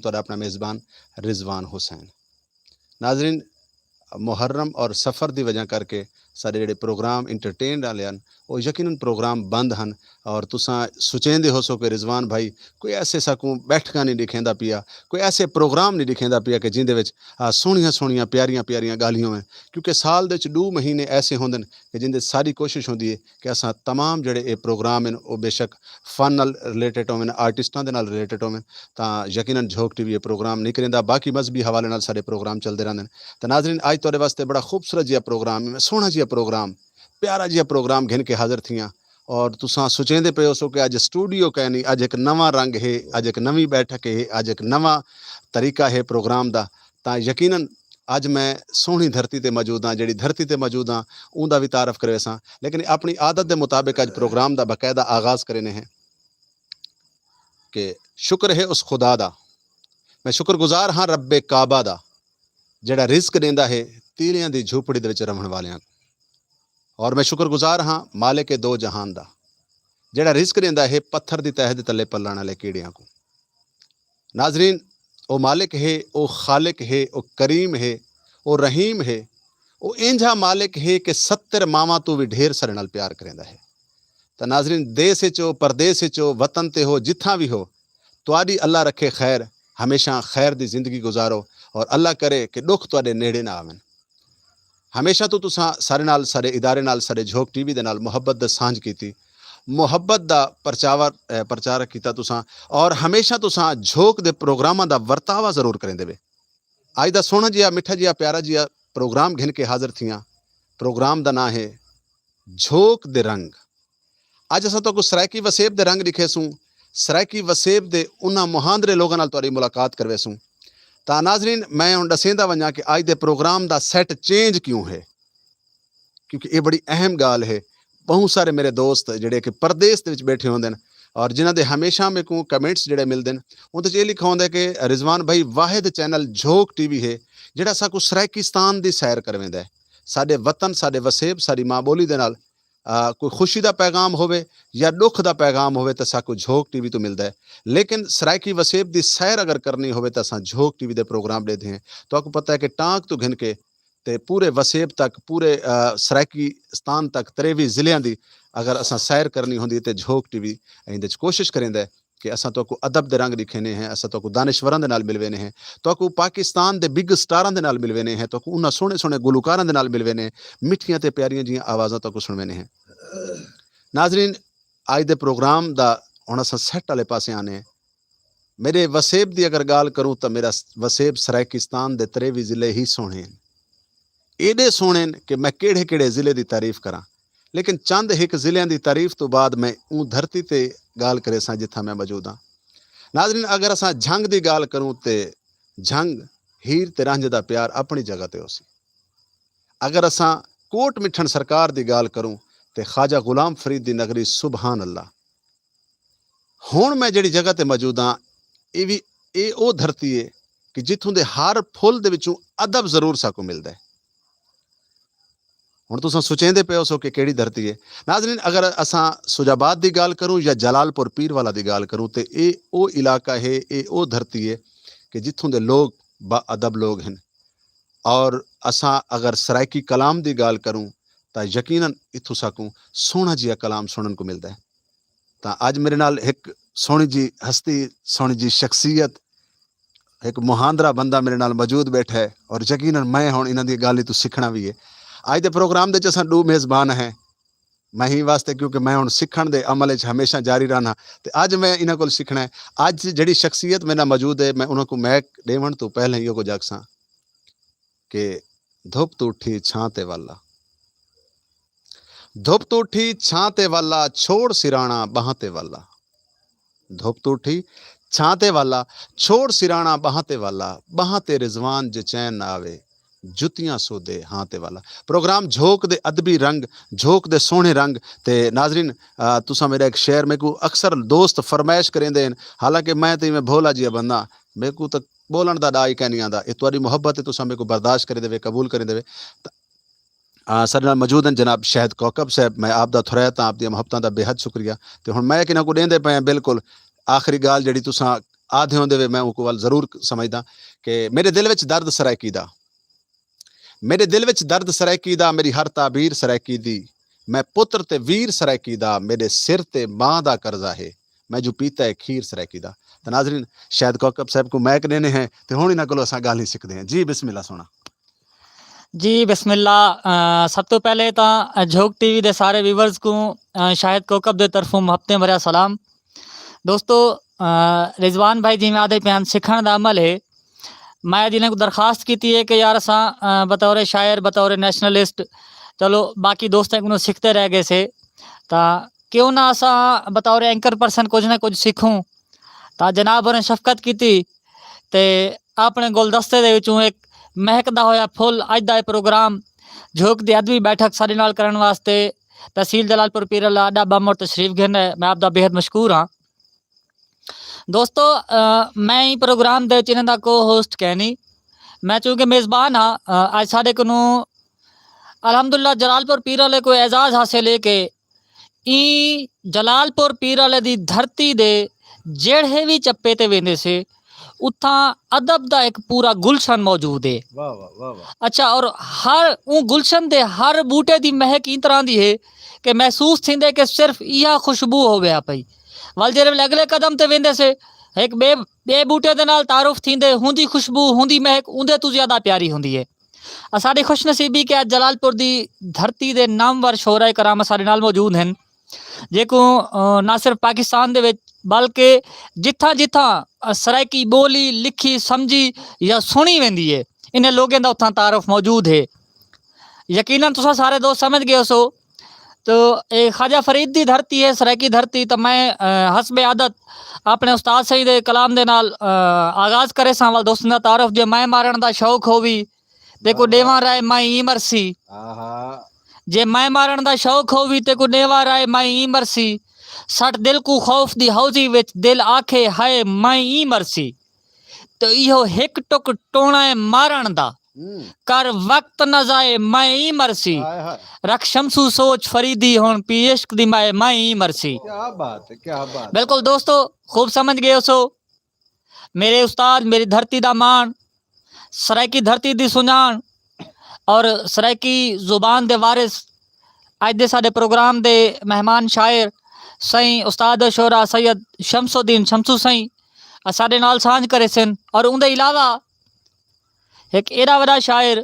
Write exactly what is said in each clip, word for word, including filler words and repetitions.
تہاݙا اپݨا میزبان رضوان حسین۔ ناظرین، محرم اور سفر دی وجہ کر کے سارے جڑے پروگرام انٹرٹین والے ہیں، وہ یقیناً پروگرام بند ہیں۔ اور تساں سوچیندے ہو سو کہ رضوان بھائی کوئی ایسے ساکوں بیٹھکاں نہیں ݙکھیندا پیا، کوئی ایسے پروگرام نہیں ݙکھیندا پیا کہ جیندے وچ آ، سوہݨیاں سوہݨیاں پیاریاں پیاریاں ڳالھیں ہوون، کیونکہ سال دے وچ ݙو مہینے ایسے ہوندن کہ جیندے ساری کوشش ہوندی ہے کہ اساں تمام جڑے اے پروگرام ہیں، او بے شک فن نال ریلیٹڈ ہوون، آرٹسٹاں دے نال ریلیٹڈ ہوون، تاں یقیناً جھوک ٹی وی اے پروگرام نہیں کریندا۔ باقی مذہبی حوالے نال سارے پروگرام چلدے رہندے ہیں۔ تاں ناظرین، اج تہاݙے واسطے بڑا خوبصورت جیہا پروگرام ہے، سوہݨا جیہا پروگرام، پیارا جیہا پروگرام گھن کے حاضر تھیاں۔ اور تساں سوچیندے پئے ہوسو کہ اج اسٹوڈیو کائنی، اج ہک نواں رنگ ہے، اج ہک نویں بیٹھک ہے، اج ہک نواں طریقہ ہے پروگرام دا، تاں یقیناً اج میں سوہݨی دھرتی تے موجود ہاں، جیڑھی دھرتی تے موجود ہاں، اوندا وی تعارف کرویساں۔ لیکن اپݨی عادت دے مطابق اج پروگرام دا باقاعدہ آغاز کرینے ہیں کہ شکر ہے اس خدا دا، میں شکر گزار ہاں رب کعبہ دا، جیڑھا رزق ݙیندا ہے تیلیاں دی جھوپڑی دے وچ رہݨ والیاں کوں۔ اور میں شکر گزار ہاں مالک دو جہان دا، جیڑھا رزق ݙیندا ہے پتھر دی تہہ دے تلے پلݨ والے کیڑیاں کوں۔ ناظرین، او مالک ہے، او خالق ہے، او کریم ہے، او رحیم ہے، او اینجھا مالک ہے کہ ستر ماواں توں وی ڈھیر سارے نال پیار کریندا ہے۔ تاں ناظرین، دیس وچ ہو، پردیس وچ ہو، وطن تے ہو، جتھاں وی ہو، تہاݙی اللہ رکھے خیر، ہمیشہ خیر دی زندگی گزارو، اور اللہ کرے کہ ݙکھ تہاݙے نیڑے نہ آون۔ ہمیشہ توں تساں سارے نال، سارے ادارے نال، سارے جھوک ٹی وی دے نال محبت دا سانجھ کیتی، محبت دا پرچاور، اے، پرچار کیتا تساں، اور ہمیشہ تساں جھوک دے پروگراماں دا ورتاوا ضرور کریندے وے۔ اج دا سوہݨا جیہا، مٹھا جیہا، پیارا جیہا پروگرام گھن کے حاضر تھیاں۔ پروگرام دا ناں ہے جھوک دے رنگ۔ اج اساں تہاکوں سرائیکی وسیب دے رنگ ݙکھیسوں، سرائیکی وسیب دے انہاں مہاندرے لوگاں نال تہاݙی ملاقات کرویسوں۔ تاں ناظرین، میں ہݨ ݙسیندا ونڄاں کہ اج دے پروگرام دا سیٹ چینج کیوں ہے، کیونکہ اے بڑی اہم ڳالھ ہے۔ ٻہوں سارے میرے دوست جڑے کہ پردیس دے وچ ٻیٹھے ہوندن اور جنہاں دے ہمیشہ میکوں کمنٹس جڑے ملدن، اوں تے اے لکھا ہوندا ہے کہ رضوان بھائی، واحد چینل جھوک ٹی وی ہے جڑا ساکوں سرائیکستان دی سیر کرویندا ہے، ساݙے وطن، ساݙے وسیب، ساݙی ماں ٻولی دے نال آ، کوئی خوشی دا پیغام ہووے یا ݙکھ دا پیغام ہووے تاں ساکوں جھوک ٹی وی توں ملدا ہے۔ لیکن سرائیکی وسیب دی سیر اگر کرنی ہووے تاں اساں جھوک ٹی وی دے پروگرام ݙیہدے ہیں۔ تہاکوں پتہ ہے کہ ٹانک توں گھن کے تے پورے وسیب تک، پورے، آ، سرائیکستان تک تریوی ضلعیاں دی اگر اساں سیر کرنی ہوندی ہے تے جھوک ٹی وی ایندے وچ کوشش کریندا ہے کہ اساں تہاکوں ادب دے رنگ ݙکھینے ہیں، اساں تہاکوں دانشوراں دے نال ملوینے ہیں، تہاکوں پاکستان دے بگ اسٹاراں دے نال ملوینے ہیں، تہاکوں انہاں سوہݨے سوہݨے گلوکاراں دے نال ملوینے ہیں، مٹھیاں تے پیاریاں جیہاں آوازاں تہاکوں سݨوینے ہیں۔ ناظرین، اج دے پروگرام دا ہݨ اساں سیٹ والے پاسے آنے ہیں۔ میݙے وسیب دی اگر ڳالھ کروں تاں میݙا وسیب سرائیکستان دے تریوی ضلع ہی سوہݨے ہیں، ایݙے سوہݨے ہیں کہ میں کیڑھے کیڑھے ضلع دی تعریف کراں، لیکن چند ہک ضلعیاں دی تعریف توں بعد میں اوں دھرتی تے ڳالھ کریساں جتھاں میں موجود ہاں۔ ناظرین، اگر اساں جھنگ دی ڳالھ کروں تے جھنگ، ہیر تے رانجھے دا پیار اپݨی جگہ تے ہوسی۔ اگر اساں کوٹ مٹھݨ سرکار دی ڳالھ کروں تے خواجہ غلام فرید دی نگری، سبحان اللہ۔ ہݨ میں جڑی جگہ تے موجود ہاں، اے وی، اے او دھرتی ہے کہ جتھوں دے ہر پھل دے وچوں ادب ضرور ساکوں ملدا ہے۔ ہݨ تساں سوچیندے پئے ہوسو کہ کیڑھی دھرتی ہے۔ ناظرین، اگر اساں سجھ آباد دی ڳالھ کروں یا جلال پور پیر والا دی ڳالھ کروں تے اے او علاقہ ہے، اے او دھرتی ہے کہ جتھوں دے لوگ با ادب لوگ ہن۔ اور اساں اگر سرائیکی کلام دی ڳالھ کروں تاں یقیناً اتھوں ساکوں سوہݨا جیہا کلام سݨݨ کوں ملدا ہے۔ تاں اج میݙے نال ہک سوہݨی جی ہستی، سوہݨی جی شخصیت، ہک مہاندرا بندہ میݙے نال موجود ٻیٹھا ہے اور یقیناً میں ہݨ انہاں دی ڳالھیں توں سکھݨا وی ہے۔ اج دے پروگرام دے وچ اساں ݙو میزبان ہیں۔ میں ہی واسطے، کیونکہ میں ہݨ سکھݨ دے عمل وچ ہمیشہ جاری رہنا تے اج میں انہاں کول سکھݨا ہے۔ اج جڑی شخصیت میݙے نال موجود ہے، میں انہاں کوں مائیک ݙیوݨ توں پہلے ہی اوکوں جاکساں کہ دھپ توں اٹھی چھاں تے والا، دھپ توں اٹھی چھاں تے والا، چھوڑ سراݨا ٻانہہ تے والا۔ دھپ توں اٹھی چھاں تے والا، چھوڑ سراݨا ٻانہہ تے والا، ٻانہہ تے رضوان جے چین نہ آوے، جتیاں سودھے ہاں تے والا۔ پروگرام جھوک دے ادبی رنگ، جھوک دے سوہݨے رنگ تے ناظرین، آ، تساں میݙا ہک شعر میکوں اکثر دوست فرمائش کریندے ہن، حالانکہ میں تے ایویں بھولا جیہا بندہ، میکوں تاں ٻولݨ دا ݙا ہی کائنی آندا۔ اے تہاݙی محبت ہے، تساں میکوں برداشت کریندے وے، قبول کریندے وے۔ تاں آ، ساݙے نال موجود ہن جناب شاہد کوکب صاحب، میں آپ دا تھوریت ہاں، آپ دیاں محبتاں دا بے حد شکریہ۔ تے ہݨ مائیک انہاں کوں ݙیندے پئے ہیں، بالکل آخری ڳالھ جڑی تساں آدھے ہوندے وے میں اونکوں ول ضرور سمجھداں کہ میݙے دل وچ درد سرائیکی دا، میݙے دل وچ درد سرائیکی دا، میݙی ہر تعبیر سرائیکی دی، میں پتر تے ویر سرائیکی دا، میݙے سر تے ماں دا قرضہ ہے، میں جو پیتا ہے کھیر سرائیکی دا۔ تے ناظرین، شاہد کوکب صاحب کوں مائیک ݙیندے ہیں تے ہݨ انہاں کولوں اساں ڳالھیں سکدے ہیں۔ جی بسم اللہ سوہݨا۔ جی بسم اللہ۔ سب توں پہلے تاں جھوک ٹی وی دے سارے ویورز کوں شاہد کوکب دے طرفوں محبتیں بھریا سلام۔ دوستو، رضوان بھائی جیویں آہدے پئے ہن سکھݨ دا عمل ہے، میں اڄ انہاں کوں درخواست کیتی ہے کہ یار اساں بطور شاعر، بطور نیشنلسٹ، چلو باقی دوستیں کنوں سکھتے رہ ڳئے سے، تاں کیوں نہ اساں بطور اینکر پرسن کجھ نہ کجھ سکھوں۔ تاں جناب ہوراں شفقت کیتی تے اپݨے گلدستے دے وچوں ہک مہکدا ہویا پھل اڄ دا اے پروگرام جھوک دی ادبی بیٹھک ساݙے نال کرݨ واسطے تحصیل جلال پور پیرل اڈا باموڑ تشریف گھن ہے۔ میں آپ دا بے حد مشکور ہاں۔ دوستو، میں ایں پروگرام دے وچ انہاں دا کو ہوسٹ کینی، میں چونکہ میزبان ہاں۔ اڄ ساݙے کنوں الحمدللہ جلال پور پیرل کوں اعزاز حاصل ہے کہ ایں جلال پور پیرل دی دھرتی دے جیڑھے وی چپے تے ویندے سے، اتھاں ادب دا ہک پورا گلشن موجود ہے۔ اچھا، اور ہر اوں گلشن دے ہر بوٹے دی مہک ایں طرح دی ہے کہ محسوس تھیندے کہ صرف ایہا خوشبو ہووے ہا پئی۔ ول جیڑھے ویلے اڳلے قدم تے ویندے سے، ہک ٻئے ٻئے بوٹے دے نال تعارف تھیندے، ہوندی خوشبو، ہوندی مہک اوندے توں زیادہ پیاری ہوندی ہے۔ اساݙی خوش نصیبی کہ اڄ جلال پور دی دھرتی دے نامور شعراء کرام اساݙے نال موجود ہن، جیکوں نہ صرف پاکستان دے وچ بلکہ جتھاں جتھاں سرائیکی ٻولی لکھی، سمجھی یا سݨی ویندی ہے، انہیں لوگیں دا اتھاں تعارف موجود ہے۔ یقیناً تساں سارے دوست سمجھ ڳئے ہوسو تو اے خواجہ فرید دی دھرتی ہے، سرائیکی دھرتی۔ تو میں حسب عادت اپݨے استاد سئیں دے کلام دے نال آغاز کریساں۔ ول دوستاں دا تعارف، جے میں مارݨ دا شوق ہووی تیکوں ݙیواں رائے میں ایں مرسی۔ جے میں مارݨ دا شوق ہووی تیکوں ݙیواں رائے میں ایں مرسی۔ سٹ دل کوں خوف دی حوضی وچ، دل آکھے ہائے میں ایں مرسی۔ تے ایہو ہک ٹک ٹوݨا ہے مارݨ دا، کر وقت نہ ضائع میں ایں مرسی۔ رکھ شمسو سوچ فریدی ہݨ پی عشق دی مائے میں ایں مرسی۔ کیا بات ہے، کیا بات ہے۔ بالکل دوستو، خوب سمجھ ڳئے ہوسو۔ میرے استاد، میری دھرتی دا ماݨ، سرائیکی دھرتی دی سنڄاݨ اور سرائیکی زبان دے وارث، اڄ دے ساݙے پروگرام دے مہمان شاعر سئیں استاد الشعراء سید شمس الدین شمسو سئیں اساݙے نال سانجھ کریسن۔ اور اوندے علاوہ ہک ایݙا وݙا شاعر،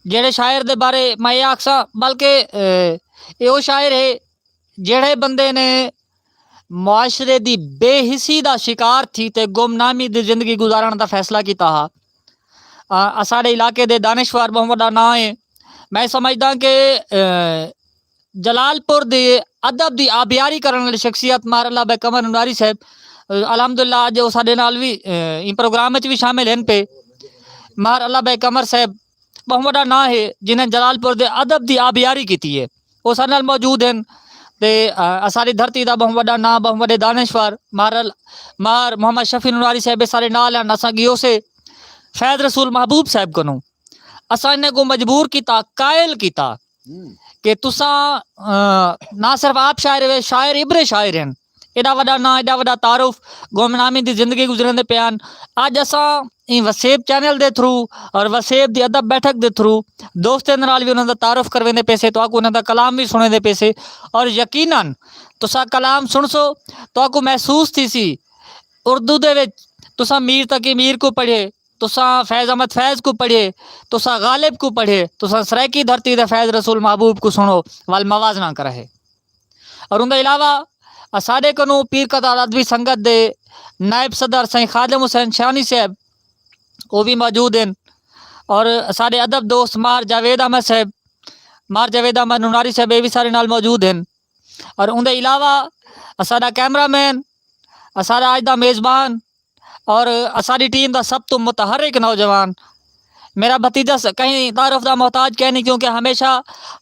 جیڑھے شاعر دے بارے میں اے آکھساں، بلکہ اے او شاعر ہے جیڑھے بندے نے معاشرے دی بے حسی دا شکار تھی تے گمنامی دی زندگی گزارݨ دا فیصلہ کیتا ہا۔ اساݙے علاقے دے دانشور ٻہوں وݙا ناں ہے۔ میں سمجھداں کہ جلال پور دے ادب دی آبیاری کرݨ والی شخصیت ماہر اللہ بھائی قمر نواری صاحب، الحمدللہ اڄ او ساݙے نال وی ایں پروگرام وچ وی شامل ہن پئے۔ ماہر اللہ بھائی قمر صاحب ٻہوں وݙا ناں ہے جنہیں جلال پور دے ادب دی آبیاری کیتی ہے۔ او ساݙے نال موجود ہن تے اساݙی دھرتی دا ٻہوں وݙا ناں، ٻہوں وݙے دانشور ماہر ماہر محمد شفیع نواری صاحب ساݙے نال ہن۔ اساں ڳیوسے فیض رسول محبوب صاحب کنوں، اساں انہیں کوں مجبور کیتا، قائل کیتا کہ تساں نہ صرف آپ شاعر ہوئے، شاعر ابن شاعر ہن۔ ایݙا وݙا ناں، ایݙا وݙا تعارف، گمنامی دی زندگی گزریندے پئے ہن۔ اڄ اساں ایں وسیب چینل دے تھرو اور وسیب دی ادب بیٹھک دے تھرو دوستیں دے نال وی انہاں دا تعارف کرویندے پئے سے، تہاکوں انہاں دا کلام وی سݨیندے پئے سے۔ اور یقیناً تساں کلام سݨسو، تہاکوں محسوس تھیسی اردو دے وچ تساں میر تقی میر کوں پڑھے، تساں فیض احمد فیض کوں پڑھے، تساں غالب کوں پڑھے، تساں سرائیکی دھرتی دے فیض رسول محبوب کوں سݨو، ول موازنہ کرہے۔ اور اوندے علاوہ اساݙے کنوں پیر قطار ادبی سنگت دے نائب صدر سئیں خادم حسین شانی صاحب او وی موجود ہن، اور اساݙے ادب دوست ماہر جاوید احمد صاحب، ماہر جاوید احمد نوناری صاحب اے وی ساݙے نال موجود ہن۔ اور اوندے علاوہ اساݙا کیمرہ مین، اساݙا اڄ دا میزبان اور اساݙی ٹیم دا سب توں متحرک نوجوان، میرا بھتیجا س-، کہیں تعارف دا محتاج کینی، کیونکہ ہمیشہ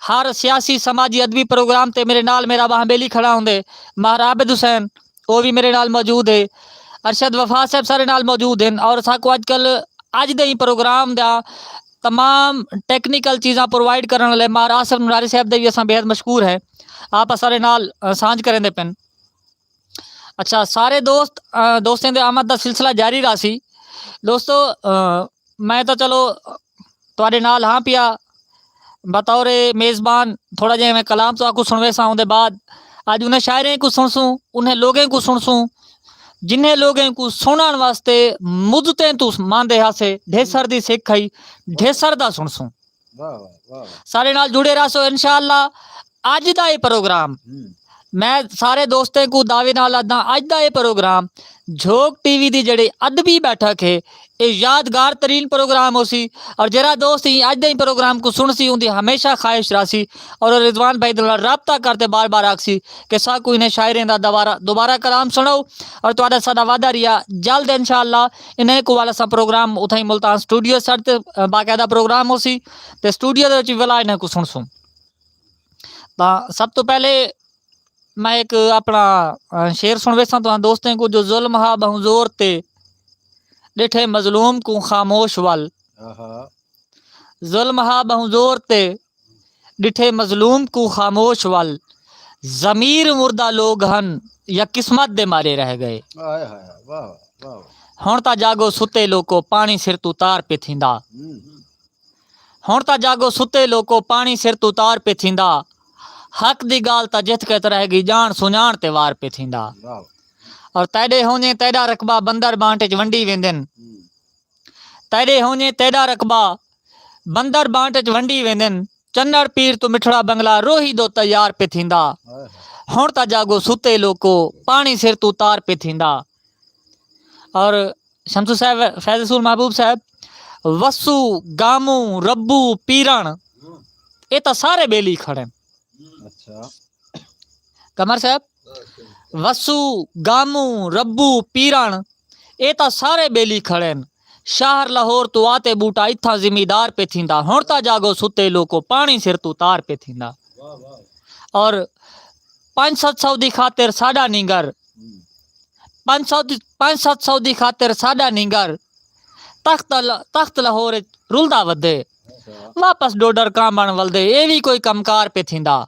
ہر سیاسی، سماجی، ادبی پروگرام تے میرے نال میرا ٻانہہ ٻیلی کھڑا ہوندے۔ ماہر عابد حسین، او وی میرے نال موجود ہے۔ ارشد وفا صاحب سارے نال موجود ہن اور ساکوں اڄ کل، اڄ دے ہی پروگرام دا تمام ٹیکنیکل چیزاں پرووائیڈ کرݨ والے ماہر آصف نوناری صاحب دے وی اساں بے حد مشکور ہیں۔ آپ اساݙے نال، آ، سانجھ کریندے پن۔ اچھا، سارے دوست، آ، دوستیں دے آمد دا سلسلہ جاری رہسی۔ دوستو، آ، میں تاں چلو تہاݙے نال ہاں پیا، بطور میزبان تھوڑا جیہا میں کلام تہاکوں سݨویساں، اوندے بعد اڄ انہیں شاعریں کوں سݨسوں، انہیں لوگیں کوں سݨسوں، جنہیں لوگیں کوں سݨݨ واسطے مدتیں توں ماندے ہاسے، ڈھیسر دی سکھ ہئی، ڈھیسر دا سݨسوں۔ واہ واہ، واہ واہ۔ سارے نال جڑے رہسو انشاءاللہ۔ اڄ دا اے پروگرام، ہوں۔ میں سارے دوستیں کوں دعوے نال آہداں، اڄ دا اے پروگرام جھوک ٹی وی دی جڑی ادبی بیٹھک ہے، اے یادگار ترین پروگرام ہوسی، اور جیڑھا دوست ایں اڄ دے پروگرام کوں سݨسی، اوندی ہمیشہ خواہش رہسی، اور رضوان بھائی دے نال رابطہ کر تے بار بار آکھسی کہ ساکوں انہیں شاعریں دا دوبارہ، دوبارہ کلام سݨاؤ، اور تہاݙا ساݙا وعدہ رہیا، جلد انشاءاللہ انہیں کوں ول اساں پروگرام اتھائیں ملتان سٹوڈیو سیٹ تے، آ، باقاعدہ پروگرام ہوسی، تے سٹوڈیو دے وچ ولا انہیں کوں سݨسوں۔ تاں سب توں پہلے میں ہک اپݨا، آ، شعر سݨویساں تہاں دوستیں کوں، جو ظلم ہا ٻہوں زور تے، ݙٹھے مظلوم کوں خاموش ول۔ آہا۔ ظلم ہا ٻہوں زور تے، ݙٹھے مظلوم کوں خاموش ول۔ ضمیر مردہ لوگ ہن یا قسمت دے مارے رہ ڳئے۔ ہائے ہائے، واہ واہ، واہ واہ۔ ہݨ تاں جاڳو ستے لوکو، پاݨی سر توں تار پئے تھیندا۔ ہوں۔ ہݨ تاں جاڳو ستے لوکو، پاݨی سر توں تار پئے تھیندا۔ حق دی ڳالھ تاں جتھ کت رہ ڳئی، ڄاݨ سنڄاݨ تے وار پئے تھیندا۔ واہ۔ اور تیݙے ہونجیں تیݙا رقبہ، بندر بانٹ اچ ونڈی ویندن۔ ہوں۔ تیݙے ہونجیں تیݙا رقبہ، بندر بانٹ اچ ونڈی ویندن۔ چنڑ پیر توں مٹھڑا بنگلہ، روہی دو تیار پئے تھیندا۔ ہائے ہائے۔ ہݨ تاں جاڳو ستے لوکو، پاݨی سر توں تار پئے تھیندا۔ اور شمسو صاحب، فیض رسول محبوب صاحب، وسو، گاموں، ربو، پیرݨ، اے تاں سارے ٻیلی کھڑن۔ اچھا۔ قمر صاحب، وسو، گاموں، ربو، پیرݨ، اے تاں سارے ٻیلی کھڑن۔ شہر لاہور توں آتے ٻوٹا، اتھاں زمیندار پئے تھیندا۔ ہݨ تاں جاڳو ستے لوکو، پاݨی سر توں تار پئے تھیندا۔ واہ واہ۔ اور پنج ست سو دی خاطر ساݙا نینگر، ہوں۔ پنج سو دی، پنج ست سو دی خاطر ساݙا نینگر، تخت ال-، تخت لاہور اچ رلدا ودے۔ اچھا۔ واپس ڈوڈر کاں بݨ ولدے، اے وی کوئی کم کار پئے تھیندا۔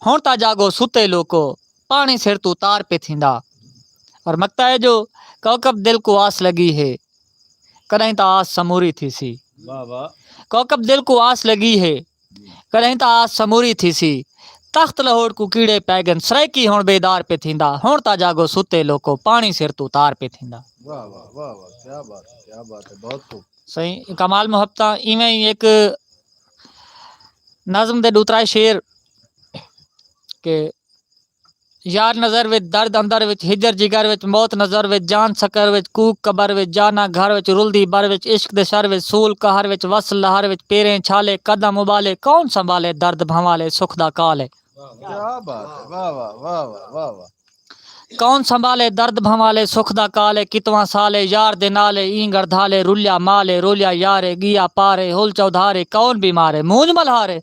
ہݨ تاں جاڳو ستے لوکو، پاݨی سر توں تار پئے تھیندا۔ اور مقطع ہے جو کوکب دل کوں آس لڳی ہے، کݙاہیں تاں آس سموری تھیسی۔ واہ واہ۔ کوکب دل کوں آس لڳی ہے، کݙاہیں تاں آس سموری تھیسی۔ تخت لاہور کوں کیڑے پئے ڳن، سرائیکی ہݨ بیدار پئے تھیندا۔ ہݨ تاں جاڳو ستے لوکو، پاݨی سر توں تار پئے تھیندا۔ واہ واہ، واہ واہ، کیا بات ہے، کیا بات ہے، بہت خوب۔ سائیں کمال محبتاں، ایویں ہی ہک نظم دے ݙو ترائے شعر کہ یار نظر وچ، درد اندر وچ، ہجر جگر وچ، موت نظر وچ، جان سکر وچ، کوک قبر وچ، جانا گھر وچ، رلدی بر وچ، عشق دے شر وچ، سول قہر وچ، وصل لہر وچ، پیریں چھالے، قدم ابالے، کون سنبھالے درد بھنوالے، سکھ دا کال ہے۔ کیا بات ہے، واہ واہ، واہ واہ، واہ واہ۔ کون سنبھالے درد بھنوالے، سکھ دا کال ہے، کتواں سال ہے یار دے نال ہے، ایں گڑدھالے، رلیا مال ہے، رولیا یار ہے، ڳیا پار ہے، ہل چودھار ہے، کون بیمار ہے، مونجھ ملہار ہے۔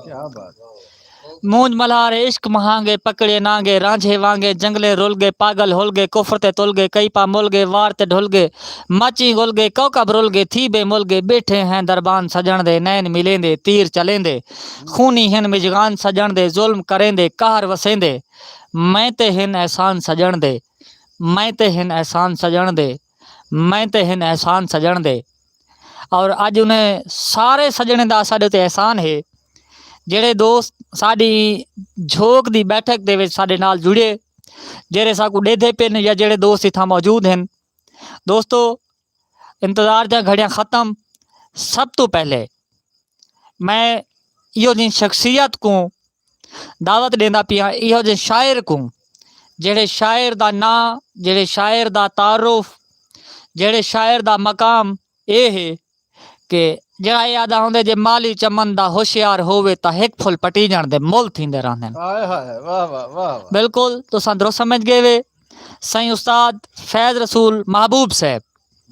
کیا بات۔ مونجھ ملہار ہے عشق مہانگے، پکڑے نانگے، رانجھے وانگے، جنگلے رل گئے، پاگل ہل گئے، کفر تے تل گئے، کئی پا مل گئے، وار تے ڈھل گئے، مچیں گل گئے، کوکب رل گئے، تھی بے مل گئے، بیٹھے ہیں دربان سڄݨ دے، نین ملیندے، تیر چلیندے، خونی ہن مژگان سڄݨ دے، ظلم کریندے، قہر وسیندے، میں تے ہن احسان سڄݨ دے، میں تے ہن احسان سڄݨ دے، میں تے ہن احسان سڄݨ دے۔ اور اڄ انہیں سارے سڄݨیں دا اساݙے تے احسان ہے، جیڑھے دوست ساݙی جھوک دی بیٹھک دے وچ ساݙے نال جڑے، جیڑھے ساکوں ݙیہدے پن یا جیڑھے دوست اتھاں موجود ہن۔ دوستو، انتظار دیاں گھڑیاں ختم۔ سب توں پہلے میں ایہو جیں شخصیت کوں دعوت ݙیندا پیاں، ایہو جیں شاعر کوں، جیڑھے شاعر دا ناں، جیڑھے شاعر دا تعارف، جیڑھے شاعر دا مقام اے ہے کہ جیڑھا اے آہدا ہوندے، جے مالی چمن دا ہوشیار ہووے تاں ہک پھل پٹیجݨ دے مل تھیندے رہندن۔ ہائے ہائے، واہ واہ، واہ واہ۔ بالکل، تساں درست سمجھ ڳئے وے۔ سائیں استاد فیض رسول محبوب صاحب۔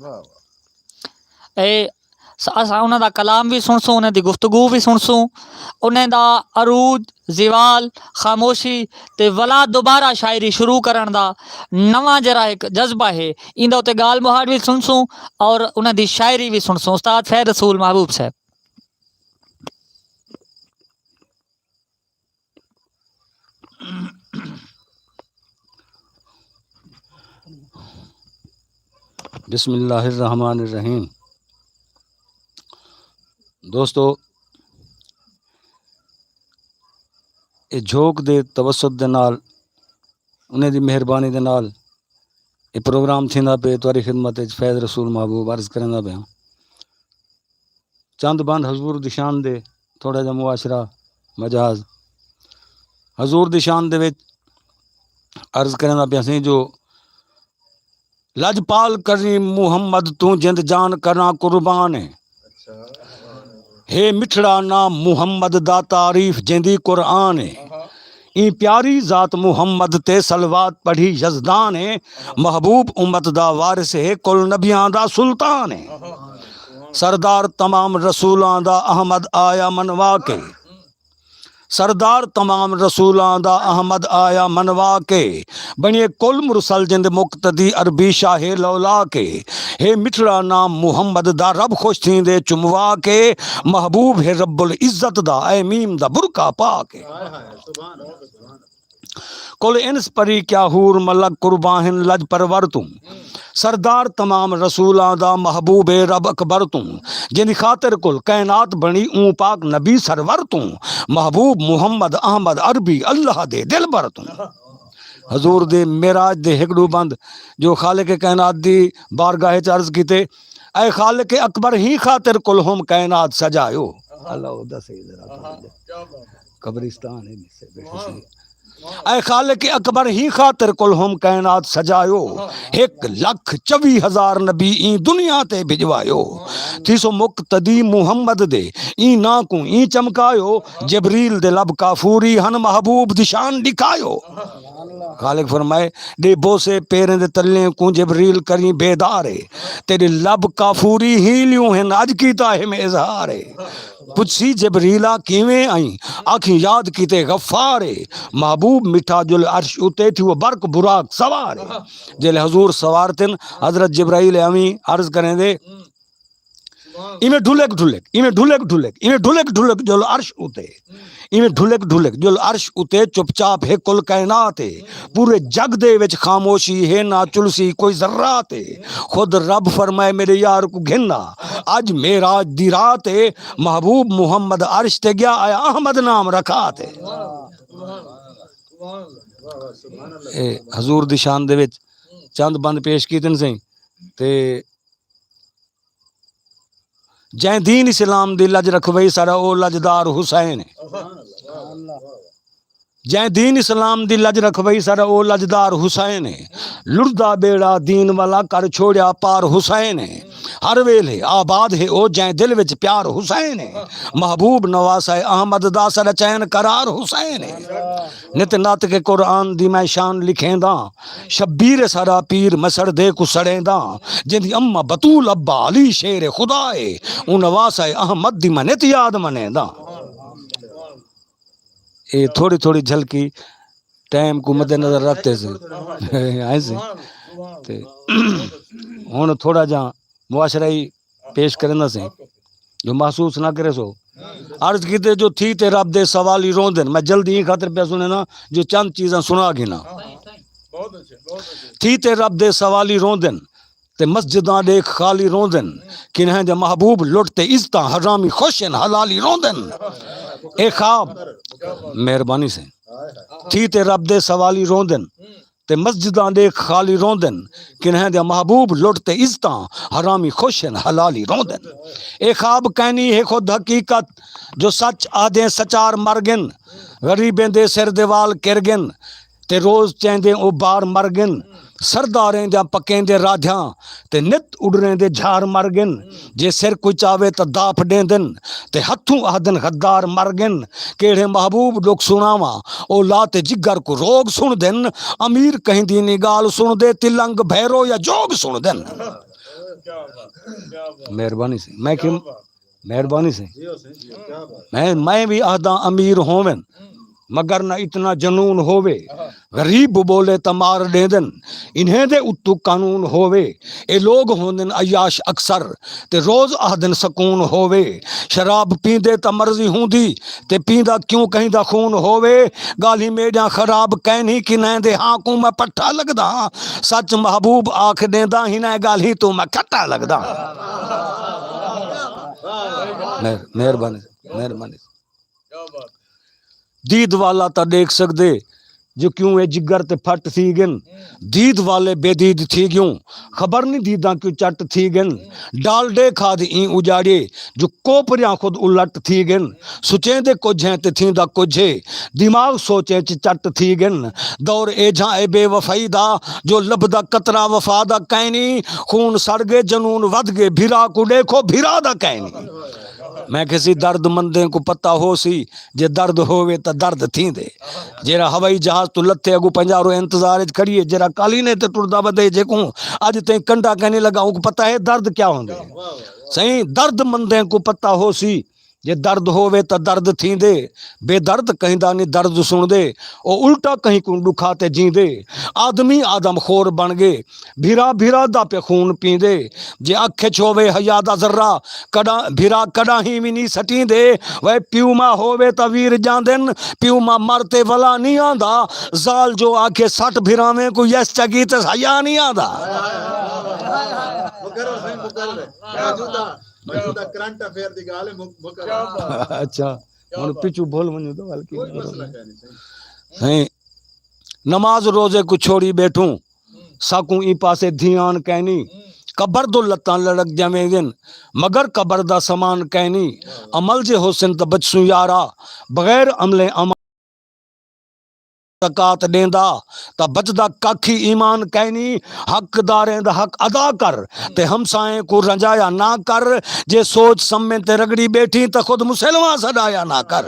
واہ واہ۔ اے س-، اساں انہاں دا کلام وی سݨسوں، انہاں دی گفتگو وی سݨسوں، انہاں دا عروج، زوال، خاموشی تے ولا دوبارہ شاعری شروع کرݨ دا نواں جیڑھا ہک جذبہ ہے، ایندا اتے ڳالھ مہاڑ وی سݨسوں اور انہاں دی شاعری وی سݨسوں۔ استاد فیض رسول محبوب صاحب۔ بسم اللہ الرحمن الرحیم۔ دوستو، اے جھوک دے توسط دے نال، انہیں دی مہربانی دے نال اے پروگرام تھیندا پئے۔ تہاݙی خدمت وچ فیض رسول محبوب عرض کریندا پیاں۔ چند بند حضور دی شان دے، تھوڑا جہا معاشرہ مجاز حضور دی شان دے وچ عرض کریندا پیاں سئیں جو لجپال کریم محمد توں جند جان کراں قربان ہے۔ ہے مٹھڑا نام محمد دا تعریف جیندی قرآن ہے۔ ایں پیاری ذات محمد تے صلوات پڑھی یزدان ہے۔ محبوب امت دا وارث ہے، کل نبیاں دا سلطان ہے۔ سردار تمام رسولاں دا احمد آیا منوا کے۔ سردار تمام رسولاں دا احمد آیا منوا کے۔ بݨیے کل مرسل جند مقتدی عربی شاہ لولا کے۔ ہے مٹھڑا نام محمد دا رب خوش تھیندے چموا کے۔ محبوب ہے رب العزت دا اے میم دا برقع پا کے۔ کل انس پری کیا حور ملک قربان ہن لج پرور توں۔ سردار تمام رسولاں دا محبوب رب اکبر توں۔ جیندی خاطر کل کائنات بݨی اوں پاک نبی سرور توں۔ محبوب محمد احمد عربی اللہ دے دلبر توں۔ حضور دے معراج دے ہک ݙو بند جو خالق کائنات دی بارگاہ وچ عرض کیتے، اے خالق اکبر ہی خاطر کل ہم کائنات سجایو۔ اللہ او دسے ذرا۔ قبرستان ہے، مس بیٹھے سی۔ اے خالق اکبر ہی خاطر کل ہم کائنات سجایو۔ ہک لکھ چوی ہزار نبی ایں دنیا تے بھجوایو۔ تھیسو مقتدی محمد دے ایں ناں کوں ایں چمکایو۔ جبریل دے لب کافوری ہن محبوب دی شان ݙکھایو۔ خالق فرمائے، ݙے بوسے پیریں دے تلیں کوں جبریل کریں بیدار ہے۔ تیݙے لب کافوری ہی لیوں ہن اڄ کیتا ہم اظہار ہے۔ پچھسی جبریلا کیویں آئیں، آکھیں یاد کیتے غفار ہے۔ محبوب مٹھا جل عرش اتے تھی وہ برق براق سوار ہے۔ جیلے حضور سوار تن، حضرت جبرائیل اویں عرض کریں دے، ایویں ڈھلک ڈھلک، ایویں ڈھلک ڈھلک، ایویں ڈھلک ڈھلک جل عرش اتے۔ ایویں ڈھلک ڈھلک جل عرش اتے چپ چاپ ہے کل کائنات ہے۔ پورے جگ دے وچ خاموشی ہے، نہ چلسی کوئی ذرات ہے۔ خود رب فرمائے میرے یار کو گھن آ، اڄ معراج دی رات ہے۔ محبوب محمد عرش تے ڳیا، آیا احمد نام رکھا تے۔ اے حضور دی شان دے وچ چند بند پیش کیتن سئیں۔ تے جئیں دین اسلام دی لج رکھوئی ساݙا او لجدار حسین ہے۔ جئیں دین اسلام دی لج رکھوئی ساݙا او لجدار حسین ہے۔ لڑدا ٻیڑا دین والا کر چھوڑیا پار حسین ہے۔ ہر ویلھے آباد ہے او جئیں دل وچ پیار حسین ہے۔ محبوب نواسہ احمد دا ساݙا چین قرار حسین ہے۔ نت نت کے قرآن دی میں شان لکھینداں۔ شبیر سارا پیر مسڑ دے کوں سڑینداں۔ جیندی اماں بتول ابا علی شیر خدا اے۔ اوں نواسہ احمد دی میں نت یاد منینداں۔ اے تھوڑی تھوڑی جھلکی ٹائم کوں مد نظر رکھتے سے۔ آئیں سے۔ تے ہن تھوڑا جا معاشرہ ہی پیش کریندا سے جو محسوس نہ کرے سو۔ عرض کیتے جو تھی تے رب دے سوالی روندن۔ میں جلدی ایں خاطر پیا سنینا جو چند چیزاں سنا گھنا۔ تھی تے رب دے سوالی روندن تے مسجداں ݙیکھ خالی روندن۔ کنہیں دے محبوب لٹ تے عزتاں حرامی خوش ہن حلالی روندن۔ اے خواب مہربانی سے۔ تھی تے رب دے سوالی روندن تے مسجداں ݙیکھ خالی روندن۔ کنہیں دے محبوب لٹ تے عزتاں حرامی خوش ہن حلالی روندن۔ اے خواب کائنی ہے خود حقیقت جو سچ آہدیں سچار مر گن۔ غریبیں دے سر دے وال کر گن تے روز چیندیں او بار مر گن۔ سرداریں دیاں پکیں دے رادھیاں تے نت اڈریں دے جھار مر گن۔ جے سر کوئی چاوے تاں داپ ݙیندن تے ہتھوں آہدن غدار مر گن۔ کیڑھے محبوب ݙکھ سݨاواں او لا تے جگر کوں روگ سݨدن۔ امیر کہیں دی نی ڳالھ سݨدے تلنگ بھیرو یا جوگ سݨدن۔ مہربانی سئیں۔ میں کہ مہربانی سئیں۔ میں میں وی آہداں امیر ہوون مگر نہ اتنا جنون ہووے۔ غریب ٻولے تاں مار ݙیندن، انہیں دے اتوں قانون ہووے۔ اے لوگ ہوندن عیاش اکثر، تے روز آہدن سکون ہووے۔ شراب پیندے تاں مرضی ہوندی، تے پیندا کیوں کہیں دا خون ہووے۔ ڳالھیں میݙیاں خراب کائنی، کنہیں دے ہاں کوں میں پٹھا لڳدا ہاں۔ سچ محبوب آکھ ݙیندا، ہنہیں ڳالھیں توں میں کھٹا لڳدا ہاں۔ مہر-، مہربانی، مہربانی۔ دید والا تاں ݙیکھ سڳدے جو کیوں اے جگر تے پھٹ تھی ڳن۔ دید والے بے دید تھی ڳیوں، خبر نی دیداں کیوں چٹ تھی ڳن۔ ڈالڈے کھادھ ایں اڄاڑیے جو کوپریاں خود الٹ تھی ڳن۔ سچیندے کجھ ہیں تے تھیندا کجھ ہے، دماغ سوچیں چ چٹ تھی ڳن۔ دور ایجھاں اے بے وفائی دا جو لبھدا قطرہ وفا دا کائنی۔ خون سڑ ڳئے، جنون ودھ ڳئے، بھرا کوں ݙیکھو، بھرا دا کائنی۔ میں کہسی درد مندیں کوں پتہ ہوسی، جے درد ہووے تاں درد تھیندے۔ جیڑھا ہوائی جہاز توں لتھے اڳوں پنجاہ روز انتظار اچ کھڑیے، جیڑھا قالینیں تے ٹردا ودے، جیکوں اڄ تئیں کنڈا کائنی لڳا، اونکوں پتہ ہے درد کیا ہوندے۔ سئیں، درد مندیں کوں پتہ ہوسی، جے درد ہووے تاں درد تھیندے۔ بے درد کہیں دا نی درد سݨدے، او الٹا کہیں کوں ݙکھا تے جیندے۔ آدمی آدم خور بݨ ڳئے، بھرا بھرا دا پئے خون پیندے۔ جے اکھ اچ ہووے حیا دا ذرہ، کݙاں بھرا کݙاہیں وی نی سٹیندے۔ وے پیو ماء ہووے تاں ویر ڄاندن، پیو ماء مر تے ولا نی آندا۔ زال جو آکھے سٹ بھراویں کوں، یس چڳی تے حیا نی آندا۔ مقرر سائیں، مقرر ہے۔ موجودہ، موجودہ کرنٹ افیئر دی ڳالھ ہے، مق-، مقرر۔ اچھا، ہݨ پچھوں بھل ونڄوں تاں ول کی کوئی مسئلہ کائنی سائیں۔ سائیں، نماز روزے کوں چھوڑی ٻیٹھوں، ساکوں ایں پاسے دھیان کائنی۔ قبر دو لتاں لڑک جاویندن، مگر قبر دا سامان کائنی۔ عمل جے ہوسن تاں بچسوں یارا، بغیر عملیں امان زکوٰۃ ݙیندا تاں بچدا ککھ ہی ایمان کائنی۔ حق داریں دا حق ادا کر تے ہمسائیں کوں رنجایا نہ کر۔ جے سوچ سمجھ تے رڳڑی ٻیٹھیں تاں خود مسلماں سݙایا نہ کر۔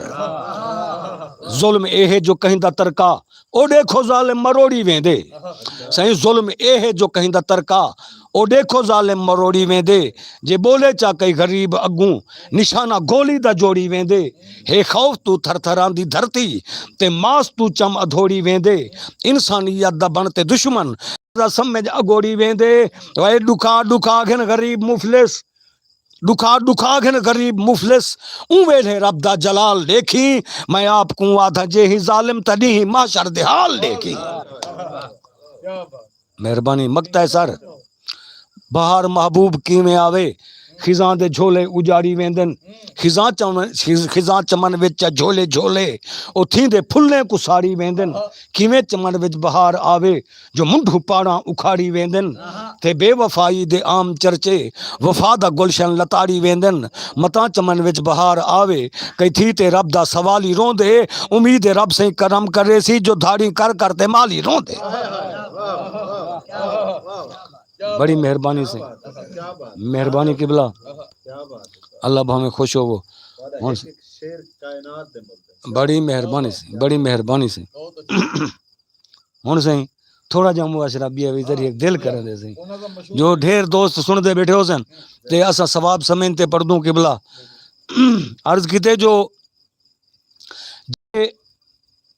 ظلم اے ہے جو کہیں دا ترکا، او ݙیکھو ظالم مروڑی ویندے۔ سائیں، ظلم اے ہے جو کہیں دا ترکا، او ݙیکھو ظالم مروڑی ویندے۔ جے ٻولے چا کئی غریب اڳوں، نشانہ گولی دا جوڑی ویندے۔ ہے خوف توں تھر تھراندی دھرتی، تے ماس توں چم ادھوڑی ویندے۔ انسانیت دا بݨ تے دشمن، دا سمجھ اڳوڑی ویندے۔ وائے ݙکھا ݙکھا گھن غریب مفلس، ݙکھا ݙکھا گھن غریب مفلس، اوں ویلھے رب دا جلال ݙیکھیں۔ میں آپ کوں آدھاں جے ہیں ظالم تاں ݙینہہ محشر دے حال ݙیکھیں۔ مہربانی، مقطع ہے سر۔ بہار محبوب کیویں آوے، خزاں دے جھولے اجاڑی ویندن۔ خزاں چمن، خز-، خزاں چمن وچ جھولے جھولے، او تھیندے پھلیں کوں ساڑی ویندن۔ کیویں چمن وچ بہار آوے، جو منڈھوں پاڑاں اکھاڑی ویندن۔ تے بے وفائی دے عام چرچے، وفا دا گلشن لتاڑی ویندن۔ متاں چمن وچ بہار آوے، کئی تھی تے رب دا سوالی روندے۔ امید ہے رب سئیں کرم کریسی، جو دھاڑیں کر کر تے مالی روندے۔ بڑی مہربانی سئیں، مہربانی قبلہ، اللہ بھاویں خوش ہوو۔ ہݨ بڑی مہربانی سئیں، بڑی مہربانی سئیں۔ ہݨ سئیں، تھوڑا جیہا مباشرہ ٻیا وی ذریعے دل کریندے سئیں، جو ڈھیر دوست سݨدے ٻیٹھے ہوسن تے اساں ثواب سمجھ تے پڑھدوں۔ قبلہ عرض کیتے جو جے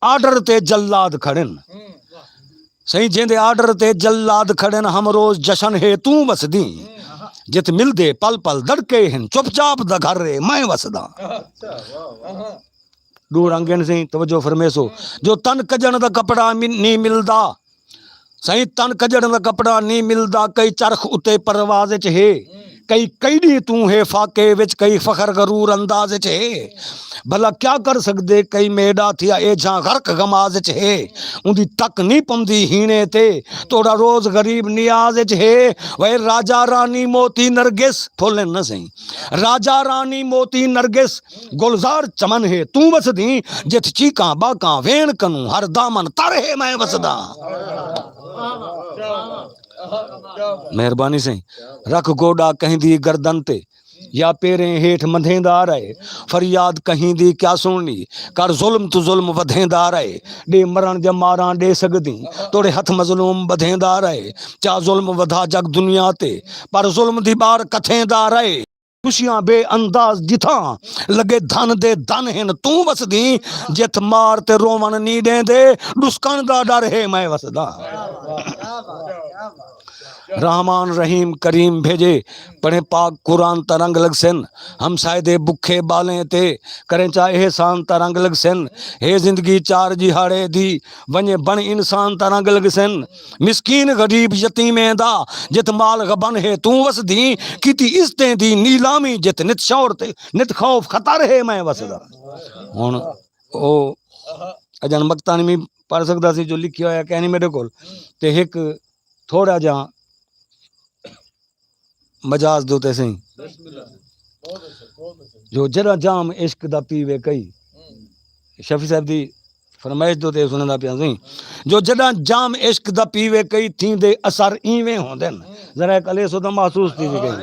آرڈر تے جلاد کھڑن، سئیں، جیندے آرڈر تے جلاد کھڑن، ہم روز جشن ہے توں وسدیں، جت ملدے پل پل دڑکے ہن، چپ چاپ دا گھر ہے میں وسداں۔ ݙو رنگ ہن سئیں، توجہ فرمیسو۔ جو تن کڄݨ دا کپڑا مل-، نی ملدا۔ سئیں، تن کڄݨ دا کپڑا نی ملدا، کئی چرخ اتے پرواز اچ ہے، کئی کئی ݙینہہ توں ہے فاقے وچ، کئی فخر غرور انداز اچ ہے۔ بھلا کیا کر سڳدے، کئی میݙا تھیا ایجھاں غرق غماز اچ ہے۔ اوندی تک نی پوندی ہیݨے تے، توڑا روز غریب نیاز اچ ہے۔ وے راجا رانی موتی نرگس، پھل ہن نہ سئیں۔ راجا رانی موتی نرگس، گلزار چمن ہے توں وسدیں، جتھ چیکاں ٻاکاں ویݨ کنوں، ہر دامن تر ہے میں وسداں۔ مہربانی سئیں۔ رکھ گوݙا کہیں دی گردن تے، یا پیریں ہیٹھ مندھیندا رہے۔ فریاد کہیں دی کیا سݨݨی، کر ظلم توں ظلم ودھیندا رہے۔ ݙے مرݨ دیاں ماراں ݙے سڳدیں، توڑے ہتھ مظلوم ٻدھیندا رہے۔ چا ظلم ودھا جڳ دنیا تے، پر ظلم دی ٻار کتھیندا رہے۔ خوشیاں بے انداز جتھاں، لڳے دھن دے دھن ہن توں وسدیں۔ جتھ مار تے رووݨ نی ݙیندے، ݙسکݨ دا ݙر ہے میں وسداں۔ رحمان رحیم کریم بھیڄے، پڑھیں پاک قرآن تاں رنگ لڳسن۔ ہمسائے دے بکھے ٻالیں تے، کریں چا احسان تاں رنگ لڳسن۔ ہے زندگی چار ݙیہاڑے دی، ونڄے بݨ انسان تاں رنگ لڳسن۔ مسکین غریب یتیمیں دا، جتھ مال غبن ہے توں وسدیں۔ کیتی عزتیں دی نیلامی، جتھ نت شور تے نت خوف خطر ہے میں وسداں۔ ہݨ او اڄݨ مقطع نی میں پڑھ سڳدا سی جو لکھیا ہویا کہیں نی میݙے کول، تے ہک تھوڑا جہاں مجاز دے اتے سئیں، جو جݙاں جام عشق دا پیوے کئی۔ شفیع صاحب دی فرمائش دے اتے سݨیندا پیاں سئیں، جو جݙاں جام عشق دا پیوے کئی، تھیندے اثر ایویں ہوندن۔ ذرا ہک الیسو تاں محسوس تھیوی کئی۔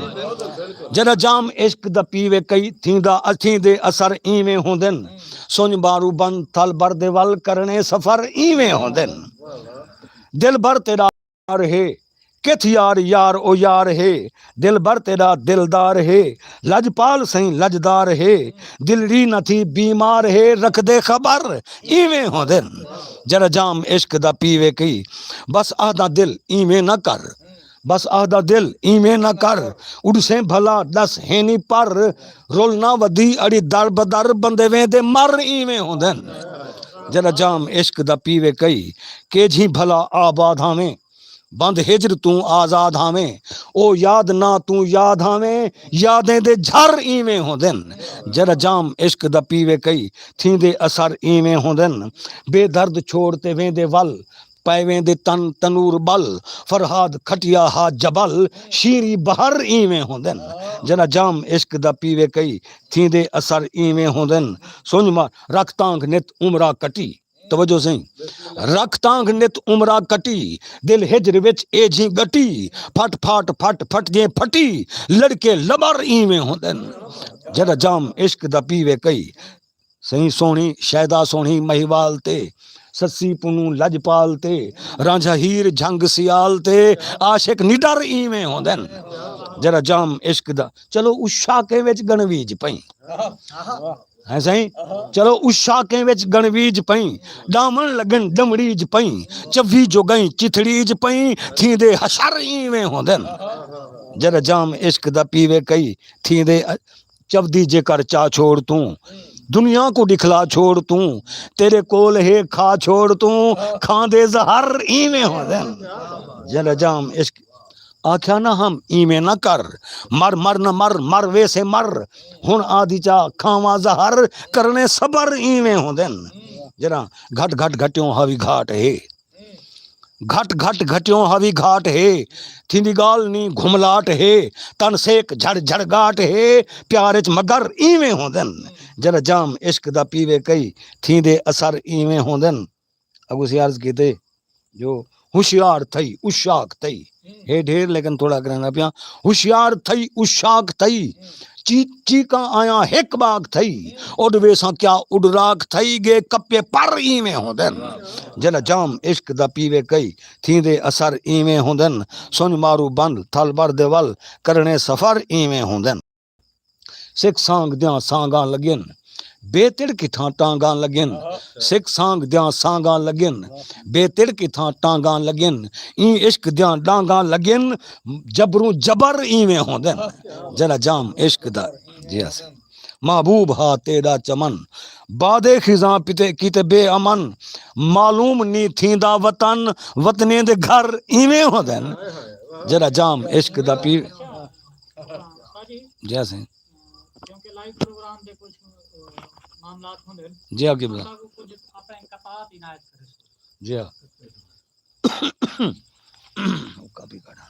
جݙاں جام عشق دا پیوے کئی، تھیندا، تھیندے اثر ایویں ہوندن۔ سنڄ بارو بند تھل بر دے ول، کرݨے سفر ایویں ہوندن۔ دلبر تیݙا یار ہے، کتھ یار یار او یار ہے، دلبر تیݙا دلدار ہے، لڄپال سئیں لڄدار ہے، دلڑی نہ تھی بیمار ہے، رکھدے خبر ایویں ہوندن۔ جݙاں جام عشق دا پیوے کئی، بس آہداں دل ایویں نہ کر، بس آہداں دل ایویں نہ کر، اݙسیں بھلا ݙس ہینی پر، رل نہ ودی اڑی در بدر، بندے ویندے مر ایویں ہوندن۔ جݙاں جام عشق دا پیوے کئی، کیجھی بھلا آباد ہاویں، بند ہجر توں آزاد ہاویں، او یاد نہ توں یاد ہاویں، یادیں دے جھر ایویں ہوندن۔ جݙاں جام عشق دا پیوے کئی، تھیندے اثر ایویں ہوندن۔ بے درد چھوڑ تے ویندے ول، پئے ویندے تن تنور ٻل، فرہاد کھٹیا ہا جبل، شیریں بحر ایویں ہوندن۔ جݙاں جام عشق دا پیوے کئی، تھیندے اثر ایویں ہوندن۔ سنڄ مار رکھ تانگھ نت عمرا کٹی، توجہ سئیں۔ رکھ تانگھ نت عمرا کٹی، دل ہجر وچ ایجھی ڳٹی، پھٹ پھاٹ پھٹ پھٹ جیں پھٹی، لڑکے لبر ایویں ہوندن۔ جݙاں جام عشق دا پیوے کئی، سئیں سوہݨی شیدا سوہݨی مہیوال تے، سسی پنوں لڄپال تے، رانجھا ہیر جھنگ سیال تے، عاشق نڈر ایویں ہوندن۔ جݙاں جام عشق دا، چلو عشاقیں وچ ڳݨویج پئیں۔ ہیں سئیں؟ چلو عشاقیں وچ ڳݨویج پئیں، ݙاوݨ لڳن ݙمڑیج پئیں، چوی جو ڳئیں چتھڑیج پئیں، تھیندے حشر ایویں ہوندن۔ جݙاں جام عشق دا پیوے کئی، تھیندے چودی جے کر چا چھوڑ توں، دنیا کوں ݙکھلا چھوڑ توں، تیݙے کول ہے کھا چھوڑ توں، کھاندے زہر ایویں ہوندن۔ جݙاں جام عشق آکھیا نہ ہم ایویں نہ کر، مر مر نہ مر، مر ویسے مر، ہݨ آہدی چا کھاواں زہر، کرݨے صبر ایویں ہوندن۔ جݙاں گھٹ گھٹ گھٹیوں ہاوی گھاٹ ہے، گھٹ گھٹ گھٹیوں ہاوی گھاٹ ہے، تھیندی ڳالھ نی گھملاٹ ہے، تن سیک جھڑ جھڑ ڳاٹ ہے، پیار اچ مگر ایویں ہوندن۔ جݙاں جام عشق دا پیوے کئی، تھیندے اثر ایویں ہوندن۔ اڳوں اسی عرض کیتے جو ہوشیار تھئی، عشاق تھئی، ہے ڈھیر لیکن تھوڑا کریندا پیاں۔ ہوشیار تھئی، عشاق تھئی، چی-، چیکاں آیاں ہک ٻاکھ تھئی، اݙ ویساں کیا اݙ راکھ تھئی، ڳے کپے پر ایویں ہوندن۔ جݙاں جام عشق دا پیوے کئی، تھیندے اثر ایویں ہوندن۔ سنڄ مارو بند تھل بر دے ول، کرݨے سفر ایویں ہوندن۔ سکھ سانگ دیاں سانگاں لڳن، بے تڑ کتھاں ٹانگاں لڳن۔ سکھ سانگ دیاں سانگاں لڳن، بے تڑ کتھاں ٹانگاں لڳن۔ ایں عشق دیاں ݙانگاں لڳن، جبروں جبر ایویں ہوندن۔ جݙاں جام عشق دا، جی ہاں سئیں۔ محبوب ہا تیݙا چمن، بادِ خزاں پتے کیتے بے امن، معلوم نی تھیندا وطن، وطنیں دے گھر ایویں ہوندن۔ جݙاں جام عشق دا پی، جی ہاں سئیں۔ کیونکہ لائیو پروگرام دے کچھ، آ، معاملات ہوندے ہن۔ جی ہاں، قبلہ۔ اساں کوں کچھ آپاں انقطاعات عنایت کرے۔ جی ہاں۔ او کاپی کاٹ آ۔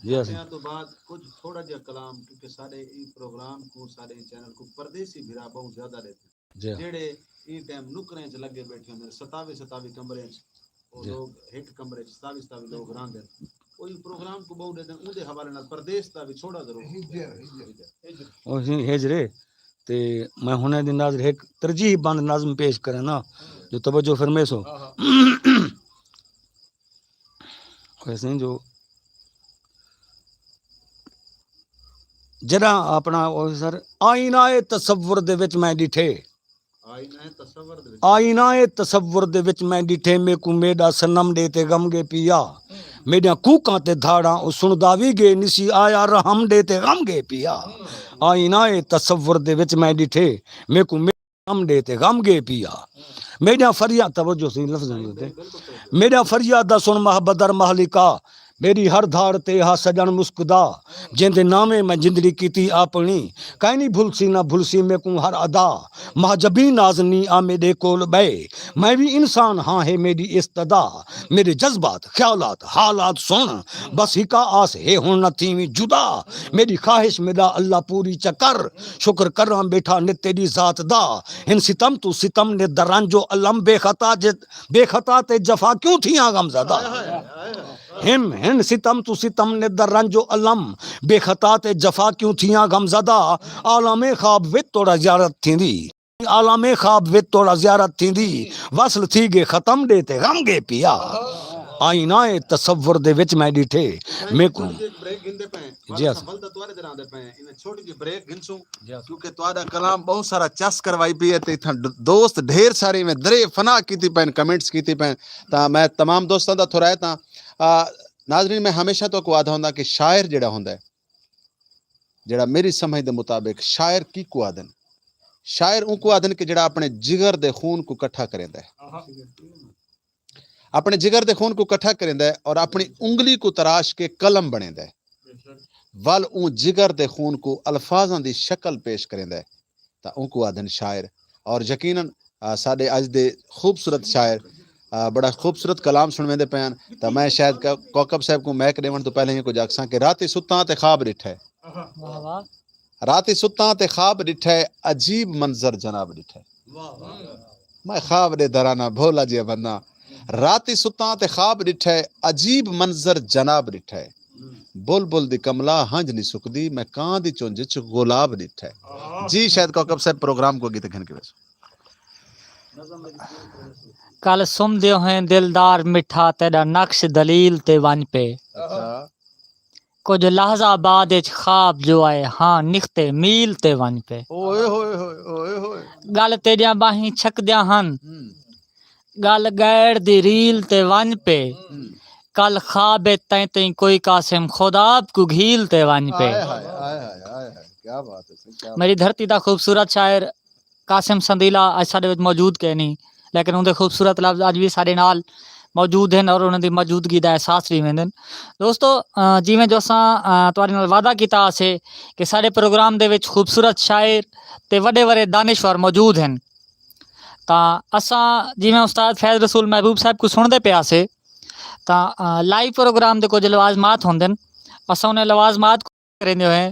جی ہاں سئیں۔ اساں تو بعد کچھ تھوڑا جہا کلام، کیونکہ ساݙے ایں پروگرام کوں، ساݙے ایں چینل کوں پردیسی بھرا ٻہوں زیادہ ݙیکھدے۔ جی۔ جیڑھے ایں ٹائم نکریں اچ لڳے ٻیٹھے ہوندے، ستاوی ستاوی کمرے اچ، او جی۔ لوگ ہک کمرے اچ ستاوی ستاوی لوگ رہندے ہن۔ او ایں پروگرام کوں ٻہوں ݙیکھدے ہن، اوندے حوالے نال پردیس دا وی چھوڑا ضرور۔ ہجر، ہجر۔ او سئیں ہجر ہے۔ تے میں ہݨ دی ناظر ہک ترجیح بند نظم پیش کریں نا، جو توجہ فرمیسو۔ ہاں، ہاں۔ ویسے جو جݙاں اپݨا او سر، آئینہ تصور دے وچ میں ݙٹھے، آئینہ تصور دے وچ۔ آئینہ تصور دے وچ میں ݙٹھے، میکوں میݙا صنم ݙے تے غم ڳے پیا۔ میݙیاں کوکاں تے دھاڑاں او سݨدا وی ڳے نسی آیا، رحم ݙے تے غم ڳے پیا۔ آئینہ تصور دے وچ میں ݙٹھے، میکوں میݙا صنم ݙے تے غم ڳے پیا۔ میݙیاں فریاد، توجہ سئیں لفظاں دے اتے، میݙیاں فریاداں سݨ ماہ بدر مہلکا، میݙی ہر دھاڑ تے ہا سڄݨ مسکدا، جیندے ناویں میں زندڑی کیتی آپݨی، کائنی بھلسی نہ بھلسی میکوں ہر ادا، ماہ جبیں نازنیں آ میݙے کول ٻہے، میں وی انسان ہاں ہے میݙی استدا، میݙے جذبات، خیالات، حالات سݨ، بس ہکا آس ہے ہݨ نہ تھیویں جدا، میݙی خواہش میݙا اللہ پوری چا کر، شکر کراں ٻیٹھا نت تیݙی ذات دا، ہن ستم توں ستم نت دا رنج و الم، بے خطا جے، بے خطا تے جفا کیوں تھیاں غم زدہ۔ ہم ہن ستم توں ستم نت دا رنج و الم، بے خطا تے جفا کیوں تھیاں غم زدہ۔ عالم خواب وچ توڑا زیارت تھیندی، عالم خواب وچ توڑا زیارت تھیندی، وصل تھی ڳے ختم ݙے تے غم ڳے پیا۔ آئینہ تصور دے وچ میں ݙٹھے، میکوں۔ تھوڑی جی بریک گھندے پئے ہیں، جی ہاں۔ ول تاں تہاݙے تے رہندے پئے ہیں، انہاں چھوٹی جی بریک گھنسوں، جی ہاں۔ کیونکہ تہاݙا کلام بہت سارا چس کروائی پئی ہے تے اتھاں ڈ-، دوست ڈھیر سارے میں درے فنا کیتی پئے ہیں، کمنٹس کیتی پئے ہیں۔ تاں میں تمام دوستاں دا تھورائے تاں، آ، ناظرین، میں ہمیشہ تہاکوں آہدا ہوندا کہ شاعر جیڑھا ہوندا ہے، جیڑھا میری سمجھ دے مطابق شاعر کیکوں آہدن؟ شاعر اونکوں آہدن کہ جیڑھا اپݨے جگر دے خون کوں کٹھا کریندا ہے، اپݨے جگر دے خون کوں کٹھا کریندا ہے اور اپݨی انگلی کوں تراش کے قلم بݨیندا ہے، ول اوں جگر دے خون کوں الفاظاں دی شکل پیش کریندا ہے، تاں اونکوں آہدن شاعر۔ اور یقیناً، آ، ساݙے اڄ دے خوبصورت شاعر، آ، بڑا خوبصورت کلام سݨویندے پئے ہن۔ تاں میں شاید ک-، کوکب صاحب کوں مائیک ݙیوݨ توں پہلے ایکوں جاکساں کہ رات ہی ستاں تے خواب ݙٹھے۔ واہ واہ۔ رات ہی ستاں تے خواب ݙٹھے، عجیب منظر جناب ݙٹھے۔ میں خواب ݙے درانا بھولا جیا بندہ۔ رات ہی ستاں تے خواب ݙٹھے، عجیب منظر جناب ݙٹھے۔ بلبل دی کملا ہنج نہیں سکدی، میں کاں دی چنج اچ گلاب ݙٹھے۔ جی شاید کوکب صاحب پروگرام کوں اڳے تے گھن کے ویسو۔ کل سمدے ہوئیں دلدار مٹھا، تیݙا نقش دلیل تے ونڄ پئے۔ اچھا۔ کجھ لحظہ بعد اچ خواب جو آئے، ہاں نختے میل تے ونڄ پئے۔ اوئے ہوئے ہوئے، اوئے ہوئے۔ ڳل تیݙیاں ٻاہیں چھکدیاں ہن، ہم۔ ڳل ڳیڑ دی ریل تے ونڄ پئے۔ ہم۔ کل خواب اچ تئیں تئیں کوئی قاسم خود آپ کوں گھیل تے ونڄ پئے۔ آئے ہائے، آئے ہائے، آئے ہائے، کیا بات ہے سر، کیا بات۔ میری دھرتی دا خوبصورت شاعر قاسم سندیلہ اڄ ساݙے وچ موجود کینی، لیکن اوندے خوبصورت لفظ اڄ وی ساݙے نال موجود ہن اور انہاں دی موجودگی دا احساس وی ویندن۔ دوستو، آ، جیویں جو اساں، آ، تہاݙے نال وعدہ کیتا ہاسے کہ ساݙے پروگرام دے وچ خوبصورت شاعر تے وݙے وݙے دانشور موجود ہن، تاں اساں جیویں استاد فیض رسول محبوب صاحب کوں سݨدے پئے ہاسے، تاں، آ، لائیو پروگرام دے کجھ لوازمات ہوندن، اساں انہیں لوازمات کریندے ہوئے،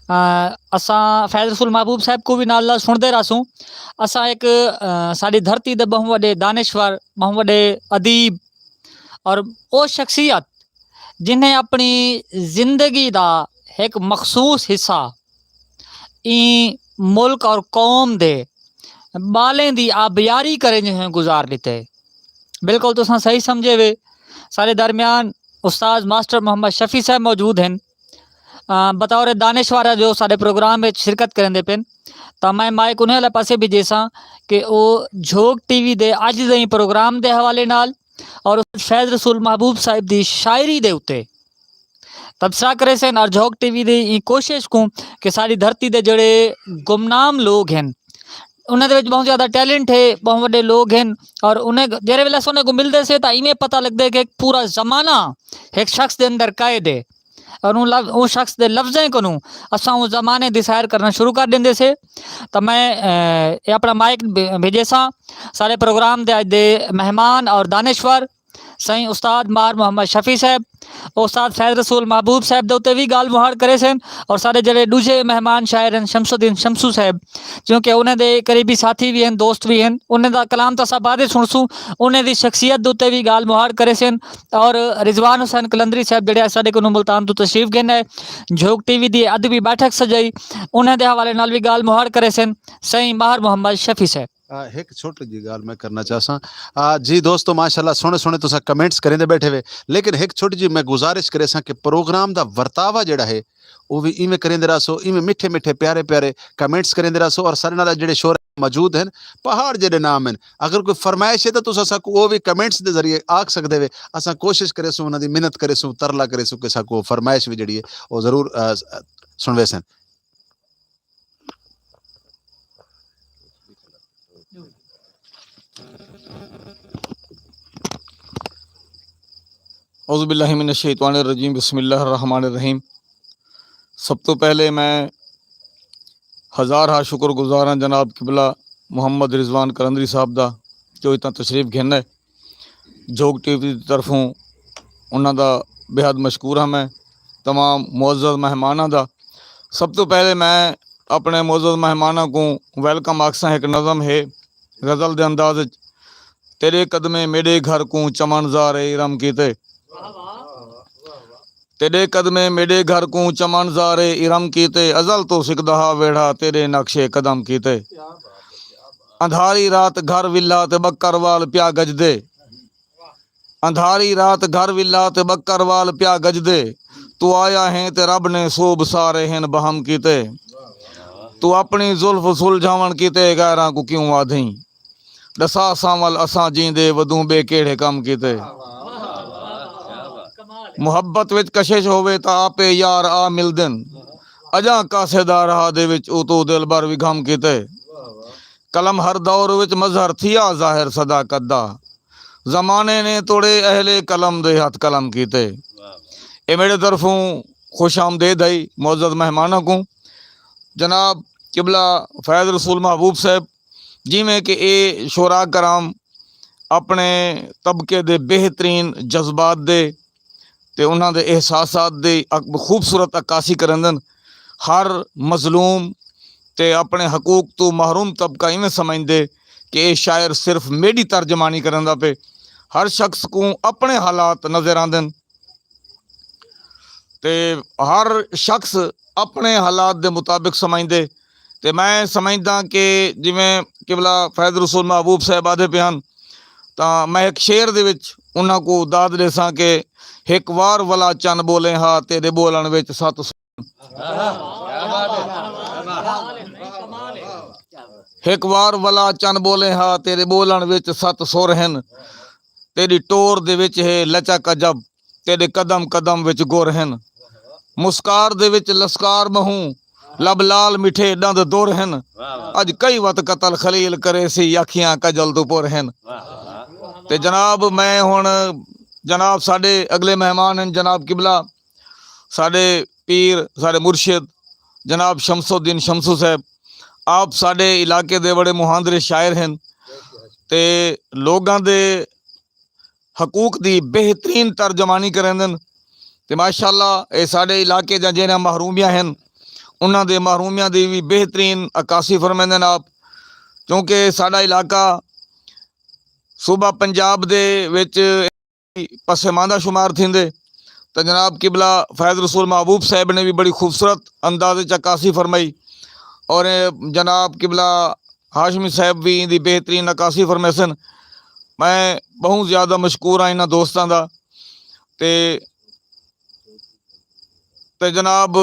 آ، اساں فیض رسول محبوب صاحب کوں وی نال نال سݨدے رہسوں۔ اساں ہک، آ، ساݙی دھرتی دے ٻہوں وݙے دانشور، ٻہوں وݙے ادیب اور او شخصیت جنہیں اپݨی زندگی دا ہک مخصوص حصہ ایں ملک اور قوم دے ٻالیں دی آبیاری کریندے ہوئے گزار ݙتے۔ بالکل تساں صحیح سمجھے وے۔ ساݙے درمیان استاد ماسٹر محمد شفیع صاحب موجود ہن، آ، بطور دانشور جو ساݙے پروگرام وچ شرکت کریندے پن، تاں میں مائیک انہیں والے پاسے بھیجیساں کہ او جھوک ٹی وی دے اڄ دے پروگرام دے حوالے نال اور فیض رسول محبوب صاحب دی شاعری دے اتے تبصرہ کریسن اور جھوک ٹی وی دی ایں کوشش کوں کہ ساݙی دھرتی دے جڑے گمنام لوگ ہن، انہاں دے وچ ٻہوں زیادہ ٹیلنٹ ہے، ٻہوں وݙے لوگ ہن، اور انہیں جیڑھے ویلے اساں انہیں کوں ملدے سے تاں ایویں پتہ لڳدے کہ ہک پورا زمانہ ہک شخص دے اندر قید ہے، اور اوں لفظ، اوں شخص دے لفظیں کنوں اساں اوں زمانے دی سیر کرݨا شروع کر ݙیندے سے۔ تاں میں، اے، اے اپݨا مائیک بھے-، بھیجیساں ساݙے پروگرام دے اڄ دے مہمان اور دانشور سئیں استاد ماہر محمد شفیع صاحب، استاد فیض رسول محبوب صاحب دے اتے وی ڳالھ مہاڑ کریسن، اور ساݙے جڑے ݙوجھے مہمان شاعر ہن شمس الدین شمسو صاحب، کیونکہ انہیں دے قریبی ساتھی وی ہن، دوست وی ہن، انہیں دا کلام تاں اساں بعد وچ سݨسوں، انہیں دی شخصیت دے اتے وی ڳالھ مہاڑ کریسن، اور رضوان حسین قلندری صاحب جڑے ساݙے کنوں ملتان توں تشریف گھن آئے، جھوک ٹی وی دی ادبی بیٹھک سجائی، انہیں دے حوالے نال وی ڳالھ مہاڑ کریسن سئیں ماہر محمد شفیع صاحب۔ آ، ہک چھوٹی جی ڳالھ میں کرنا چاہساں۔ آ، جی دوستو، ماشاءاللہ سوہݨے سوہݨے تساں کمنٹس کریندے ٻیٹھے وے، لیکن ہک چھوٹی جی میں گزارش کریساں کہ پروگرام دا ورتاوا جیڑھا ہے، او وی ایویں کریندے رہسو، ایویں مٹھے مٹھے پیارے پیارے کمنٹس کریندے رہسو، اور ساݙے نال جیڑھے شعراء موجود ہن، پہاڑ جیڑھے ناں ہن، اگر کوئی فرمائش ہے تاں تساں ساکوں او وی کمنٹس دے ذریعے آکھ سڳدے وے، اساں کوشش کریسوں، انہاں دی منت کریسوں، ترلا کریسوں کہ ساکوں او فرمائش وی جیڑھی ہے او ضرور، آ، سݨویسن۔ اعوذ باللہ من الشیطان الرجیم، بسم اللہ الرحمن الرحیم۔ سب توں پہلے میں ہزار ہا شکر گزار ہاں جناب قبلہ محمد رضوان قلندری صاحب دا، جو اتنا تشریف گھن ہے۔ جھوک ٹی وی دی طرفوں انہاں دا بے حد مشکور ہاں میں، تمام معزز مہماناں دا۔ سب توں پہلے میں اپݨے معزز مہماناں کوں ویلکم آکھساں۔ ہک نظم ہے غزل دے انداز وچ، تیݙے قدمیں میݙے گھر کوں چمن زار ارم کیتے۔ تیݙے قدمیں میݙے گھر کوں چمن زار ارم کیتے، ازل توں سکدا ہا ویڑھا تیݙے نقش قدم کیتے۔ اندھاری رات گھر ولا تے ٻکر وال پیا گجدے، اندھاری رات گھر ولا تے ٻکر وال پیا گجدے، توں آیا ہیں تے رب نے سوب سارے ہن بہم کیتے۔ توں اپݨی زلف سلجھاوݨ کیتے غیراں کوں کیوں آدھیں؟ ݙسا سانول اساں جیندے ودوں ٻئے کیڑھے کم کیتے۔ محبت وچ کشش ہووے تاں آپے یار آ ملدن، اڄاں قاصدارہا دے وچ اتوں دلبر وی گھم کیتے۔ قلم ہر دور وچ مظہر تھیا ظاہر صداقت دا، زمانے نے توڑے اہل قلم دے ہتھ قلم کیتے۔ اے میݙے طرفوں خوش آمدید ہئی معزز مہماناں کوں۔ جناب قبلہ فیض رسول محبوب صاحب، جیویں کہ اے شعراء کرام اپݨے طبقے دے بہترین جذبات دے تے انہاں دے احساسات دی اک-، خوبصورت عکاسی کریندن۔ ہر مظلوم تے اپݨے حقوق توں محروم طبقہ ایویں سمجھدے کہ اے شاعر صرف میݙی ترجمانی کریندا پئے۔ ہر شخص کوں اپݨے حالات نظر آندن تے ہر شخص اپݨے حالات دے مطابق سمجھدے۔ تے میں سمجھداں کہ جیویں قبلہ فیض رسول محبوب صاحب آہدے پئے ہن، تاں میں ہک شعر دے وچ انہاں کوں داد ݙیساں کہ ہک وار ولا چن ٻولیں ہا تیݙے ٻولݨ وچ ست سو ہک وار ولا چن ٻولیں ہا، تیݙے ٻولݨ وچ ست سر ہن، تیݙی ٹور دے وچ ہے لچک عجب، تیݙے قدم قدم وچ گر ہن۔ مسکار دے وچ لسکار ٻہوں، لب لال مٹھے ݙند در ہن۔ اڄ کئی وت قتل خلیل کریسی، اکھیاں کجل توں پر ہن۔ تے جناب، میں ہݨ، جناب ساݙے اڳلے مہمان ہن جناب قبلہ، ساݙے پیر، ساݙے مرشد جناب شمس الدین شمسو صاحب۔ آپ ساݙے علاقے دے بڑے مہاندرے شاعر ہن تے لوگاں دے حقوق دی بہترین ترجمانی کریندن۔ تے ماشاءاللہ اے ساݙے علاقے دیاں جیڑھیاں محرومیاں ہن، انہاں دے محرومیاں دی وی بہترین عکاسی فرمیندن آپ، کیونکہ ساݙا علاقہ صوبہ پنجاب دے وچ پسماندہ شمار تھیندے۔ تاں جناب قبلہ فیض رسول محبوب صاحب نے وی بڑی خوبصورت انداز وچ عکاسی فرمائی، اور جناب قبلہ ہاشمی صاحب وی ایندی بہترین عکاسی فرمیسن۔ میں ٻہوں زیادہ مشکور ہاں انہاں دوستاں دا۔ تے تے جناب،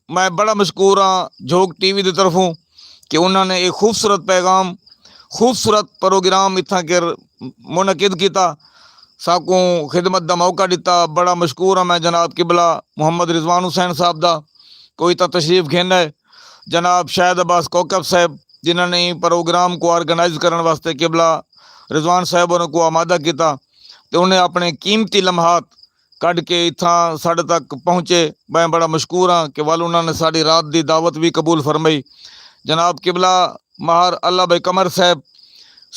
میں بڑا مشکور ہاں جھوک ٹی وی دی طرفوں کہ انہاں نے ایک خوبصورت پیغام، خوبصورت پروگرام اتھاں کر منعقد کیتا، ساکوں خدمت دا موقع ݙتا۔ بڑا مشکور ہاں میں جناب قبلہ محمد رضوان حسین صاحب دا، کوئی تاں تشریف گھن ہے، جناب شاہد عباس کوکب صاحب، جنہاں نے ایں پروگرام کوں آرگنائز کرݨ واسطے قبلہ رضوان صاحب ہوراں کوں آمادہ کیتا تے انہیں اپݨے قیمتی لمحات کڈھ کے اتھاں ساڈے تک پہنچے۔ میں بڑا مشکور ہاں کہ ول انہاں نے ساڈی رات دی دعوت وی قبول فرمائی۔ جناب قبلہ ماہر اللہ بھائی قمر صاحب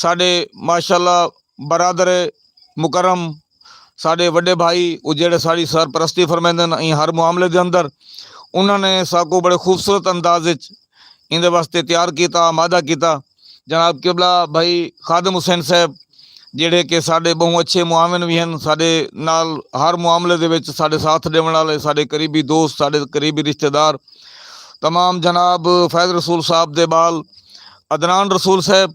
ساڈے ماشاءاللہ برادر مکرم، ساڈے وڈے بھائی، او جیڑھے ساڈی سرپرستی فرمیندن ایں ہر معاملے دے اندر، انہاں نے ساکوں بڑے خوبصورت انداز وچ ایندے واسطے تیار کیتا، آمادہ کیتا۔ جناب قبلہ بھائی خادم حسین صاحب، جیڑھے کہ ساڈے بہوں اچھے معاون وی ہن، ساڈے نال ہر معاملے دے وچ ساڈے ساتھ ݙیوݨ والے، ساڈے قریبی دوست، ساڈے قریبی رشتہ دار، تمام جناب فیض رسول صاحب دے ٻال، عدنان رسول صاحب،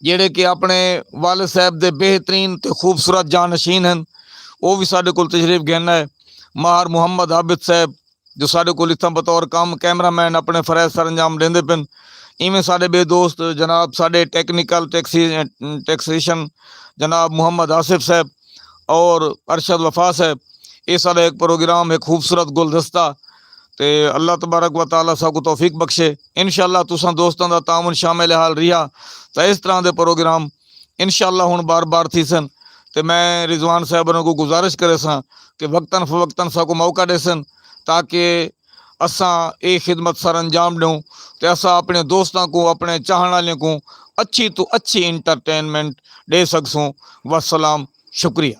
جیڑھے کہ اپݨے والد صاحب دے بہترین تے خوبصورت جانشین ہن، او وی ساݙے کول تشریف گھن آئے۔ ماہر محمد عابد صاحب جو ساݙے کول اتھاں بطور کم کیمرہ مین اپݨے فرائض سر انجام ݙیندے پن، ایویں ساݙے ٻئے دوست جناب ساݙے ٹیکنیکل ٹیکسی ٹیکسیشن جناب محمد آصف صاحب اور ارشد وفا صاحب، اے ساݙا ہک پروگرام، ہک خوبصورت گلدستہ، تے اللہ تبارک و تعالیٰ ساکوں توفیق بخشے۔ انشاءاللہ تساں دوستاں دا تعاون شامل حال رہیا تاں اس طرح دے پروگرام انشاءاللہ ہݨ بار بار تھیسن۔ تے میں رضوان صاحب ہوراں کوں گزارش کریساں کہ وقتاً فوقتاً ساکوں موقع ݙیسن تاکہ اساں اے خدمت سر انجام ݙیوں تے اساں اپݨے دوستاں کوں، اپݨے چاہݨ آلیاں کوں اچھی توں اچھی انٹرٹینمنٹ ݙے سڳسوں۔ والسلام، شکریہ۔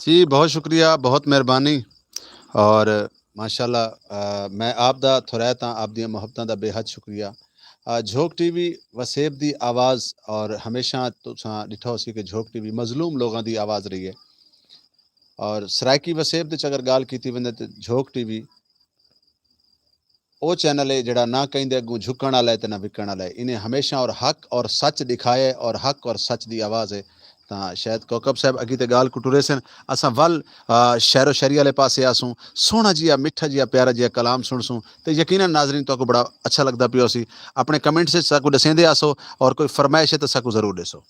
جی بہت شکریہ، بہت مہربانی۔ اور ماشاءاللہ، میں آپ دا تھوریت ہاں، آپ دیاں محبتاں دا بے حد شکریہ۔ جھوک ٹی وی وسیب دی آواز، اور ہمیشہ تساں ݙٹھا ہوسی کہ جھوک ٹی وی مظلوم لوگاں دی آواز رہی ہے۔ اور سرائیکی وسیب دے اچ اگر ڳالھ کیتی ونڄے تے جھوک ٹی وی او چینل ہے جیڑھا نہ کہیں دے اڳوں جھکݨ آلا ہے تے نہ وکݨ آلا ہے۔ انہیں ہمیشہ اور حق اور سچ ݙکھایا ہے اور حق اور سچ دی آواز ہے۔ تاں شاید کوکب صاحب اڳی تے ڳالھ کوں ٹریسن، اساں ول شعر و شاعری آلے پاسے آسوں، سوہݨا جیہا مٹھا جیہا پیارا جیہا کلام سݨسوں تے یقینا ناظرین تہاکوں بڑا اچھا لڳدا پیا ہوسی۔ اپݨے کمنٹس اچ ساکوں ݙسیندے آسو اور کوئی فرمائش ہے تاں ساکوں ضرور ݙیسو۔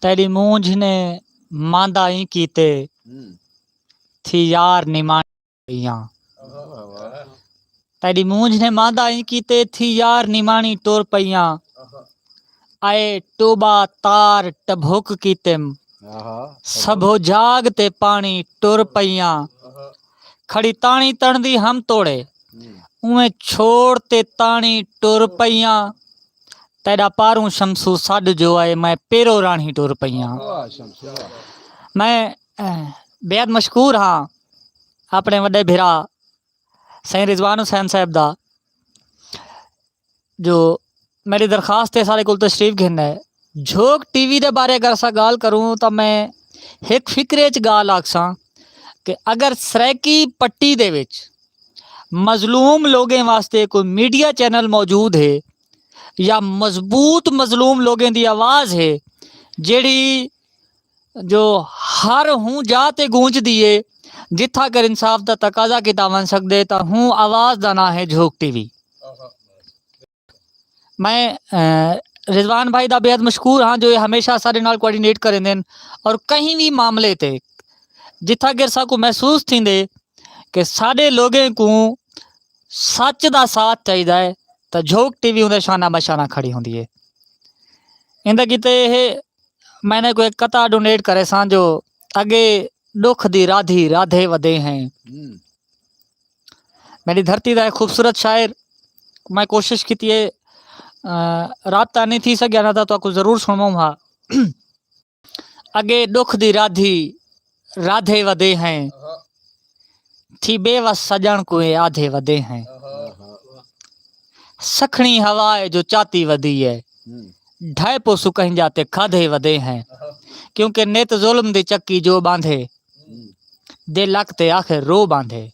تیݙی مونجھ نے ماندا ایں کیتے تھی یار نماݨی ٹر پئیاں۔ تیݙی مونجھ نے ماندا ایں کیتے تھی یار نماݨی ٹر پئیاں۔ اے ٹوبا تار ٹبھک کیتم سبھو جھاگ تے پاݨی ٹر پئیاں۔ کھڑی تاݨی تݨدی ہم توڑے اونویں چھوڑ تے تاݨی ٹر پئیاں۔ تیݙا پاروں شمسو سݙ جو آئے میں پیرو راہݨی ٹر پئیاں۔ میں بے حد مشکور ہاں اپݨے وݙے بھرا سئیں رضوان حسین صاحب دا جو میݙی درخواست تے ساݙے کول تشریف گھن آئے۔ جھوک ٹی وی دے بارے اگر اساں ڳالھ کروں تاں میں ہک فقرے اچ ڳالھ آکھساں کہ اگر سرائیکی پٹی دے وچ مظلوم لوگیں واسطے کوئی میڈیا چینل موجود ہے یا مضبوط مظلوم لوگیں دی آواز ہے جیڑھی جو ہر ہوں جاہ تے گونجدی ہے، جتھاں کر انصاف دا تقاضا کیتا ونڄ سڳدے تاں ہوں آواز دا ناں ہے جھوک ٹی وی۔ میں رضوان بھائی دا بے حد مشکور ہاں جو اے ہمیشہ اساݙے نال کوآرڈینیٹ کریندن اور کہیں وی معاملے تے جتھاں کر ساکوں محسوس تھیندے کہ ساݙے لوگیں کوں سچ دا ساتھ چاہیدا ہے تاں جھوک ٹی وی اوندے شانہ بشانہ کھڑی ہوندی ہے۔ ایندے کیتے اے میں نے کوئی قطعہ ڈونیٹ کریساں جو اگے ڈکھ دی رادھی رادھے ودے ہیں۔ میݙی دھرتی دا ہک خوبصورت شاعر، میں کوشش کیتی ہے رابطہ نہیں تھی سڳیا نہ تاں تہاکوں ضرور سݨواؤں ہا۔ اگے ڈکھ دی رادھی رادھے ودے ہیں، تھی بے وس سڄݨ کوں اے آدھے ودے ہیں۔ سکھݨی ہوا اے جو چاتی ودی اے، ڈھائے پوسوں کہیں جاہ تے کھادھے ودے ہیں۔ کیونکہ نت ظلم دی چکی جو ٻاندھے، دے لک تے آخر رو ٻاندھے۔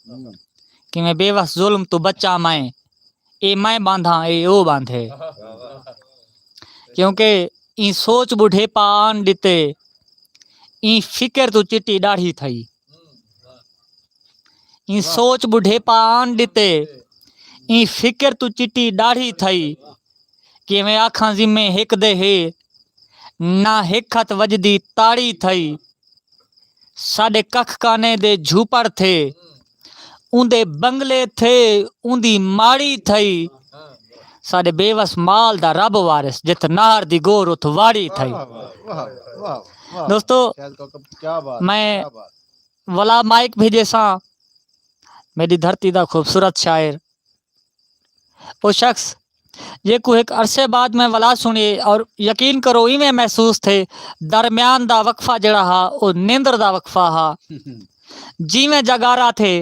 کیویں بے وس ظلم توں بچاں میں، اے میں ٻاندھاں اے او ٻاندھے۔ کیونکہ ایں سوچ ٻڈھیپا آن ݙتے، ایں فکر توں چٹی ݙاڑھی تھئی۔ ایں سوچ ٻڈھیپا آن ݙتے، ایں فکر توں چٹی ݙاڑھی تھئی۔ کیویں آکھاں ذمے ہک دے ہے، نہ ہک ہتھ وڄدی تاڑی تھئی۔ ساݙے ککھ کانے دے جھوپڑ تھے، اوندے بنگلے تھے، اوندی ماڑی تھئی۔ ساݙے بے وس مال دا رب وارث، جتھ نہر دی گور اتھ واڑی تھئی۔ دوستو، میں ولا مائیک بھیجیساں، میݙی دھرتی دا خوبصورت شاعر، او شخص جیکوں ہک عرصے بعد میں ولا سݨیے اور یقین کرو ایویں محسوس تھے درمیان دا وقفہ جیڑھا ہا او نیندر دا وقفہ ہا۔ جیویں جاڳارا تھے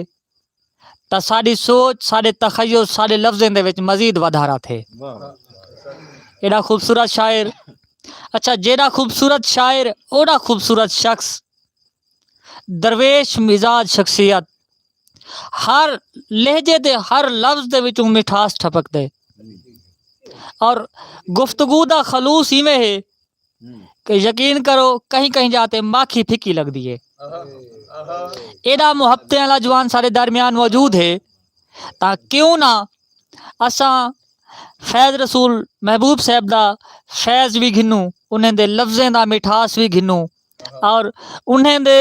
تاں ساݙی سوچ، ساݙے تخیل، ساݙے لفظیں دے وچ مزید ودھارا تھے۔ ایݙا خوبصورت شاعر، اچھا جیݙا خوبصورت شاعر اوݙا خوبصورت شخص۔ درویش مزاج شخصیت، ہر لہجے دے ہر لفظ دے وچوں مٹھاس ٹھپک دے، اور گفتگو دا خلوص ایویں ہے کہ یقین کرو کہیں کہیں جاہ تے ماکھی پھکی لگدی ہے۔ ایݙا محبتیں والا جوان ساݙے درمیان موجود ہے، تاں کیوں نہ اساں فیض رسول محبوب صاحب دا فیض وی گھنوں، انہیں دے لفظیں دا مٹھاس وی گھنوں، اور انہیں دے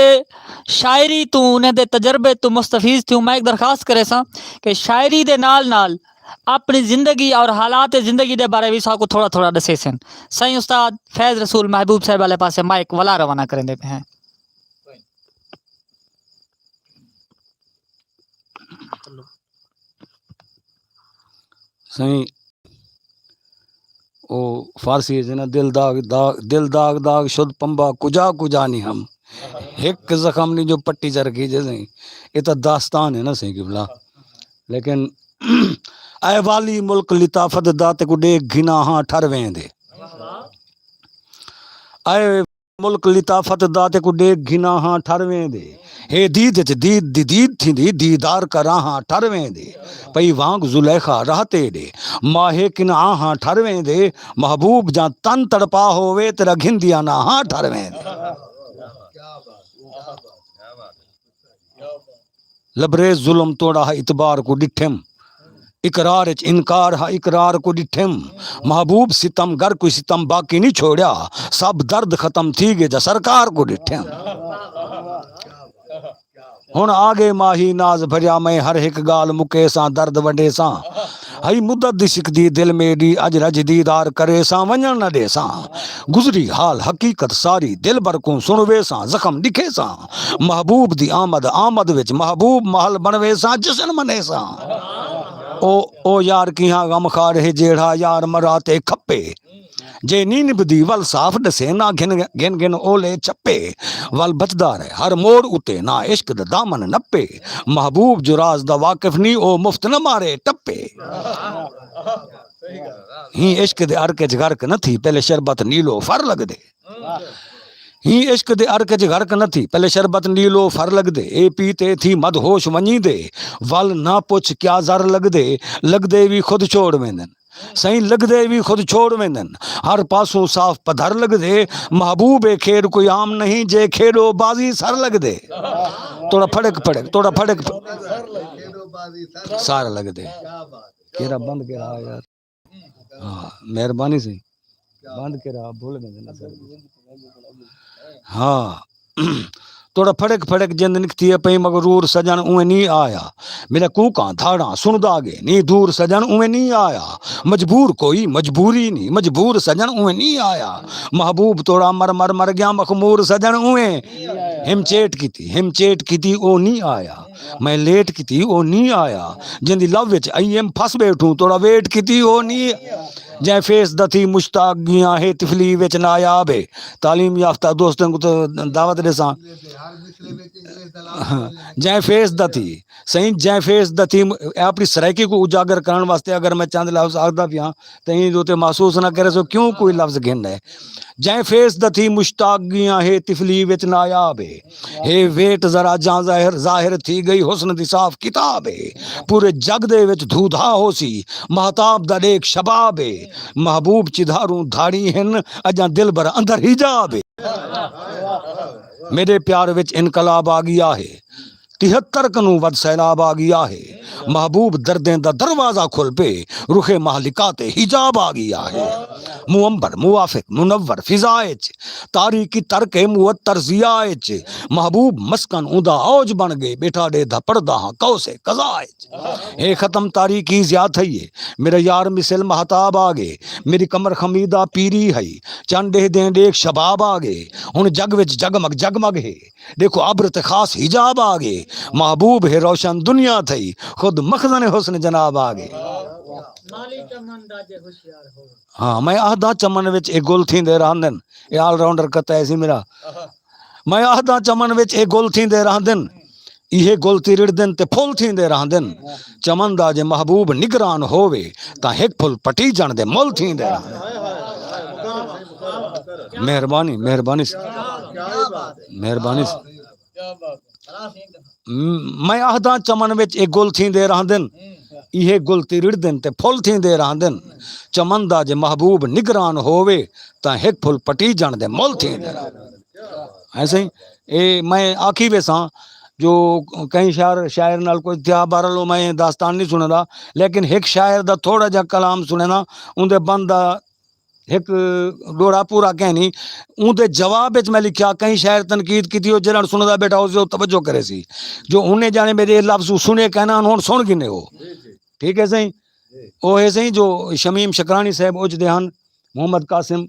شاعری توں، انہیں دے تجربے توں مستفیض تھیوں۔ میں ایک درخواست کریساں کہ شاعری دے نال نال اپݨی زندگی اور حالات زندگی دے بارے وی ساکوں تھوڑا تھوڑا ݙسیسن۔ سائیں استاد فیض رسول محبوب صاحب والے پاسے مائیک ولا روانہ کریندے پئے ہیں۔ سائیں، او فارسی ہے نا، دل داغ داغ، دل داغ داغ شد پنبہ کجا کجا نہیں ہم، ہک زخم نہیں جو پٹی چ رکھی جے سائیں۔ یہ تو داستان ہے نا سائیں قبلہ۔ لیکن اے والی ملک لطافت دا، تیکوں ݙیکھ گھنا ہاں ٹھر ویندے۔ اے ملک لطافت دا، تیکوں ݙیکھ گھنا ہاں ٹھر ویندے۔ ہے دید اچ دید دی دید تھیندی، دیدار کراں ہاں ٹھر ویندے۔ پئی وانگ زلیخا راہ تیݙے، ماہ کنعاں ہاں ٹھر ویندے۔ محبوب جاں تن تڑپا ہووے، تیݙا گھندیاں نہ ہاں ٹھر ویندے۔ لبریز ظلم توڑا ہا اعتبار کوں ݙٹھم، اقرار اچ انکار ہا اقرار کوں ݙٹھم۔ محبوب ستم گر کوئی ستم باقی نہیں چھوڑیا، سب درد ختم تھی ڳئے جا سرکار کوں ݙٹھم۔ ہݨ آ ڳئے ماہی ناز بھریا، میں ہر ہک ڳالھ مکیساں، درد ونڈیساں۔ ہئی مدت دی سکدی دل میݙی، اڄ رڄ دیدار کریساں، ونڄݨ نہ ݙیساں۔ گزری حال حقیقت ساری، دلبر کوں سݨویساں، زخم ݙکھیساں۔ محبوب دی آمد آمد وچ، محبوب محل بݨویساں، جشن منیساں۔ او، او یار کیہاں غم خوار ہے، جیڑھا یار مرا تے کھپے۔ جے نی نبھدی ول صاف ݙسے، نہ گھن، گھن گھن اولے چپے۔ ول بچدا رہے ہر موڑ اتے، نہ عشق دا دامن نپے۔ محبوب جو راز دا واقف نی، او مفت نہ مارے ٹپے۔ ہی عشق دے عرق اچ غرق نہ تھی، پہلے شربت نیلو فر لڳدے۔ ہی عشق دے عرق اچ غرق نہ تھی، پہلے شربت نیلو فر لڳدے۔ اے پی تے تھی مد ہوش ونڄیندے، ول نہ پچھ کیا زر لڳدے، لڳدے وی خود چھوڑ ویندن۔ سائیں، لڳدے وی خود چھوڑ ویندن، ہر پاسوں صاف پدھر لڳدے۔ محبوب اے کھیݙ کوئی عام نہیں، جے کھیݙو بازی سر لڳدے۔ توڑا پھڑک پھڑک، توڑا پھڑک پھڑک۔ سر لڳدے۔ کیڑھا بند کیڑھا یار؟ ہاں، مہربانی سائیں۔ بند کیڑھا بھل ویندے نا سر۔ ہاں۔ توڑا پھڑک پھڑک جند نکھتی ہے پئی مغرور، سڄݨ اونویں نی آیا۔ میݙا کوکاں دھاڑاں سݨدا ڳئے نی دور، سڄݨ اونویں نی آیا۔ مجبور کوئی مجبوری نی، مجبور سڄݨ اونویں نی آیا۔ محبوب توڑا مر مر مر ڳیا مخمور، سڄݨ اونویں۔ ہم چیٹ کیتی، ہم چیٹ کیتی، او نی آیا۔ میں لیٹ کیتی، او نی آیا۔ جیندی لو وچ آئی ایم پھس ٻیٹھوں، توڑا ویٹ کیتی، او نی۔ جئیں فیس دا تھی مشتاق ڳیاں ہے طفلی وچ نایاب ہے۔ تعلیم یافتہ دوستاں کوں تاں دعوت ݙیساں۔ ہاں، جئیں فیس دا تھی، سائیں، جئیں فیس دا تھی، اے اپݨی سرائیکی کوں اجاگر کرݨ واسطے اگر میں چند لفظ آکھدا پیاں، تاں ایں دے اتے محسوس نہ کریسو کیوں کوئی لفظ گھن ہے۔ جئیں فیس دا تھی مشتاق ڳیاں ہے طفلی وچ نایاب ہے۔ ہے ویٹ ذرا جاں ظاہر، ظاہر تھی ڳئی حسن دی صاف کتاب ہے۔ پورے جڳ دے وچ دھو دھا ہوسی، مہتاب دا ݙیکھ شباب ہے۔ محبوب چدھاروں دھاڑی ہن، اڄاں دلبر اندر حجاب ہے۔ میݙے پیار وچ انقلاب آ ڳیا ہے، تہتر کنوں ودھ سیلاب آ ڳیا ہے۔ محبوب دردیں دا دروازہ کھل پئے، رخ مہلکا تے حجاب آ ڳیا ہے۔ مو عنبر موافق منور فضا اچ، تاریکی ترک معطر ضیاء اچ۔ محبوب مسکن اوندا اوج بݨ ڳئے، ٻیٹھا ݙیہدا پڑھدا ہاں قوس قزح اچ۔ ہے ختم تاریکی ضیاء تھئی ہے، میݙا یار مثل مہتاب آ ڳئے۔ میݙی کمر خمیدہ پیری ہئی، چن ݙیہدیں ݙیکھ شباب آ ڳئے۔ ہݨ جڳ وچ جگمگ جگمگ ہے، ݙیکھو ابر تے خاص حجاب آ ڳئے۔ محبوب ہے روشن دنیا تھئی، خود مخزن حسن جناب آ ڳئے۔ ہاں، میں آہداں چمن وچ اے گل تھیندے رہندن۔ اے آل راؤنڈر قطعہ ہے سی میݙا۔ میں آہداں چمن وچ اے گل تھیندے رہندن، ایہے گل ترڑدن تے پھل تھیندے رہندن۔ چمن دا جے محبوب نگران ہووے، تاں ہک پھل پٹیجݨ دے مل تھیندے رہندن۔ مہربانی، مہربانی س-، مہربانی س-، میں آہداں چمن وچ اے گل تھیندے رہندن، ایہے گل تے رڑدن تے پھل تھیندے رہندن۔ چمن دا جے محبوب نگران ہووے تاں ہک پھل پٹی جان دے مل تھیندے رہندن۔ ایسے ہی اے میں آکھی ویساں جو کہیں شاعر شاعر نال کوئی تھیا، بہرحال او میں داستان نہیں سنیندا، لیکن ہک شاعر دا تھوڑا جا کلام سنیندا، اوندے بند دا ہک ݙوہڑا پورا کہنی۔ اوندے جواب وچ میں لکھیا، کہیں شاعر تنقید کیتی ہو، جیڑھا سندا بیٹھا ہوسی او توجہ کریسی۔ جو انہیں جانے میرے اے لفظ سنے کہنا ہن سن گھنے ہو۔ ٹھیک ہے سائیں؟ او ہے سائیں جو شمیم شکرانی صاحب اچ دے ہن، محمد قاسم،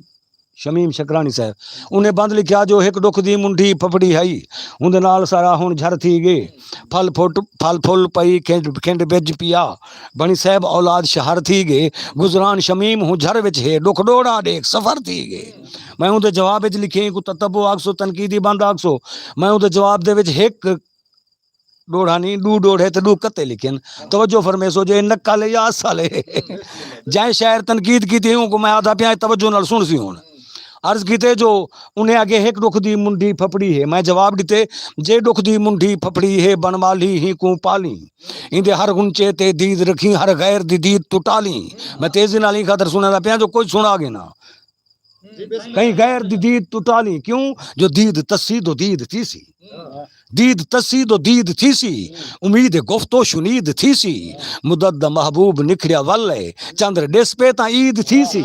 شمیم شکرانی صاحب۔ انہیں بند لکھیا جو ہک ݙکھ دی منڈھی پھپڑی ہئی، اوندے نال سارا ہن جھر تھی ڳئے۔ پھل پھٹ پھل پھل پئی کھنڈ کھنڈ بج پیا، بݨی صاحب اولاد شہر تھی ڳئے۔ گزران شمیم ہوں جھر وچ ہے، ݙکھ ݙوہڑا ݙیکھ سفر تھی ڳئے۔ میں اوندے جواب وچ لکھیں کوں تتبع آکھسو، تنقیدی بند آکھسو۔ میں اوندے جواب دے وچ ہک ݙوہڑا نہیں، ݙو ݙوہڑے تے ݙو قطعے لکھن۔ توجہ فرمیسو جو اے نقل ہے یا اصل ہے۔ جئیں شاعر تنقید کیتی اوں کوں میں آہدا پیاں توجہ نال سݨسی ہن۔ عرض کیتے جو انہیں آکھے ہک ݙکھ دی منڈھی پھپڑی ہے۔ میں جواب ݙتے، جے ݙکھ دی منڈھی پھپڑی ہے، بݨ والی ہی کوں پالیں۔ ایندے ہر غنچے تے دید رکھیں، ہر غیر دی دید توں ٹالیں۔ میں تیزی نال ایں خاطر سݨیندا پیاں جو کجھ سݨا ڳئے نا۔ کہیں غیر دی دید توں ٹالیں، کیوں جو دید تسی دو دید تھیسی۔ دید تسی دو دید تھیسی، امید گفت و شنید تھیسی۔ مدت دا محبوب نکھڑیا ول ہے، چندر ݙس پے تاں عید تھیسی۔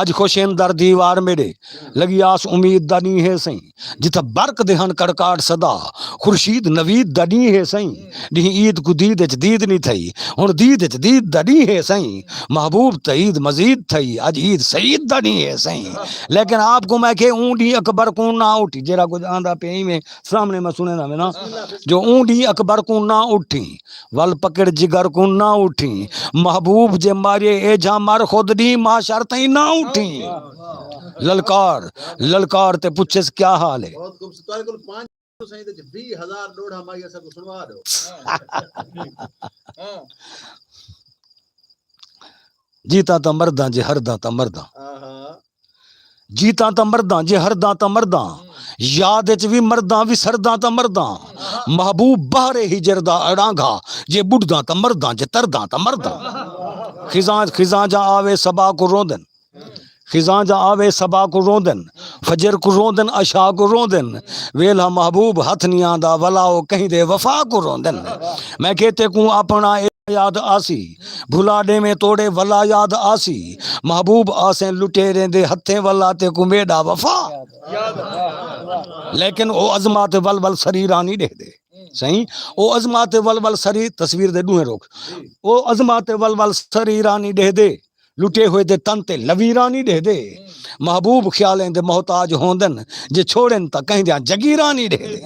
اڄ خوش ہن در دیوار میݙے، لڳی آس امید دا ݙینہہ ہے سئیں۔ جتھاں برق دے ہن کڑکاٹ صدا، خورشید نوید دا ݙینہہ ہے سئیں۔ ݙینہہ عید کوں دید اچ دید نی تھئی، ہݨ دید اچ دید دا ݙینہہ ہے سئیں۔ محبوب تاں عید مزید تھئی، اڄ عید سعید دا ݙینہہ ہے سئیں۔ لیکن آپ کوں میں کہے اوں ݙینہہ اکبر کوں نہ اٹھی، جیڑھا کجھ آندا پئے ایویں سامݨے میں سݨیندا وینداں، جو اوں ݙینہہ اکبر کوں نہ اٹھی، ول پکڑ جگر کوں نہ اٹھی۔ محبوب جے مارے اے جھاں مر خود ݙینہہ محشر تئیں نہ اٹھی۔ للکار، للکار تے پچھس کیا حال ہے؟ بہت خوبصورت۔ تہاݙے کول پانچ سو سائیں تے ویہہ ہزار ݙوہڑا مائی اساں کوں سݨوا ݙیو۔ ہاں۔ جیتاں تاں مرداں، جے ہرداں تاں مرداں۔ آہا۔ جیتاں تاں مرداں، جے ہرداں تاں مرداں۔ یاد اچ وی مرداں، وسرداں تاں مرداں۔ محبوب بحر ہجر دا اڑانگھا، جے ٻڈداں تاں مرداں، جے ترداں تاں مرداں۔ خزاں، خزاں جاں آوے صبا کوں روندن۔ خزاں جاں آوے صبا کوں روندن، فجر کوں روندن، عشاء کوں روندن۔ ویلھا محبوب ہتھ نی آندا، ولا او کہیں دے وفا کوں روندن۔ میں کہے تیکوں اپݨا اے یاد آسی، بھلا ݙیویں توڑے ولا یاد آسی۔ محبوب آسیں لٹیریں دے ہتھیں، ولا تیکوں میݙا وفا۔ لیکن او عظمت ول ول سریراں نی ݙیہدے۔ سئیں، او عظمت ول ول سری، تصویر دے ݙوہیں رخ۔ او عظمت ول ول سریراں نی ݙیہدے۔ لٹے ہوئے دے تن تے لویراں نی ݙیہدے۔ محبوب خیالیں دے محتاج ہوندن، جے چھوڑن تاں کہیں دیاں جگیراں نی ݙیہدے۔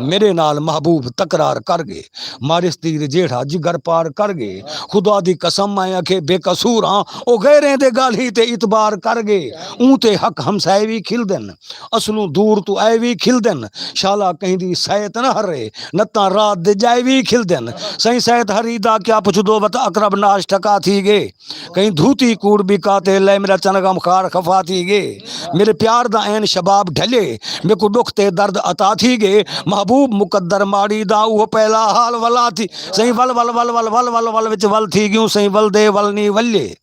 میݙے نال محبوب تکرار کر ڳئے، مارس تیر جیڑھا جگر پار کر ڳئے۔ خدا دی قسم میں آکھے بے قصور ہاں، او غیریں دے ڳالھیں تے اعتبار کر ڳئے۔ اوں تے حق ہمسائے وی کھلدن، اصلوں دور توں آئے وی کھلدن۔ شالا کہیں دی سیت نہ ہرے، نتاں رات دے جائے وی کھلدن۔ سئیں سیت ہری دا کیا پچھدو، وت اقرب ناش ٹھکا تھی ڳئے۔ کہیں دھوتی کوڑ بکا تے لئے، میݙا چن غم خار خفا تھی ڳئے۔ میݙے پیار دا عین شباب ڈھلے، میکوں ݙکھ تے درد عطا تھی ڳئے۔ محبوب مقدر ماڑی دا اوہو پہلا حال ولا تھی۔ سئیں ول ول ول ول ول ول ول وچ ول تھی ڳیوں، سئیں ول دے ول نی ولے۔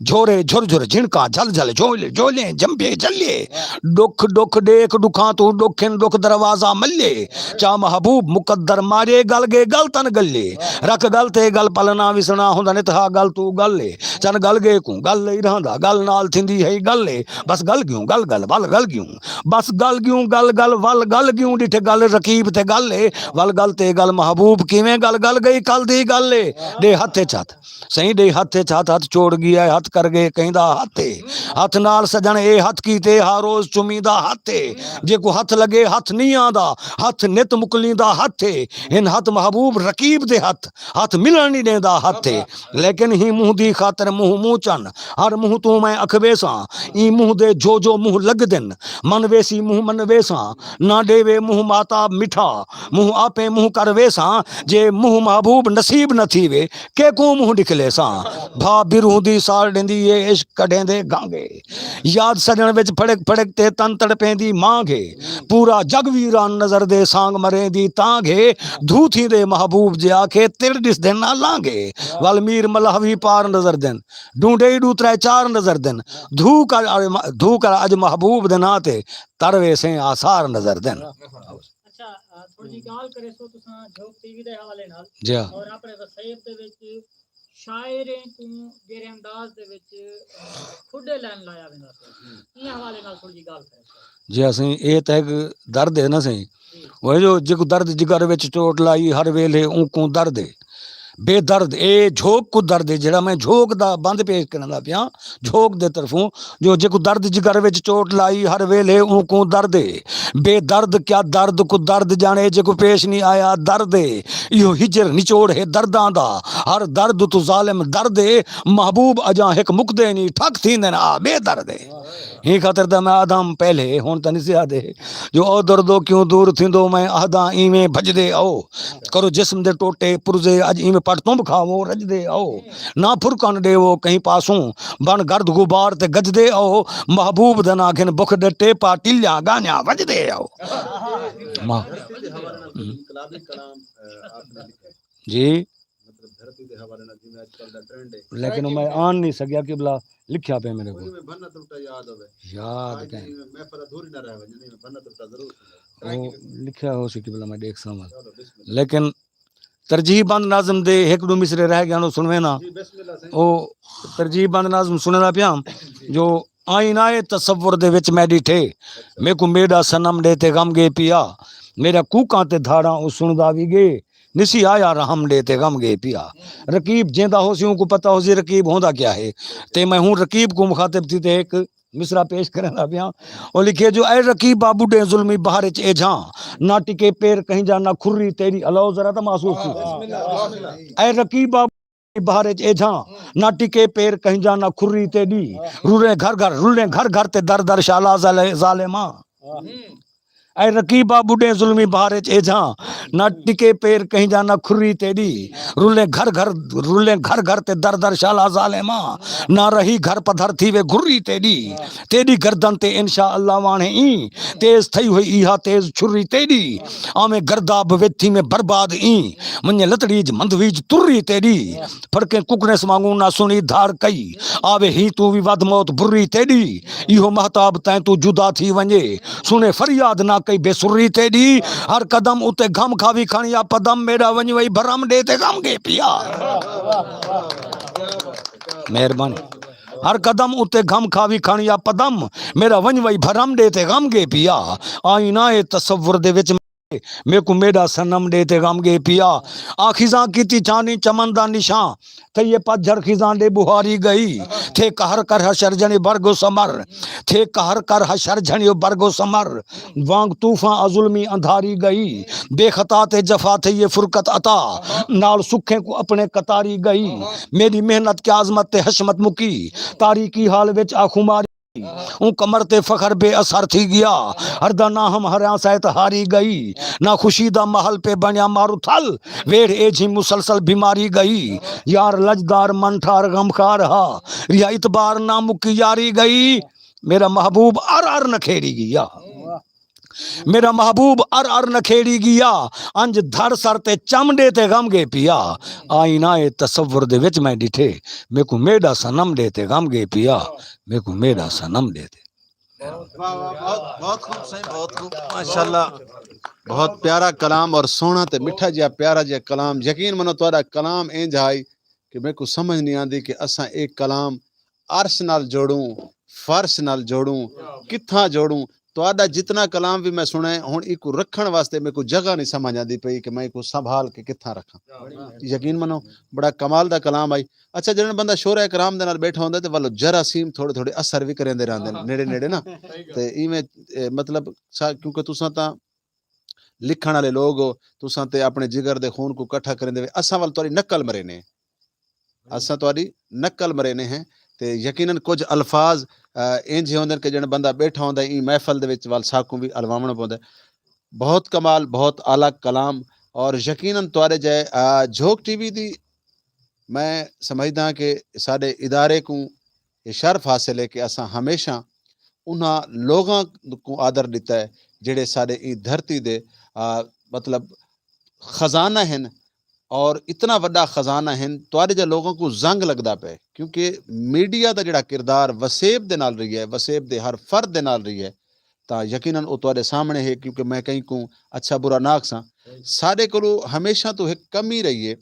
جھورے جھر جھر جھنکاں جھل جھل جھولے، جھولیں جنبے جھلے۔ ݙکھ ݙکھ ݙیکھ ݙکھاں توں ݙکھ ہن، ݙکھ دروازہ ملے۔ چا محبوب مقدر مارے، ڳل ڳئے ڳل تن ڳلے۔ رکھ ڳل تے ڳل پل نہ وسݨا، ہوندا نت ہا ڳل توں ڳل اے۔ چن ڳل ڳئے کوں ڳل لئی رہندا، ڳل نال تھیندی ہئی ڳل اے۔ بس ڳل ڳیوں ڳل ڳل ول ڳل ڳیوں۔ بس ڳل ڳیوں ڳل ڳل ول ڳل ڳیوں، ݙٹھ ڳل رقیب تے ڳل اے۔ ول ڳل تے ڳل محبوب کیویں ڳل ڳل ڳئی کل دی ڳل اے۔ ݙے ہتھ اچ ہتھ۔ سئیں ݙے ہتھ اچ ہتھ، ہتھ چھوڑ ڳیا ہے، ہتھ کر ڳئے کہیں دا ہتھ ہے۔ ہتھ نال سڄݨ اے ہتھ کیتے، ہا روز چمیدا ہتھ ہے۔ جیکوں ہتھ لڳے ہتھ نی آندا، ہتھ نت مکلیندا ہتھ ہے۔ ہن ہتھ محبوب رقیب دے ہتھ، ہتھ ملݨ نی ݙیندا ہتھ ہے۔ لیکن ہی منہ دی خاطر منہ منہ چا ہر منہ توں میں اکھ ویساں، ایں منہ دے جو جو منہ لڳدن، من ویسی منہ من ویساں، نہ ݙیوے منہ ماتا مٹھا، منہ آپیں منہ کر ویساں، جے منہ محبوب نصیب نہ تھیوے، کیکوں منہ ݙکھ لیساں۔ بھا برہوں دی ساڑ ݙیندی اے عشق کڈھیندے گنگ اے، یاد سڄݨ وچ پھڑک پھڑک تے تن تڑپیندی مانگ اے، پورا جڳ ویران نظر دے سانگ مریندی تانگ اے، دھو تھیندے محبوب جے آکھے تڑ ݙسدن نہ لانگ اے، ول میر ملاح وی پار نظر دن، ڈھونڈے ای ݙو ترے چار نظر دن، دھو کر اڄ م-، دھو کر اڄ محبوب دے ناں تے تر ویسیں آثار نظر دن۔ اچھا، آ، تھوڑی جی ڳالھ کریسو تساں جھوک ٹی وی دے حوالے نال جی ہاں۔ اور اپݨے وسیب دے وچ شاعریں کوں جیڑھے انداز دے وچ، آ، کھڈے لین لایا ویندا پیا، ایں حوالے نال تھوڑی جی ڳالھ کریسو۔ جی ہاں سئیں، اے تاں ہک درد ہے نا سئیں۔ جی۔ وہ جو جیکوں درد جگر وچ چوٹ لائی ہر ویلھے اونکوں درد ہے۔ بے درد اے جھوک کوں درد ہے، جیڑھا میں جھوک دا بند پیش کریندا پیاں، جھوک دے طرفوں، جو جیکوں درد جگر وچ چوٹ لائی ہر ویلھے اونکوں درد ہے۔ بے درد کیا درد کوں درد ڄاݨے، جیکوں پیش نہیں آیا درد ہے۔ ایہو ہجر نچوڑ ہے درداں دا، ہر درد توں ظالم درد ہے۔ محبوب اڄاں ہک مکدے نہیں، ٹھک تھیندن آ بے درد ہے۔ ہیں خاطر تاں میں آہدم پہلے، ہݨ تاں نسیا دے، جو او دردو کیوں دور تھیندو، میں آہداں ایویں بھڄدے آؤ۔ کرو جسم دے ٹوٹے پرزے، اڄ ایویں پٹ تمب کھاوو رڄدے آؤ۔ نہ پھرکن ݙیوو کہیں پاسوں، بݨ گرد غبار تے گڄدے آؤ۔ محبوب دا ناں گھن بکھ ݙٹے، پا ٹلیاں ڳانیاں وڄدے آؤ۔ ماں۔ جی۔ مطلب دھرتی دے حوالے نال جیویں اڄ کل دا ٹرینڈ ہے۔ لیکن میں آن نہیں سڳیا قبلہ، لکھیا پئے میرے کول۔ بھن نہ ترٹا یاد ہووے۔ یاد کائنی۔ محفل ادھوری نہ رہ ونڄے، نہیں بھن نہ ترٹا ضرور سݨو۔ او لکھیا ہوسی قبلہ، میں ݙیکھساں ول۔ چلو، بسم اللہ۔ لیکن ترجیح بند نظم دے ہک ݙو مصرعے رہ ڳئے ہن، او سݨویں نا۔ جی، بسم اللہ سائیں۔ او ترجیح بند نظم سݨیندا پیاں جو آئینہ تصور دے وچ میں ݙٹھے، میکوں میݙا صنم ݙے تے غم ڳے پیا، میݙا کوکاں تے دھاڑاں او سݨدا وی ڳے۔ نسی آیا رحم ݙے تے غم ڳے پیا۔ رقیب جیندا ہوسی، اونکوں پتہ ہوسی رقیب ہوندا کیا ہے۔ تے میں ہوں رقیب کوں مخاطب تھی تے ہک مصرعہ پیش کریندا پیاں۔ او لکھے جو، اے رقیبا ٻڈھے ظلمی بہار اچ ایجھاں، نہ ٹکے پیر کہیں جا نہ کھری تیݙی، الاؤ ذرا تاں محسوس تھی۔ اے رقیبا بہار اچ ایجھاں، نہ ٹکے پیر کہیں جا نہ کھری تیݙی۔ رلیں گھر گھر، رلیں گھر گھر تے در در شالا ظال-، ظالماں۔ اے رقیبا ٻڈھے ظلمی بہار اچ ایجھاں، نہ ٹکے پیر کہیں جا نہ کھری تیݙی۔ رلیں گھر گھر، رلیں گھر گھر تے در در شالا ظالماں۔ نہ رہی گھر پدھر تھیوے گھری تیݙی۔ تیݙی گردن تے انشاء اللہ واݨے ایں، تیز تھئی ہوئی ایہا تیز چھری تیݙی۔ آویں گرداب وچ تھیویں برباد ایں، ونڄے لتڑی اچ مندوی اچ تری تیݙی۔ پھڑکیں ککڑیں سوانگوں نہ سݨی دھاڑ کئی، آوے ہیں توں وی ودھ موت بری تیݙی۔ ایہو مہتاب تیں توں جدا تھی ونڄے، سݨے فریاد نہ کئی بے سری تیݙی۔ ہر قدم اتے گھم کھاوی کھݨ یا پدم، میݙا ونڄ وئی بھرم ݙے تے غم ڳے پیا۔ مہربانی۔ ہر قدم اتے گھم کھاوی کھݨ یا پدم، میݙا ونڄ وئی بھرم ݙے تے غم ڳے پیا۔ آئینہ تصور دے وچ میکوں میݙا صنم ݙے تے غم ڳے پیا۔ آ خزاں کیتی چھانی چمن دا نشاں، تھئی اے پتجھڑ خزاں ݙے ٻہاری ڳئی۔ تھے قہر کر حشر جھݨی برگ و ثمر، تھے قہر کر حشر جھݨی برگ و ثمر۔ وانگ طوفاں آ ظلمی اندھاری ڳئی۔ بے خطا تے جفا تھئی اے فرقت عطا، نال سکھیں کوں اپݨے قطاری ڳئی۔ میݙی محنت کیا عظمت تے حشمت مکی، تاریکی حال وچ آ خماری۔ اوں قمر تے فخر بے اثر تھی ڳیا، ہر دا ناہم ہریاں سیت ہاری ڳئی۔ نہ خوشی دا محل پے بݨیا مارو تھل، ویڑھ ایجھی مسلسل بیماری ڳئی۔ یار لجدار من ٹھار غمخوار ہا، ریہا اعتبار نہ مکی یاری ڳئی۔ میݙا محبوب ار ار نکھیڑی ڳیا۔ میݙا محبوب ار ار نکھیڑی ڳیا، انج دھڑ سر تے چم ݙے تے غم ڳے پیا۔ آئینہ تصور دے وچ میں ݙٹھے، میکوں میݙا صنم ݙے تے غم ڳے پیا، میکوں میݙا صنم ݙے تے۔ واہ واہ، بہت، بہت خوب سائیں، بہت خوب، ماشاءاللہ۔ بہت پیارا کلام اور سوہݨا تے مٹھا جیہا پیارا جیہا کلام۔ یقین منو تہاݙا کلام اینج ہائی کہ میکوں سمجھ نہیں آندی کہ اساں اے کلام عرش نال جوڑوں، فرش نال جوڑوں، کتھاں جوڑوں۔ تہاݙا جتنا کلام وی میں سݨے، ہݨ ایکوں رکھݨ واسطے میکوں جگہ نہیں سمجھ آندی پئی کہ میں ایکوں سنبھال کے کتھاں رکھاں۔ یقین منو، بڑا کمال دا کلام آئی۔ اچھا، جݙݨ بندہ شعراء کرام دے نال ٻیٹھا ہوندا تے ولو جراثیم تھوڑے تھوڑے اثر وی کریندے رہندے نے، نیڑے نیڑے نا۔ تے ایویں، اے، مطلب، سا-، کیونکہ تساں تاں لکھݨ والے لوگ ہو، تساں تے اپݨے جگر دے خون کوں کٹھا کریندے وے، اساں ول تہاݙی نقل مرینے۔ اساں تہاݙی نقل مرینے ہیں، تے یقیناً کجھ الفاظ انج ہوندن کہ جن بندہ بیٹھا ہوندا ایں محفل دے وچ ول ساکوں وی الواوݨا پوندا۔ بہت کمال، بہت اعلیٰ کلام۔ اور یقیناً تہاݙے جے جھوک ٹی وی دی میں سمجھداں کہ ساݙے ادارے کوں یہ شرف حاصل ہے کہ اساں ہمیشہ انہاں لوگاں کوں آدر ݙتا ہے جڑے ساݙے ایں دھرتی دے مطلب خزانہ ہن۔ اور اتنا وݙا خزانہ ہن تہاݙے جے لوگاں کوں زنگ لڳدا پئے، کیونکہ میڈیا دا جڑا کردار وسیب دے نال رہی ہے، وسیب دے ہر فرد دے نال رہی ہے، تاں یقیناً او تہاݙے سامݨے ہے۔ کیونکہ میں کہیں کوں اچھا برا نہ آکھساں، ساݙے کولوں ہمیشہ توں ہک کمی رہی ہے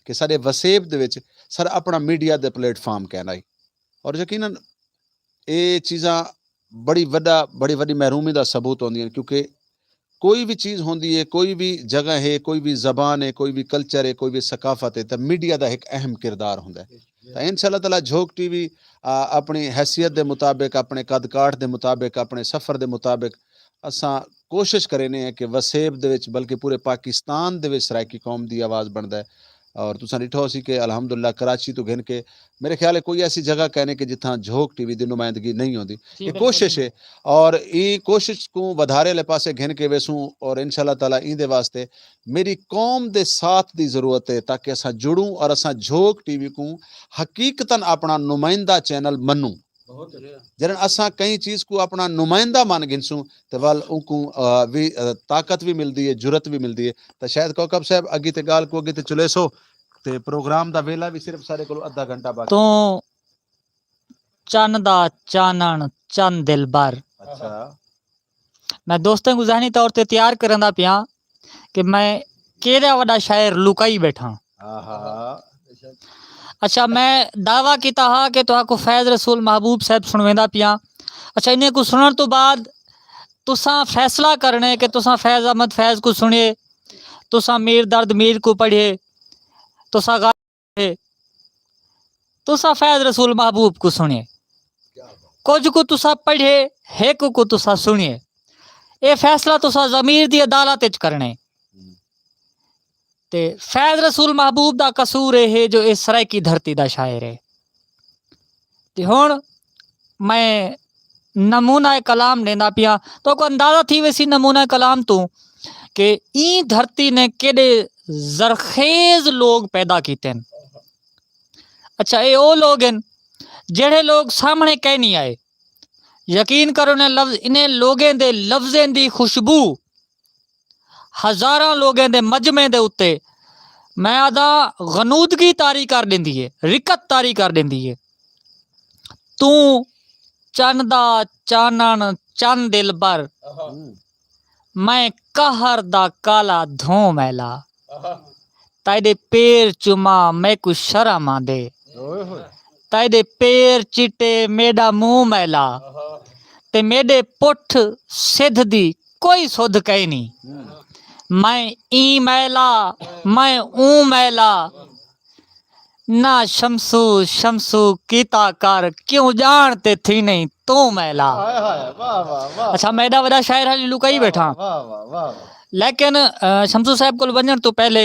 کہ ساݙے وسیب دے وچ ساݙا اپݨا میڈیا دے پلیٹ فارم کائنا ہئی۔ اور یقیناً اے چیزاں بڑی وݙا بڑی وݙی محرومی دا ثبوت ہوندیاں، کیونکہ کوئی وی چیز ہوندی ہے، کوئی وی جگہ ہے، کوئی وی زبان ہے، کوئی وی کلچر ہے، کوئی وی ثقافت ہے، تاں میڈیا دا ہک اہم کردار ہوندا ہے۔ تاں انشاءاللہ تعالیٰ جھوک ٹی وی اپݨی حیثیت دے مطابق، اپݨے قد کاٹھ دے مطابق، اپݨے سفر دے مطابق اساں کوشش کرینے ہیں کہ وسیب دے وچ بلکہ پورے پاکستان دے وچ سرائیکی قوم دی آواز بݨدا ہے۔ اور تساں ݙٹھا ہوسی کہ الحمدللہ کراچی توں گھن کے میرے خیال ہے کوئی ایسی جگہ کائنی کہ جتھاں جھوک ٹی وی دی نمائندگی نہیں ہوندی۔ یہ کوشش ہے، اور یہ کوشش کوں ودھارے والے پاسے گھن کے ویسوں۔ اور انشاءاللہ تعالیٰ ایندے واسطے میری قوم دے ساتھ دی ضرورت ہے تاکہ اساں جڑوں اور اساں جھوک ٹی وی کوں حقیقتاً اپݨا نمائندہ چینل منوں۔ جݙݨ اساں کہیں چیز کوں اپݨا نمائندہ من گھنسوں تے ول اونکوں وی طاقت وی ملدی ہے، جرات وی ملدی ہے۔ تاں شاید کوکب صاحب اڳی تے ڳالھ کوں اڳی تے چلیسو، تے پروگرام دا ویلا وی صرف ساݙے کولوں ادھا گھنٹہ باقی۔ توں چن دا چانݨ، چن دلبر۔ اچھا۔ میں دوستاں کوں ذہنی طور تے تیار کریندا پیاں کہ میں کیݙا وݙا شاعر لکائی ٻیٹھاں۔ اچھا، میں دعویٰ کیتا ہا کہ تہاکوں فیض رسول محبوب صاحب سݨویندا پیاں۔ اچھا، انہیں کوں سݨݨ توں بعد تساں فیصلہ کرݨے کہ تساں فیض احمد فیض کوں سݨیے، تساں میر درد میر کوں پڑھیے، تساں غالب ہے، تساں فیض رسول محبوب کوں سݨیے۔ کجھ کوں تساں پڑھیے، ہک کوں تساں سݨیے۔ اے فیصلہ تساں ضمیر دی عدالت اچ کرݨے۔ تے فیض رسول محبوب دا قصور اے ہے جو اے سرائیکی دھرتی دا شاعر ہے۔ تے ہݨ میں نمونہ کلام ݙیندا پیاں، تہاکوں اندازہ تھی ویسی نمونہ کلام توں کہ ایں دھرتی نے کیݙے زرخیز لوگ پیدا کیتے ہن۔ اچھا، اے او لوگ ہن جڑے لوگ سامݨے کائنی آئے۔ یقین کرو، انہیں لفظ، انہیں لوگیں دے لفظیں دی خوشبو ہزاراں لوگیں دے مجمع دے اتے میں آہداں غنودگی طاری کر ݙیندی ہے، رقت طاری کر ݙیندی ہے۔ توں چن دا چانݨ، چن دلبر، میں قہر دا کالا دھوں میلا، تیݙے پیر چما میکوں شرم آندے، تیݙے پیر چٹے میݙا منہ میلا، تے میݙے پٹھ سدھ دی کوئی سدھ کائنی۔ میں ایں میلا، میں اوں میلا، نہ شمسو شمسو کیتا کر، کیوں ڄاݨ تے تھی نہیں توں میلا۔ اچھا، میں ایݙا وݙا شاعر ہالی لکائی ٻیٹھاں۔ لیکن شمسو صاحب کول ونڄݨ توں پہلے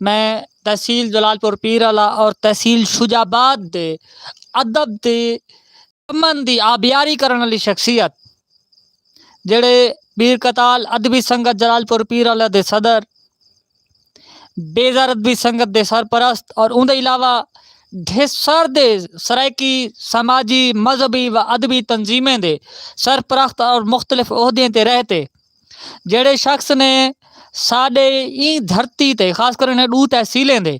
میں تحصیل جلال پور پیر والا اور تحصیل شجاع آباد دے ادب دے امن دی آبیاری کرݨ والی شخصیت جڑے پیر کتال ادبی سنگت جلال پور پیر والا دے صدر، بیزار ادبی سنگت دے سرپرست اور اوندے علاوہ ڈھیسر دے سرائیکی سماجی، مذہبی و ادبی تنظیمیں دے سرپرست اور مختلف عہدیں تے رہ تے جڑے شخص نے ساݙے ایں دھرتی تے، خاص کر انہیں ݙو تحصیلیں دے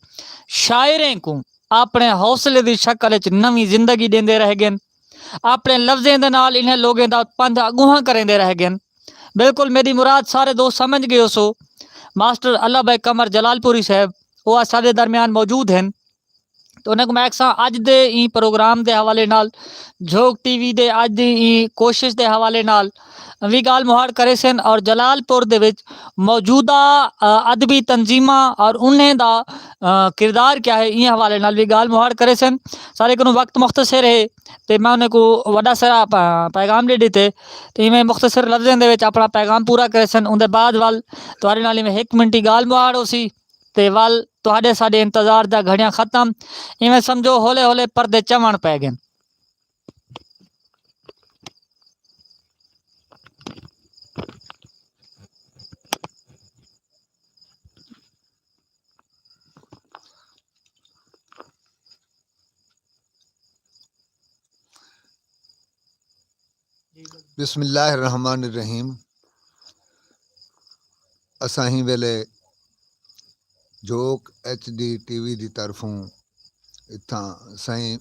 شاعریں کوں اپݨے حوصلے دی شکل اچ نویں زندگی ݙیندے رہ ڳن۔ اپݨے لفظیں دے نال انہیں لوگیں دا پندھ اڳونہاں کریندے رہ ڳن۔ بالکل میݙی مراد سارے دوست سمجھ ڳئے ہوسو۔ ماسٹر اللہ بھائی قمر جلال پوری صاحب، او اڄ ساݙے درمیان موجود ہن۔ تو انہیں کوں میں آکھساں، اڄ دے ایں پروگرام دے حوالے نال، جھوک ٹی وی دے اڄ دی ایں کوشش دے حوالے نال وی ڳالھ مہاڑ کریسن اور جلال پور دے وچ موجودہ، آ، ادبی تنظیماں اور انہیں دا، آ، کردار کیا ہے، ایں حوالے نال وی ڳالھ مہاڑ کریسن۔ سارے کنوں وقت مختصر ہے تے میں انہیں کوں وݙا سارا پ-، پیغام ݙے ݙتے تے ایویں مختصر لفظیں دے وچ اپݨا پیغام پورا کریسن۔ اوندے بعد ول تہاݙے نال ایویں ہک منٹی ڳالھ مہاڑ ہوسی۔ تے ول تہاݙے ساݙے انتظار دا گھڑیاں ختم، ایویں سمجھو ہولے ہولے پردے چوݨ پئے ڳئن۔ بسم اللہ الرحمن الرحیم۔ اساں ہی ویلے جھوک ایچ ڈی ٹی وی دی طرفوں اتھاں سائیں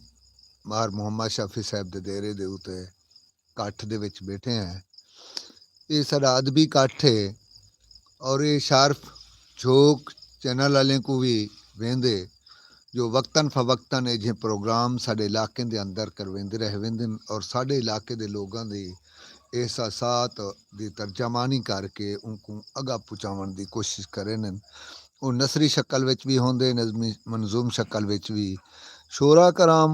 مار محمد شافی صاحب دے دیرے دے اتے کٹھ دے وچ بیٹھے ہیں۔ یہ سارا ادبی کٹھ ہے اور یہ شارف جھوک چینل والے کو بھی ویندے جو وقتاً فوقتاً ایجھے پروگرام ساڈے علاقے دے اندر کرویندے رہ ویندن اور ساڈے علاقے دے لوگاں دی احساسات دی ترجمانی کر کے ان کو اگا پہنچاون دی کوشش کرینن۔ او نثری شکل وچ بھی ہوندے، نظمی منظوم شکل وچ بھی۔ شعراء کرام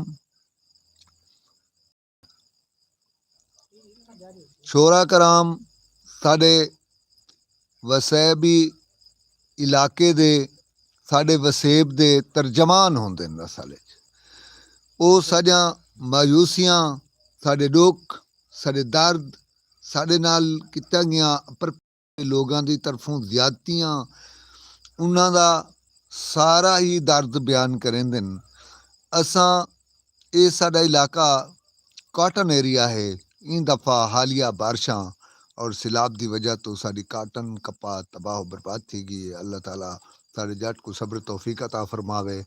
شعراء کرام ساݙے وسیبی علاقے دے، ساݙے وسیب دے ترجمان ہوندن۔ اصل وچ او ساݙیاں مایوسیاں، ساݙے ݙکھ، ساݙے درد، ساݙے نال کیتیاں ڳیاں اپر لوگاں دی طرفوں زیادتیاں، انہاں دا سارا ہی درد بیان کریندن۔ اساں، اے ساݙا علاقہ کاٹن ایریا ہے، ایں دفعہ حالیہ بارشاں اور سیلاب دی وجہ توں ساݙی کاٹن کپاہ تباہ و برباد تھی ڳئی ہے۔ اللہ تعالیٰ ساݙے جٹ کوں صبر توفیق عطا فرماوے۔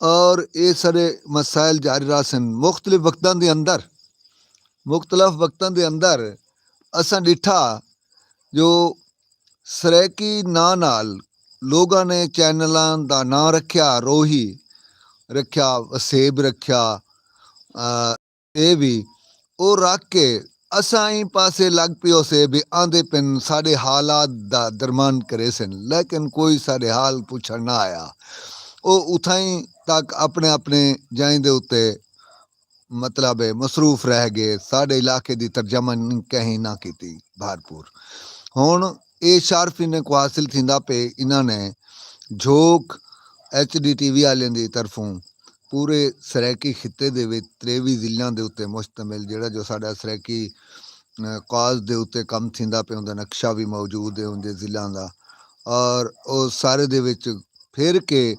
اور اے سارے مسائل جاری رہسن مختلف وقتاں دے اندر، مختلف وقتاں دے اندر اساں ݙٹھا جو سرائیکی ناں نال لوگاں نے چینلاں دا ناں رکھیا، روہی رکھیا، وسیب رکھیا، آ، اے وی او رکھ کے اساں ایں پاسے لڳ پیوسے بھی آندے پن ساݙے حالات دا درمان کریسن، لیکن کوئی ساݙے حال پچھݨ نہ آیا۔ او اتھائیں تک اپݨے اپݨے جائیں دے اتے مطلب ہے مصروف رہ ڳئے، ساݙے علاقے دی ترجمانی کہیں نہ کیتی بھرپور۔ ہݨ اے شارف انہیں کو حاصل تھیندا پئے، انہاں نے جھوک ایچ ڈی ٹی وی آلیاں دی طرفوں پورے سرائیکی خطے دے وچ تریوی ضلعاں دے اتے مشتمل جیڑھا جو ساݙا سرائیکی، اے، کاز دے اتے کم تھیندا پئے، اوندا نقشہ وی موجود ہے اوندے ضلعاں دا، اور او سارے دے وچ پھر کے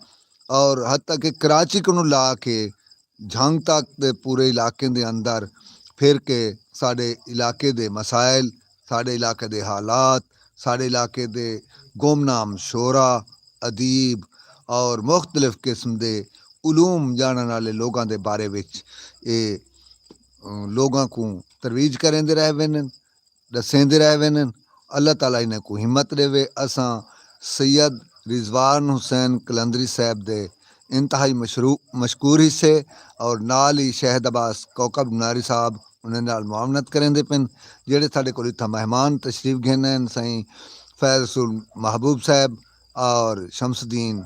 اور حتیٰ کہ کراچی کنوں لا کے جھنگ تک دے پورے علاقے دے اندر پھر کے ساݙے علاقے دے مسائل، ساݙے علاقے دے حالات، ساݙے علاقے دے گمنام شعراء، ادیب اور مختلف قسم دے علوم ڄاݨݨ والے لوگاں دے بارے وچ اے، اے، لوگاں کوں ترویج کریندے رہ ویندن۔ ݙسیندے رہ ویندن۔ اللہ تعالیٰ انہیں کوں ہمت ݙیوے۔ اساں سید رضوان حسین قلندری صاحب دے انتہائی مشرو-، مشکور ہیسے اور نال ہی شہد عباس کوکب ناری صاحب انہیں نال معاونت کریندے پن، جیڑھے ساݙے کول اتھاں مہمان تشریف گھن آئن، سائیں فیض رسول محبوب صاحب اور شمس الدین،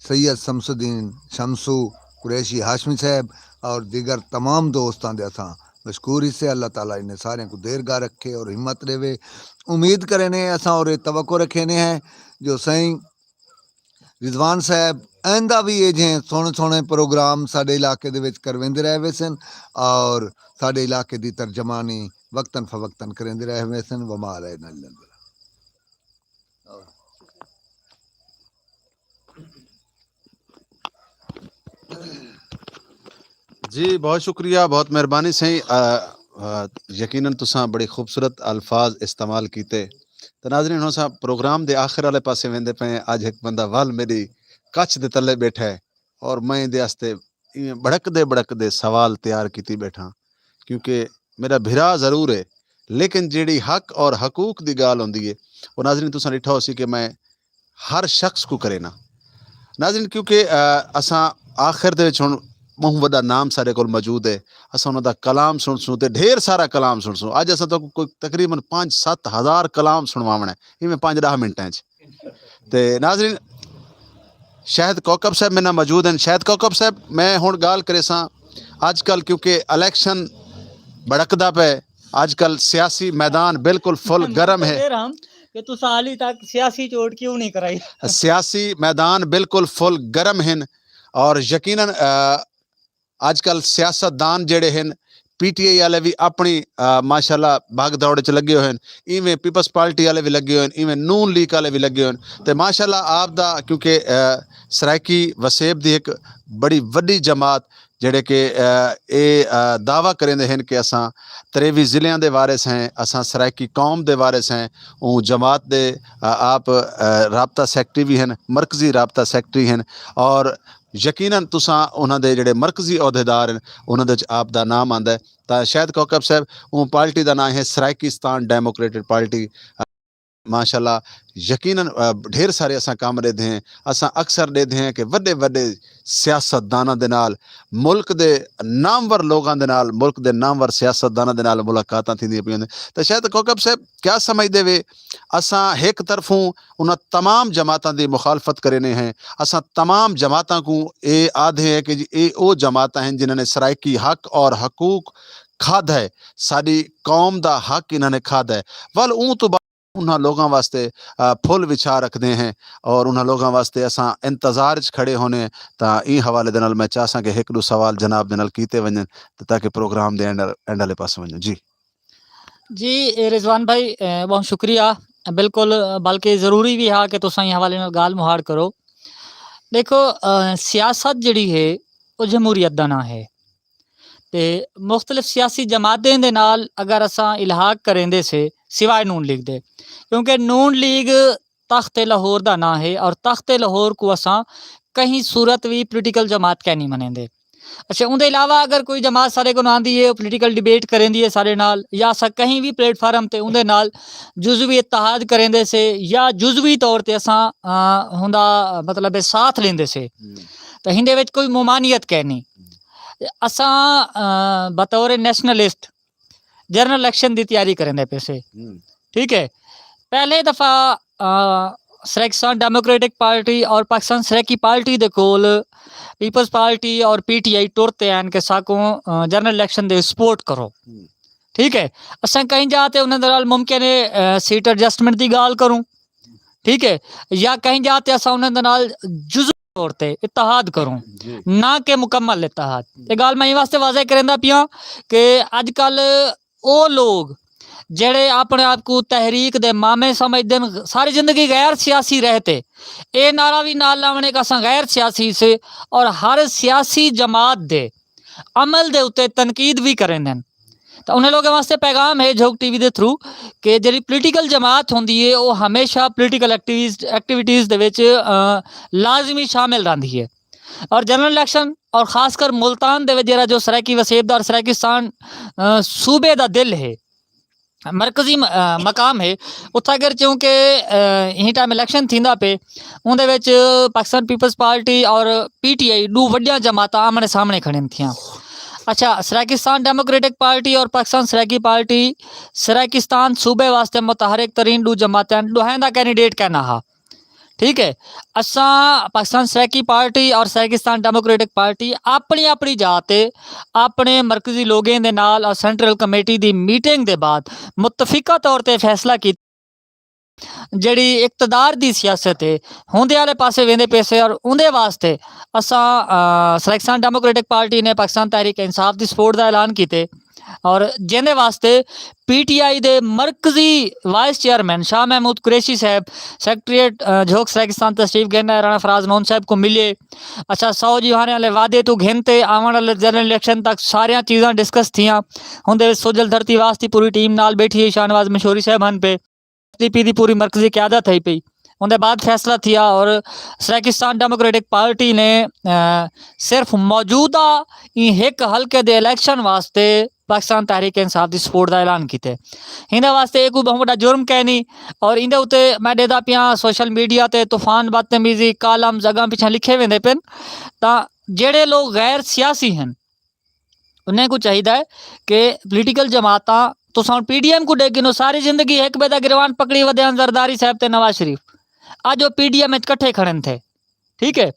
سید شمس الدین شمسو، قریشی ہاشمی صاحب اور دیگر تمام دوستاں دے اساں مشکور ہیسے۔ اللہ تعالیٰ انہیں سارے کو دیر گاہ رکھے اور ہمت ݙیوے۔ امید کرینے اساں اور اے توقع رکھینے ہیں جو سائیں رضوان صاحب آئندہ بھی ایجھے سوہݨے سوہݨے پروگرام ساݙے علاقے دے وچ کرویندے رہ ویسن اور ساݙے علاقے دی ترجمانی وقتاً فوقتاً کریندے رہ ویسن۔ وما علینا الا البلاغ۔ جی، بہت شکریہ، بہت مہربانی سائیں۔ آ، آ، یقیناً تساں بڑے خوبصورت الفاظ استعمال کیتے۔ تے ناظرین، ہݨ اساں پروگرام دے آخر والے پاسے ویندے پئے ہیں۔ اڄ ہک بندہ ول میݙی کچھ دے تلے ٻیٹھا ہے اور میں ایندے واسطے ایویں بھڑکدے بھڑکدے سوال تیار کیتی ٻیٹھاں، کیونکہ میݙا بھرا ضرور ہے، لیکن جیڑھی حق اور حقوق دی ڳالھ ہوندی ہے، او ناظرین تساں ݙٹھا ہوسی کہ میں ہر شخص کوں کرینا۔ ناظرین، کیونکہ، آ، اساں آخر دے وچ ہݨ ٻہوں وݙا نام ساݙے کول موجود ہے، اساں انہاں دا کلام سݨسوں تے ڈھیر سارا کلام سݨسوں۔ اڄ اساں تہاکوں کوئی تقریباً پنج ست ہزار کلام سݨواوݨا ہے، ایویں پنج ݙاہ منٹاں وچ۔ تے ناظرین، شاہد کوکب صاحب میݙے نال موجود ہیں۔ شاہد کوکب صاحب، میں ہݨ ڳالھ کریساں، اڄ کل کیونکہ الیکشن بھڑکدا پئے، اڄ کل سیاسی میدان بالکل فل گرم ہے۔ کہ تساں حالی تک سیاسی چوٹ کیوں نہیں کرائی؟ سیاسی میدان بالکل فل گرم ہن، اور یقیناً اج کل سیاست دان جڑے ہن، پی ٹی آئی والے بھی اپنی ماشاءاللہ بھگ دوڑ چ لگے ہوئے ہیں، ایویں پیپلز پارٹی والے بھی لگے ہوئے ہیں، ایویں نون لیگ والے بھی لگے ہوئے ہیں۔ تے ماشاءاللہ آپ دا کیونکہ سرائیکی وسیب دی ایک بڑی وڈی جماعت جڑے کہ اے دعویٰ کریندے ہیں کہ اساں تریوی ضلعیاں دے وارث ہیں، اساں سرائیکی قوم دے وارث ہیں، اوں جماعت دے آپ رابطہ سیکرٹری بھی ہیں، مرکزی رابطہ سیکرٹری ہیں، اور یقیناً تساں انہاں دے جڑے مرکزی عہدیدار ہیں، انہاں دے وچ آپ دا نام آندا ہے۔ تاں شاہد کوکب صاحب، اوں پارٹی دا نام ہے سرائیکستان ڈیموکریٹک پارٹی۔ ماشاءاللہ، یقیناً ڈھیر سارے اساں کم ڈیدھے ہیں۔ اساں اکثر ڈیدھے ہیں کہ وڈے وڈے سیاست داناں دے نال، ملک دے نامور لوگاں دے نال، ملک دے نامور سیاست داناں دے نال ملاقاتاں تھیندیاں پیاں۔ تے شاہد کوکب صاحب، کیا سمجھدے وے، اساں ہک طرفوں انہاں تمام جماعتاں دی مخالفت کرینے ہیں، اساں تمام جماعتاں کوں اے آدھے ہیں کہ جی اے او جماعتاں ہیں جنہاں نے سرائیکی حق اور حقوق کھادھا ہے، ساڈی قوم دا حق انہاں نے کھادھا ہے، ول اوں توں بعد انہاں لوگاں واسطے پھل وچھا رکھدے ہیں، اور انہاں لوگاں واسطے اساں انتظار اچ کھڑے ہونے ہیں۔ تاں ایں حوالے دے نال میں چاہساں کہ ہک ڈو سوال جناب دے نال کیتے ونجن، تاکہ پروگرام دے اینڈ والے پاسے ونجوں۔ جی۔ جی رضوان بھائی، بہت شکریہ۔ بالکل، بلکہ ضروری بھی ہا کہ تساں ایں حوالے نال گال مہاڑ کرو۔ دیکھو، سیاست جڑی ہے، وہ جمہوریت دا نام ہے۔ تے مختلف سیاسی جماعتیں دے نال اگر اساں الحاق کریندے سے، سوائے نون لیگ دے، کیونکہ نون لیگ تخت لاہور دا نام ہے، اور تخت لاہور کو اساں کہیں صورت بھی پولیٹیکل جماعت کہہ نہیں منیندے۔ اچھا، اون دے علاوہ اگر کوئی جماعت سارے کو آندی ہے، پولیٹیکل ڈیبیٹ کریندی ہے سارے نال، یا اساں کہیں بھی پلیٹ فارم تے اون دے نال جزوی اتحاد کریندے سے یا جزوی طور تے اساں ہوندا مطلب ساتھ لیندے سے، تو ہندے وچ کوئی ممانعت کہہ نہیں۔ اساں بطور نیشنلسٹ جنرل الیکشن دی تیاری کریندے پے سے۔ ٹھیک ہے، پہلے دفعہ سریکسان ڈیموکریٹک پارٹی اور پاکستان سریکی پارٹی دے کول پیپلز پارٹی اور پی ٹی آئی ٹر تے ہیں کہ ساکوں جنرل الیکشن دے سپورٹ کرو۔ ٹھیک ہے، اساں کہیں جا تے انہاں دے نال ممکن ہے سیٹ ایڈجسٹمنٹ دی گال کروں۔ ٹھیک ہے، یا کہیں جا تے اساں انہاں دے نال جزو طور تے اتحاد کروں، نہ کہ مکمل اتحاد۔ یہ گال میں واسطے واضح کریندا پیاں کہ اج کل او لوگ جڑے اپنے آپ کو تحریک دے مامے سمجھدن، ساری زندگی غیر سیاسی رہتے، اے نعرہ بھی نال لاونے کہ اساں غیر سیاسی سے، اور ہر سیاسی جماعت دے عمل دے اتے تنقید بھی کریندن۔ تو انہیں لوگوں واسطے پیغام ہے جھوک ٹی وی دے تھرو کہ جڑی پولیٹیکل جماعت ہوندی ہے، وہ ہمیشہ پولیٹیکل ایکٹیویز ایکٹیویٹیز دے وچ لازمی شامل رہندی ہے، اور جنرل الیکشن اور خاص کر ملتان دے وچ جڑا جو سرائیکی وسیب دا اور سرائیکستان صوبے دا دل ہے، مرکزی مقام ہے۔ اتھا اگر چونکہ ایں ٹائم الیکشن تھیندا پے، اون دے وچ پاکستان پیپلز پارٹی اور پی ٹی آئی ڈو وڈیاں جماعتاں آمنے سامنے کھڑن تھیاں۔ اچھا، سرائیکستان ڈیموکریٹک پارٹی اور پاکستان سرائیکی پارٹی سرائیکستان صوبے واسطے متحرک ترین ڈو جماعتیں، ڈوہیں دا کینڈیڈیٹ کہنا ہا۔ ٹھیک ہے، اساں پاکستان سرائیکی پارٹی اور سرائیکستان ڈیموکریٹک پارٹی اپنی اپنی جا تے اپنے مرکزی لوگیں دے نال اور سینٹرل کمیٹی دی میٹنگ دے بعد متفقہ طور تے فیصلہ کیتا جڑی اقتدار دی سیاست ہے ہوندے آلے پاسے ویندے پیسے، اور اوندے واسطے اساں سرائیکستان ڈیموکریٹک پارٹی نے پاکستان تحریک انصاف دی سپورٹ دا اعلان کیتے، اور جیندے واسطے پی ٹی آئی دے مرکزی وائس چیئرمین شاہ محمود قریشی صاحب سیکرٹریٹ جھوک سرائیکستان تشریف گھن آئے، رانا فراز نون صاحب کو ملے۔ اچھا، سو جیوہانے والے وعدے تو گھن تے آون والے جنرل الیکشن تک ساریاں چیزاں ڈسکس تھیاں۔ ہن دے وچ سوجل دھرتی واسطی پوری ٹیم نال بیٹھی ہے، شاہ نواز مشوری صاحب ہن پے، ایس ڈی پی دی پوری مرکزی قیادت تھئی پئی۔ اوندے بعد فیصلہ تھیا اور سرائیکستان ڈیموکریٹک پارٹی نے صرف موجودہ ایں ہک حلقے دے الیکشن واسطے پاکستان تحریک انصاف دی سپورٹ دا اعلان کیتے۔ ہندے واسطے ایکو بہت بڑا جرم کہنی، اور ایندے اتے میں ڈیدا پیاں سوشل میڈیا تے طوفان بدتمیزی کالمز اگاں پچھاں لکھے ویندے پن، تاں جڑے لوگ غیر سیاسی ہیں انہیں کو چاہیدا ہے کہ پولیٹیکل جماعتاں، تساں ہن پی ڈی ایم کو ڈیکھ گھنو، ساری زندگی ہک بے دا گروان پکڑی ودے ہن زرداری صاحب تے نواز شریف، اج او پی ڈی ایم اچ کٹھے کھڑن تھے۔ ٹھیک ہے،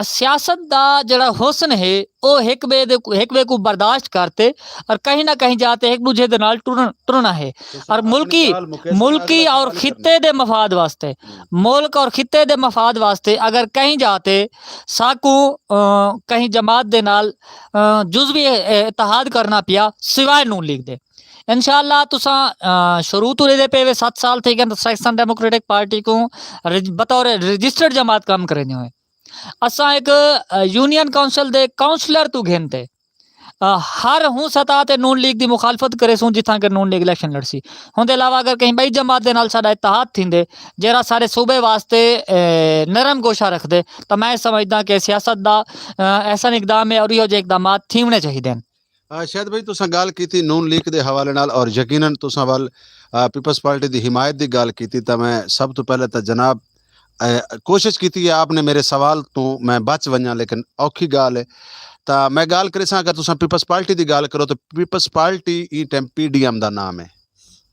سیاست دا جڑا حسن ہے، او ہک ٻئے دے، ہک ٻئے کوں برداشت کر تے اور کہیں نہ کہیں جا تے ہک ݙوجھے دے نال ٹرݨ، ٹرݨا ہے۔ اور ملکی، ملکی اور خطے دے مفاد واسطے، ملک اور خطے دے مفاد واسطے اگر کہیں جا تے ساکوں، آ، کہیں جماعت دے نال، آ، جزوی اتحاد کرنا پیا سوائے نون لیگ دے۔ انشاءاللہ تساں، آ، شروع توں ݙیہدے پئے وے، ست سال تھی ڳئے سرائیکستان ڈیموکریٹک پارٹی کوں رج-، بطور رجسٹرڈ جماعت کم کریندے ہوئے۔ اساں ہک، آ، یونین کونسل دے کونسلر توں گھن تے، آ، ہر ہوں سطح تے نون لیگ دی مخالفت کریسوں جتھاں کہ نون لیگ الیکشن لڑسی۔ ہوندے علاوہ اگر کہیں ٻئی جماعت دے نال ساݙا اتحاد تھیندے، جیڑھا ساݙے صوبے واسطے، اے، نرم گوشہ رکھدے، تاں میں سمجھداں کہ سیاست دا، آ، احسن اقدام ہے اور ایہو جہے اقدامات تھیوݨے چاہیدے ہن۔ آ، شاہد بھائی، تساں ڳالھ کیتی نون لیگ دے حوالے نال اور یقیناً تساں ول، آ، پیپلز پارٹی دی حمایت دی ڳالھ کیتی، تاں میں سب توں پہلے تاں جناب، آ، کوشش کیتی ہے آپ نے میرے سوال توں میں بچ ونڄاں، لیکن اوکھی ڳالھ ہے۔ تاں میں ڳالھ کریساں، اگر تساں پیپلز پارٹی دی ڳالھ کرو تاں پیپلز پارٹی ایں ٹائم پی ڈی ایم دا نام ہے۔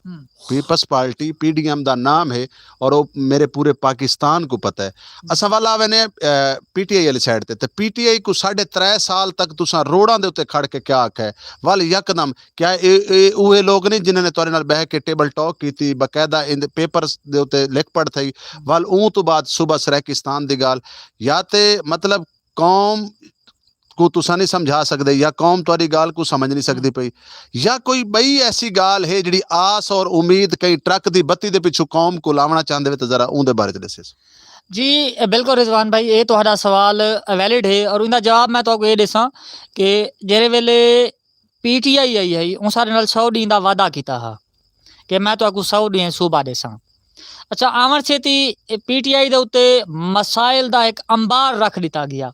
ہوں۔ Peoples Party, P D M دا نام ہے اور او میرے پورے پاکستان کوں پتہ ہے۔ اساں ول آ وینے، آ، پی ٹی آئی والی سائیڈ تے، تے پی ٹی آئی کوں ساڈھے ترے سال تک تساں روڈاں دے اتے کھڑ کے کیا آکھیا ہے؟ ول یکدم کیا اے، اے اوہے لوگ نہیں جنہاں نے تہاڈے نال بہہ کے ٹیبل ٹاک کیتی، باقاعدہ ان دے پیپرز دے اتے لکھ پڑھ تھئی؟ ول اوں توں بعد صوبہ سرائیکستان دی ڳالھ، یا تے مطلب قوم کوں تساں نہیں سمجھا سڳدے یا قوم تہاݙی ڳالھ کوں سمجھ نہیں سڳدی پئی، یا کوئی ٻئی ایسی ڳالھ ہے جیڑھی آس اور امید کہیں ٹرک دی بتی دے پچھوں قوم کوں لاوݨا چاہندے وے تاں ذرا اوندے بارے چ ݙسیسو۔ جی، بالکل رضوان بھائی، اے تہاݙا سوال ویلڈ ہے اور ایندا جواب میں تہاکوں اے ݙیساں کہ جیڑھے ویلے پی ٹی آئی آئی ہئی، اوں ساݙے نال سو ݙینھ دا وعدہ کیتا ہا کہ میں تہاکوں سو ݙینھ صوبہ ݙیساں۔ اچھا، آوݨ چھیتی پی ٹی آئی دے اتے مسائل دا ہک انبار رکھ ݙتا ڳیا۔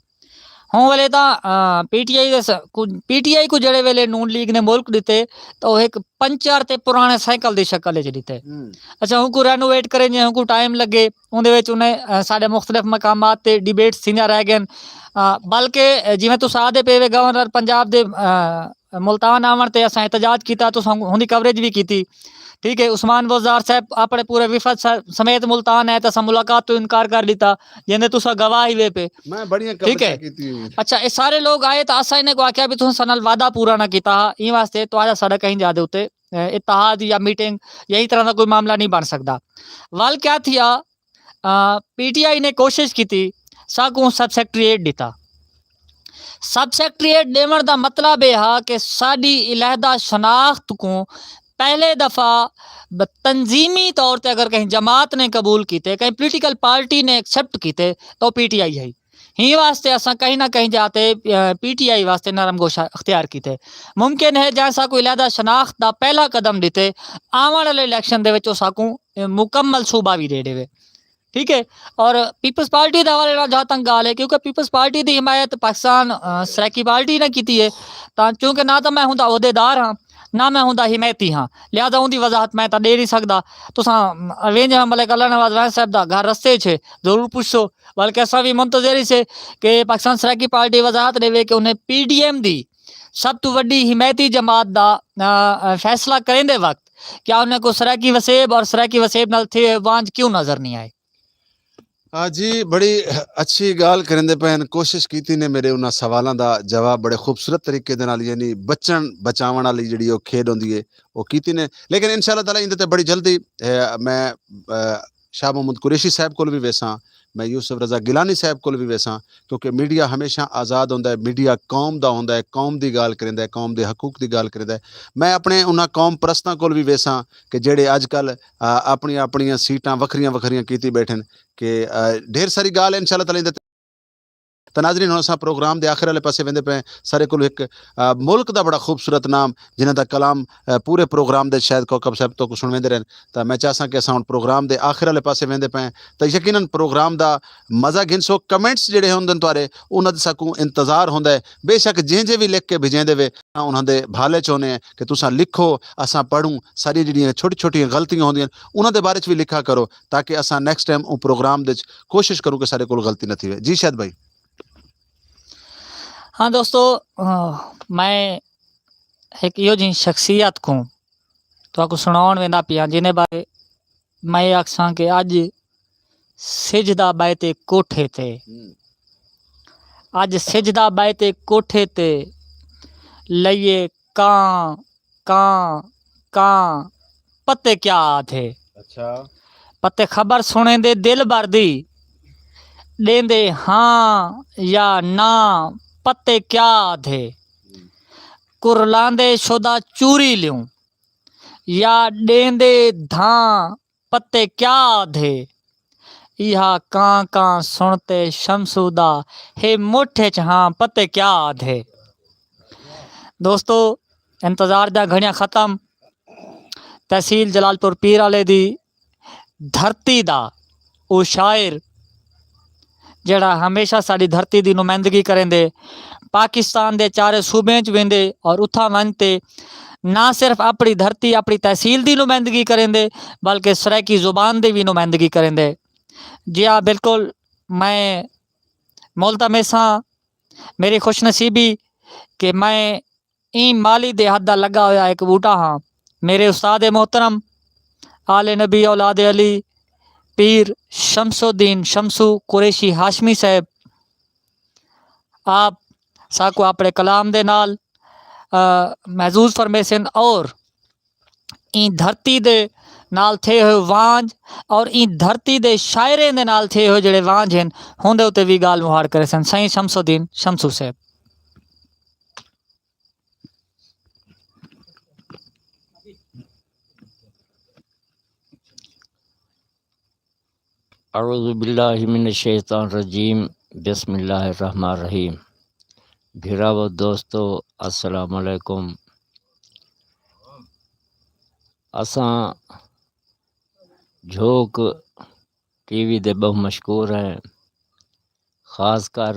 ہوں ویلے تاں، آ، پی ٹی آئی دے س-، کوں، پی ٹی آئی کوں جیڑھے ویلے نون لیگ نے ملک ݙتے تاں او ہک پنچر تے پراݨے سائیکل دی شکل وچ ݙتے۔ ہوں۔ اچھا، اونکوں رینوویٹ کریں جے اونکوں ٹائم لڳے، اوندے وچ انہیں، آ، ساݙے مختلف مقامات تے ڈیبیٹس تھیندیاں رہ ڳئن۔ آ، بلکہ، آ، جیویں تساں آہدے پئے وے گورنر پنجاب دے، آ، ملتان آوݨ تے اساں احتجاج کیتا، تساں اوندی کوریج وی کیتی۔ ٹھیک ہے، عثمان بزدار صاحب اپݨے پورے وفد س-، سمیت ملتان آئے تاں اساں ملاقات توں انکار کر ݙتا، جیندے تساں گواہ ہی وے پے۔ میں بڑیاں ٹھیک ہے۔ قبریں کیتی ہوئی۔ اچھا، اے سارے لوگ آئے تاں اساں انہیں کوں آکھیا بھی تساں ساݙے نال وعدہ پورا نہ کیتا ہا، ایں واسطے تہاݙا ساݙا کہیں جا دے اتے، اے، اتحاد یا میٹنگ یا اس طرح دا کوئی معاملہ نہیں بݨ سڳدا۔ ول کیا تھیا، آ، پی ٹی آئی نے کوشش کیتی، ساکوں سب سیکرٹریٹ ݙتا۔ سب سیکرٹریٹ ݙیوݨ دا مطلب اے ہا کہ ساݙی علیحدہ شناخت کوں پہلے دفعہ ب-، تنظیمی طور تے اگر کہیں جماعت نے قبول کیتے، کہیں پولیٹیکل پارٹی نے ایکسپٹ کیتے، تاں او پی ٹی آئی ہئی۔ ہیں واسطے اساں کہیں نہ کہیں جا تے، آ، پی ٹی آئی واسطے نرم گوشہ اختیار کیتے۔ ممکن ہے جئیں ساکوں علیحدہ شناخت دا پہلا قدم ݙتے، آوݨ والے الیکشن دے وچ او ساکوں، آ، مکمل صوبہ وی ݙے ݙیوے۔ ٹھیک ہے، اور پیپلز پارٹی دے حوالے نال جہاں تک ڳالھ ہے، کیونکہ پیپلز پارٹی دی حمایت پاکستان، آ، سرائیکی پارٹی نے کیتی ہے، تاں چونکہ نہ تاں میں ہوندا عہدیدار ہاں، نہ میں ہوندا حمایتی ہاں، لہذا اوندی وضاحت میں تاں ݙے نہیں سڳدا۔ تساں وینجو ملک اللہ نواز وائس صاحب دا گھر رستے اچ ہے، ضرور پچھسو، بلکہ اساں وی منتظر ہی سے کہ پاکستان سرائیکی پارٹی وضاحت ݙیوے کہ انہیں پی ڈی ایم دی سب توں وݙی حمایتی جماعت دا، آ، فیصلہ کریندے وقت کیا انہیں کوں سرائیکی وسیب اور سرائیکی وسیب نال تھئے ہوئے وانجھ کیوں نظر نہیں آئے؟ آ جی، بڑی اچھی ڳالھ کریندے پئے ہن۔ کوشش کیتی نے میرے انہاں سوالاں دا جواب بڑے خوبصورت طریقے دے نال، یعنی بچݨ بچاوݨ والی جیڑھی او کھیݙ ہوندی ہے، او کیتی نے۔ لیکن انشاءاللہ تعالیٰ ایندے تے بڑی جلدی، اے، میں، اے، شاہ محمود قریشی صاحب کول وی ویساں، میں یوسف رضا گیلانی صاحب کول وی ویساں، کیونکہ میڈیا ہمیشہ آزاد ہوندا ہے، میڈیا قوم دا ہوندا ہے، قوم دی ڳالھ کریندا ہے، قوم دے حقوق دی ڳالھ کریندا ہے۔ میں اپݨے انہاں قوم پرستاں کول وی ویساں کہ جیڑھے اڄ کل، آ، اپݨیاں اپݨیاں سیٹاں وکھریاں وکھریاں کیتی ٻیٹھن۔ کہ، آ، ڈھیر ساری ڳالھ ہے، انشاءاللہ تعالیٰ ایندے تے۔ تاں ناظرین، ہݨ اساں پروگرام دے آخر والے پاسے ویندے پئے ہیں۔ ساݙے کول ہک، آ، ملک دا بڑا خوبصورت نام، جنہاں دا کلام، آ، پورے پروگرام دے شاید کوکب صاحب تہاکوں سݨویندے رہن۔ تاں میں چاہساں کہ اساں ہݨ پروگرام دے آخر والے پاسے ویندے پئے ہیں۔ تاں یقیناً پروگرام دا مزہ گھنسو۔ کمنٹس جیڑھے ہوندے ہن تہاݙے، انہاں دا ساکوں انتظار ہوندا ہے۔ بے شک جیں جیں وی لکھ کے بھیجیندے وے، انہاں دے بھالے چ ہوندے ہیں کہ تساں لکھو، اساں پڑھوں، ساݙیاں جیڑھیاں چھوٹی چھوٹیاں غلطیاں ہوندیاں ہن، انہاں دے بارے چ وی لکھا کرو، تاکہ اساں نیکسٹ ٹائم اوں پروگرام دے وچ کوشش کروں کہ ساݙے کول غلطی نہ تھیوے۔ جی شاہد بھائی۔ ہاں دوستو، آ، میں ہک ایہو جہیں شخصیت کوں تہاکوں سݨاوݨ ویندا پیاں، جنہیں بارے میں اے آکھساں کہ اڄ سجھ دا ٻہہ تے کوٹھے تے، ہوں۔ اڄ سجدہ ٻائے تے کوٹھے تے لئیے کاں، کاں، کاں، پتے کیا آدھے؟ اچھا۔ پتے خبر سݨیندے دلبر دی، ݙیندے ہاں یا نہ، پتے کیا آدھے؟ کرلاندے شودا چوری لیوں، یا ݙیندے دھاں، پتے کیا آدھے؟ ایہا کاں کاں سݨ تے شمسو دا، ہے مٹھ اچ ہاں، پتے کیا آدھے؟ دوستو، انتظار دیاں گھڑیاں ختم۔ تحصیل جلال پور پیر آلے دی دھرتی دا او شاعر، جیڑھا ہمیشہ ساݙی دھرتی دی نمائندگی کریندے، پاکستان دے چارے صوبیں اچ ویندے اور اتھاں ونڄ تے نہ صرف اپݨی دھرتی، اپݨی تحصیل دی نمائندگی کریندے، بلکہ سرائیکی زبان دی وی نمائندگی کریندے۔ جی ہا، بالکل، میں ملتمس ہاں۔ میݙی خوش نصیبی کہ میں ایں مالی دے ہتھ دا لڳا ہویا ہک ٻوٹا ہاں۔ میݙے استاد محترم، آل نبی اولاد علی، پیر شمس الدین شمسو قریشی ہاشمی صاحب، آپ ساکوں اپݨے کلام دے نال، آ، محظوظ فرمیسن اور ایں دھرتی دے نال تھئے ہوئے وانجھ اور ایں دھرتی دے شاعریں دے نال تھئے ہوئے جیڑھے وانجھ ہن، ہوندے اتے وی ڳالھ مہاڑ کریسن۔ سائیں شمس الدین شمسو صاحب۔ اعوذ باللہ من الشیطان الرجیم۔ بسم اللہ الرحمن الرحیم۔ بھراوو دوستو، السلام علیکم۔ اساں جھوک ٹی وی دے ٻہوں مشکور ہیں، خاص کر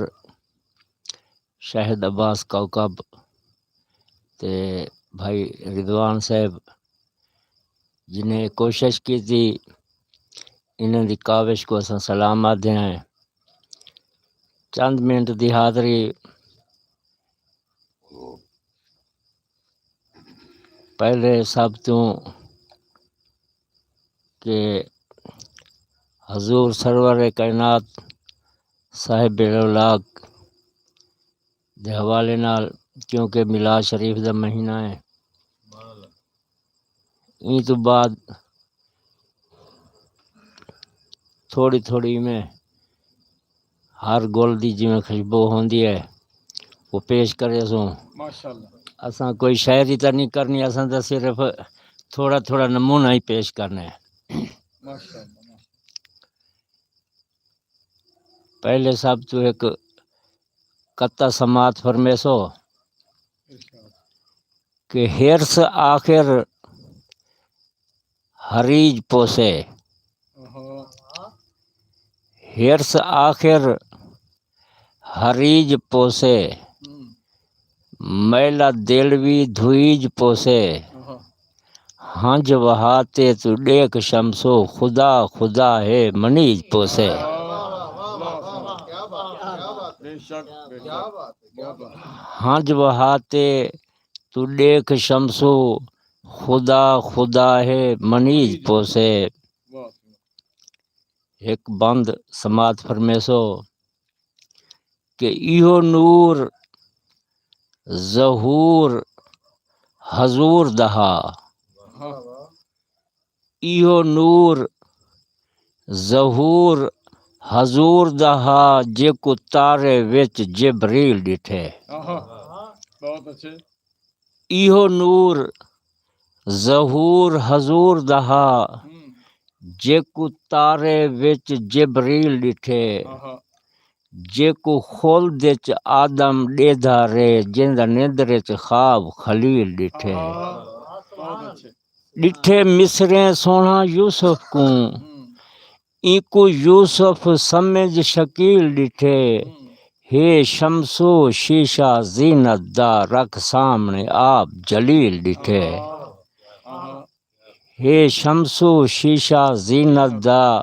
شاہد عباس کوکب تے بھائی رضوان صاحب جنہیں کوشش کیتی، انہاں دی کاوش کوں اساں سلام آہدے ہیں۔ چند منٹ دی حاضری۔ پہلے سب توں کہ حضور سرور کائنات صاحب اولاک دے حوالے نال، کیونکہ میلاد شریف دا مہینہ ہے، ایں توں بعد تھوڑی تھوڑی میں ہر گل دی جیویں خوشبو ہوندی ہے، وہ پیش کریسوں۔ ماشاءاللہ۔ اساں کوئی شاعری تاں نہیں کرنی، اساں تاں صرف تھوڑا تھوڑا نمونہ ہی پیش کرنا ہے۔ ماشاءاللہ، ماشاءاللہ۔ پہلے سب توں ہک قطعہ سماعت فرمیسو۔ ارشاد۔ کہ حرص آخر حریج پوسے۔ آہا۔ حرص آخر حریج پوسے۔ ہوں۔ میلا دل وی دھوئیج پوسے۔ آہا۔ ہنج وہا تے توں ݙیکھ شمسو، خدا خدا ہے منیج پوسے۔ واہ، واہ، واہ، واہ، کیا بات ہے، کیا بات ہے۔ بے شک، بے شک۔ کیا بات ہے، کیا بات ہے۔ ہنج وہا تے توں ݙیکھ شمسو، خدا خدا ہے منیج پوسے۔ واہ۔ ہک بند سماعت فرمیسو کہ ایہو نور ظہور حضور دا ہا۔ ایہو نور ظہور حضور دا ہا، جیکوں تارے وچ جبریل ݙٹھے۔ آہا، بہت اچھے۔ ایہو نور ظہور حضور دا ہا، ہوں۔ جیکوں تارے وچ جبریل ݙٹھے۔ آہا۔ جیکوں خلد اچ آدم ݙیدھا رہے، جیندا نندر اچ خواب خلیل ݙٹھے۔ آہا، بہت اچھے۔ ݙٹھے مصریں سوہݨا یوسف کوں، ہوں۔ اینکوں یوسف سمجھ شکیل ݙٹھے۔ ہوں۔ ہے شمسو شیشہ زینت دا، رکھ سامݨے آپ جلیل ݙٹھے۔ آہا، آہا۔ ہے شمسو شیشہ زینت دا،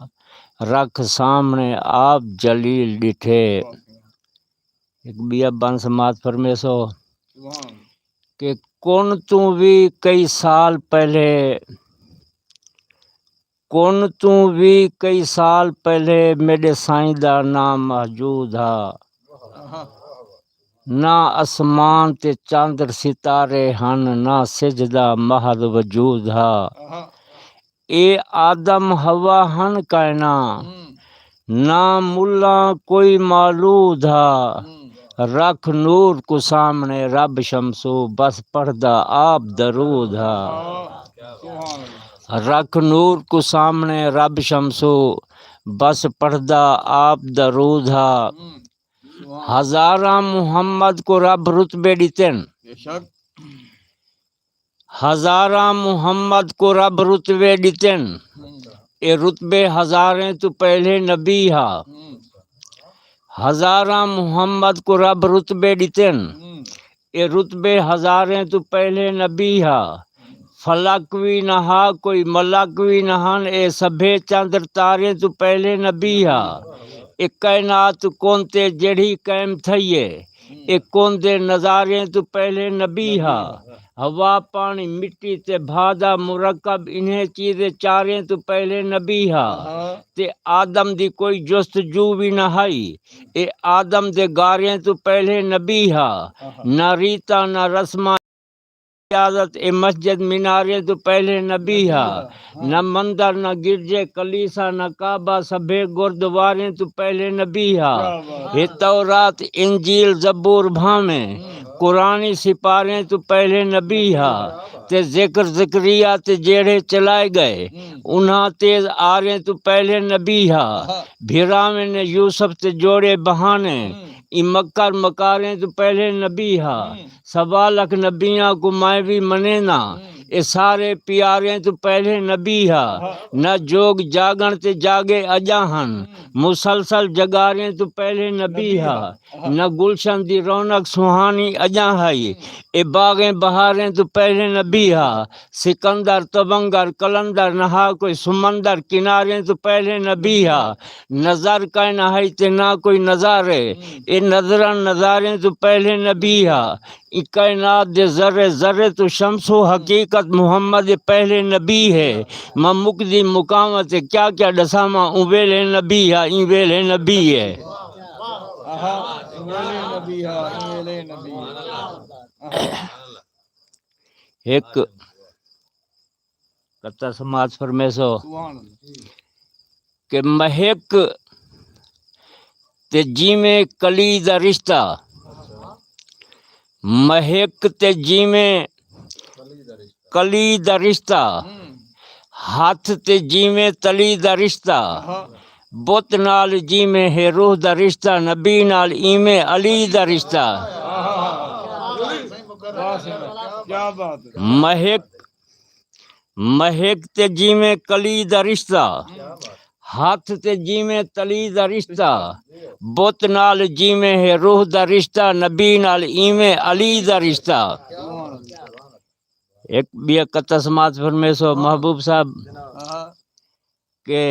رکھ سامݨے آپ جلیل ݙٹھے۔ ہک ٻیا بند سماعت فرمیسو۔ سبحان۔ کہ کن توں وی کئی سال پہلے، کن توں وی کئی سال پہلے میݙے سائیں دا نام موجود ہا۔ آہا۔ نہ اسمان تے چندر ستارے ہن، نہ سجھ دا محض وجود ہا۔ اے آدم حوا ہن کائنا، نہ ملاں کوئی مولود ہا۔ رکھ نور کوں سامݨے رب شمسو، بس پڑھدا آپ درود ہا۔ رکھ نور کوں سامݨے رب شمسو، بس پڑھدا آپ درود ہا۔ ہزاراں محمد کوں رب رتبے ݙتن۔ ہزاراں محمد کوں رب رتبے ݙتن۔ اے رتبے ہزاریں توں پہلے نبی ہا۔ ہزاراں محمد کوں رب رتبے ݙتن۔ اے رتبے ہزاریں توں پہلے نبی ہا۔ فلک وی نہ ہا، کوئی ملک وی نہ ہن، اے سبھے چندر تاریں توں پہلے نبی ہا۔ اے کائنات کون تے جیڑھی قائم تھئی ہے، اے کون دے نظاریں توں پہلے نبی ہا۔ ہوا، پاݨی، مٹی تے بھا دا مرکب، انہیں چیزیں چاریں توں پہلے نبی ہا۔ تے آدم دی کوئی جستجو وی نہ ہئی، اے آدم دے گاریں توں پہلے نبی ہا۔ نہ ریتاں نہ رسماں اجازت، اے مسجد میناریں توں پہلے نبی ہا۔ نہ مندر، نہ گرجے، کلیسا، نہ کعبہ، سبھے گردواریں توں پہلے نبی ہا۔ ہے تورات، انجیل، زبور بھانویں قرآنی سپاریں توں پہلے نبی ہا۔ تے ذکر ذکریا تے جیڑھے چلائے ڳئے، انہاں تیز آریں توں پہلے نبی ہا۔ بھراویں نے یوسف تے جوڑے بہانے، ایں مکر مکاریں توں پہلے نبی ہا۔ سوا لکھ نبیاں کوں میں وی منینداں، اے سارے پیاریں توں پہلے نبی ہا۔ نہ جوگ جاڳݨ تے جاڳے اڄاں ہن، مسلسل جڳاریں توں پہلے نبی ہا۔ نہ گلشن دی رونق سہاݨی اڄاں ہئی، اے باغیں بہاریں توں پہلے نبی ہا۔ سکندر، تبنگر، قلندر، نہ ہا کوئی سمندر کناریں توں پہلے نبی ہا۔ نظر کائنا ہئی تے نہ کوئی نظارے، اے نظراں نظاریں توں پہلے نبی ہا۔ ایں کائنات دے ذرے ذرے توں شمس و حقیقت محمد پہلے نبی ہے۔ میں مکدی مکاواں تے کیا کیا ݙساواں، اوں ویلھے نبی ہا، ایں ویلھے نبی ہے۔ آہا، ایں ویلھے نبی ہا، ایں ویلھے نبی ہے۔ آہا۔ ہک قطعہ سماعت فرمیسو۔ سبحان اللہ۔ کہ مہک تے جیویں کلی دا رشتہ، مہک تے جیویں کلی دا رشتہ، ہتھ تے جیویں تلی دا رشتہ، بت نال جیویں ہے روح دا رشتہ، نبی نال ایویں علی دا رشتہ۔ واہ سائیں، کیا بات ہے۔ مہک مہک تے جیویں کلی دا رشتہ، ہتھ تے جیویں تلی دا رشتہ، بت نال جیویں ہے روح دا رشتہ، نبی نال ایویں علی دا رشتہ۔ ہک ٻیا قطعہ سماعت فرمیسو محبوب صاحب، کہ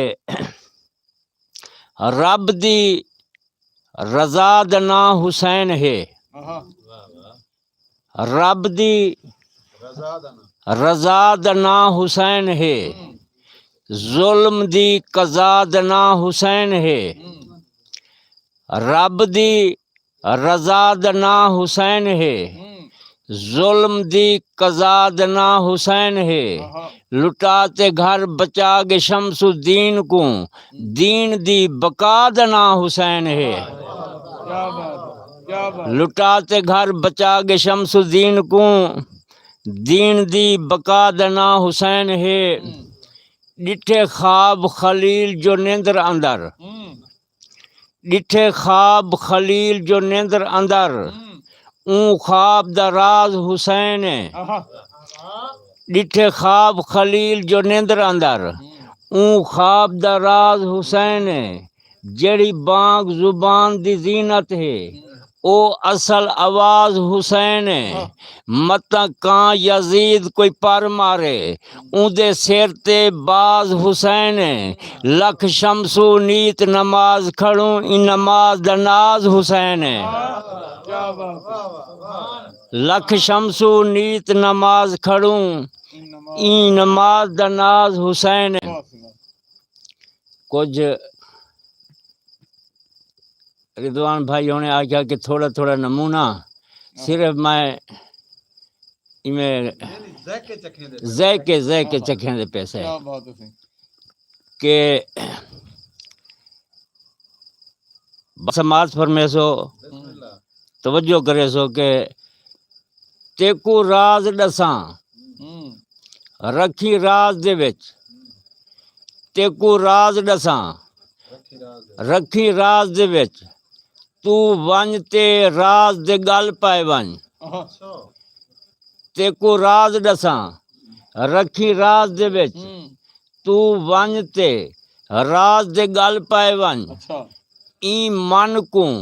رب دی رضا دا ناں حسین ہے۔ رب دی رضا دا ناں حسین ہے، ظلم دی قضا دا ناں حسین ہے۔ رب دی رضا دا ناں حسین ہے، ظلم دی قضا دا ناں حسین ہے۔ لٹا تے گھر بچا ڳئے شمس الدین کوں، دین دی بقا دا ناں حسین ہے۔ کیا بات ہے، کیا بات ہے۔ لٹا تے گھر بچا ڳئے شمس الدین کوں، دین دی بقا دا ناں حسین ہے۔ ݙٹھے خواب خلیل جو نیندر اندر، ݙٹھے خواب خلیل جو نیندر اندر، اوں خواب دا راز حسین ہے۔ ݙٹھے خواب خلیل جو نیندر اندر، اوں خواب دا راز حسین ہے۔ جیڑھی بانگ زبان دی زینت ہے، او اصل آواز حسین ہے۔ متاں کاں یزید کوئی پر مارے، اوندے سر تے باز حسین ہے۔ لکھ شمسو نیت نماز کھڑوں، ایں نماز دا ناز حسین ہے۔ لکھ شمسو نیت نماز کھڑوں، ایں نماز دا ناز حسین ہے۔ کجھ رضوان بھائی ہونے آکھیا کہ تھوڑا تھوڑا نمونہ صرف میں ایویں ذائقے ذائقے چکھیں دے پیسے کہ سماعت فرمیسو، توجہ کریسو کہ تیکو راز ݙساں، رکھیں راز دے وچ، تیکوں راز ݙساں، رکھیں راز دے وچ، توں ونڄ تے راز دے ڳل پائے ونڄ۔ تیکوں راز ݙساں، رکھیں راز دے وچ، توں ونڄ تے راز دے ڳل پائے ونڄ۔ ایں من کوں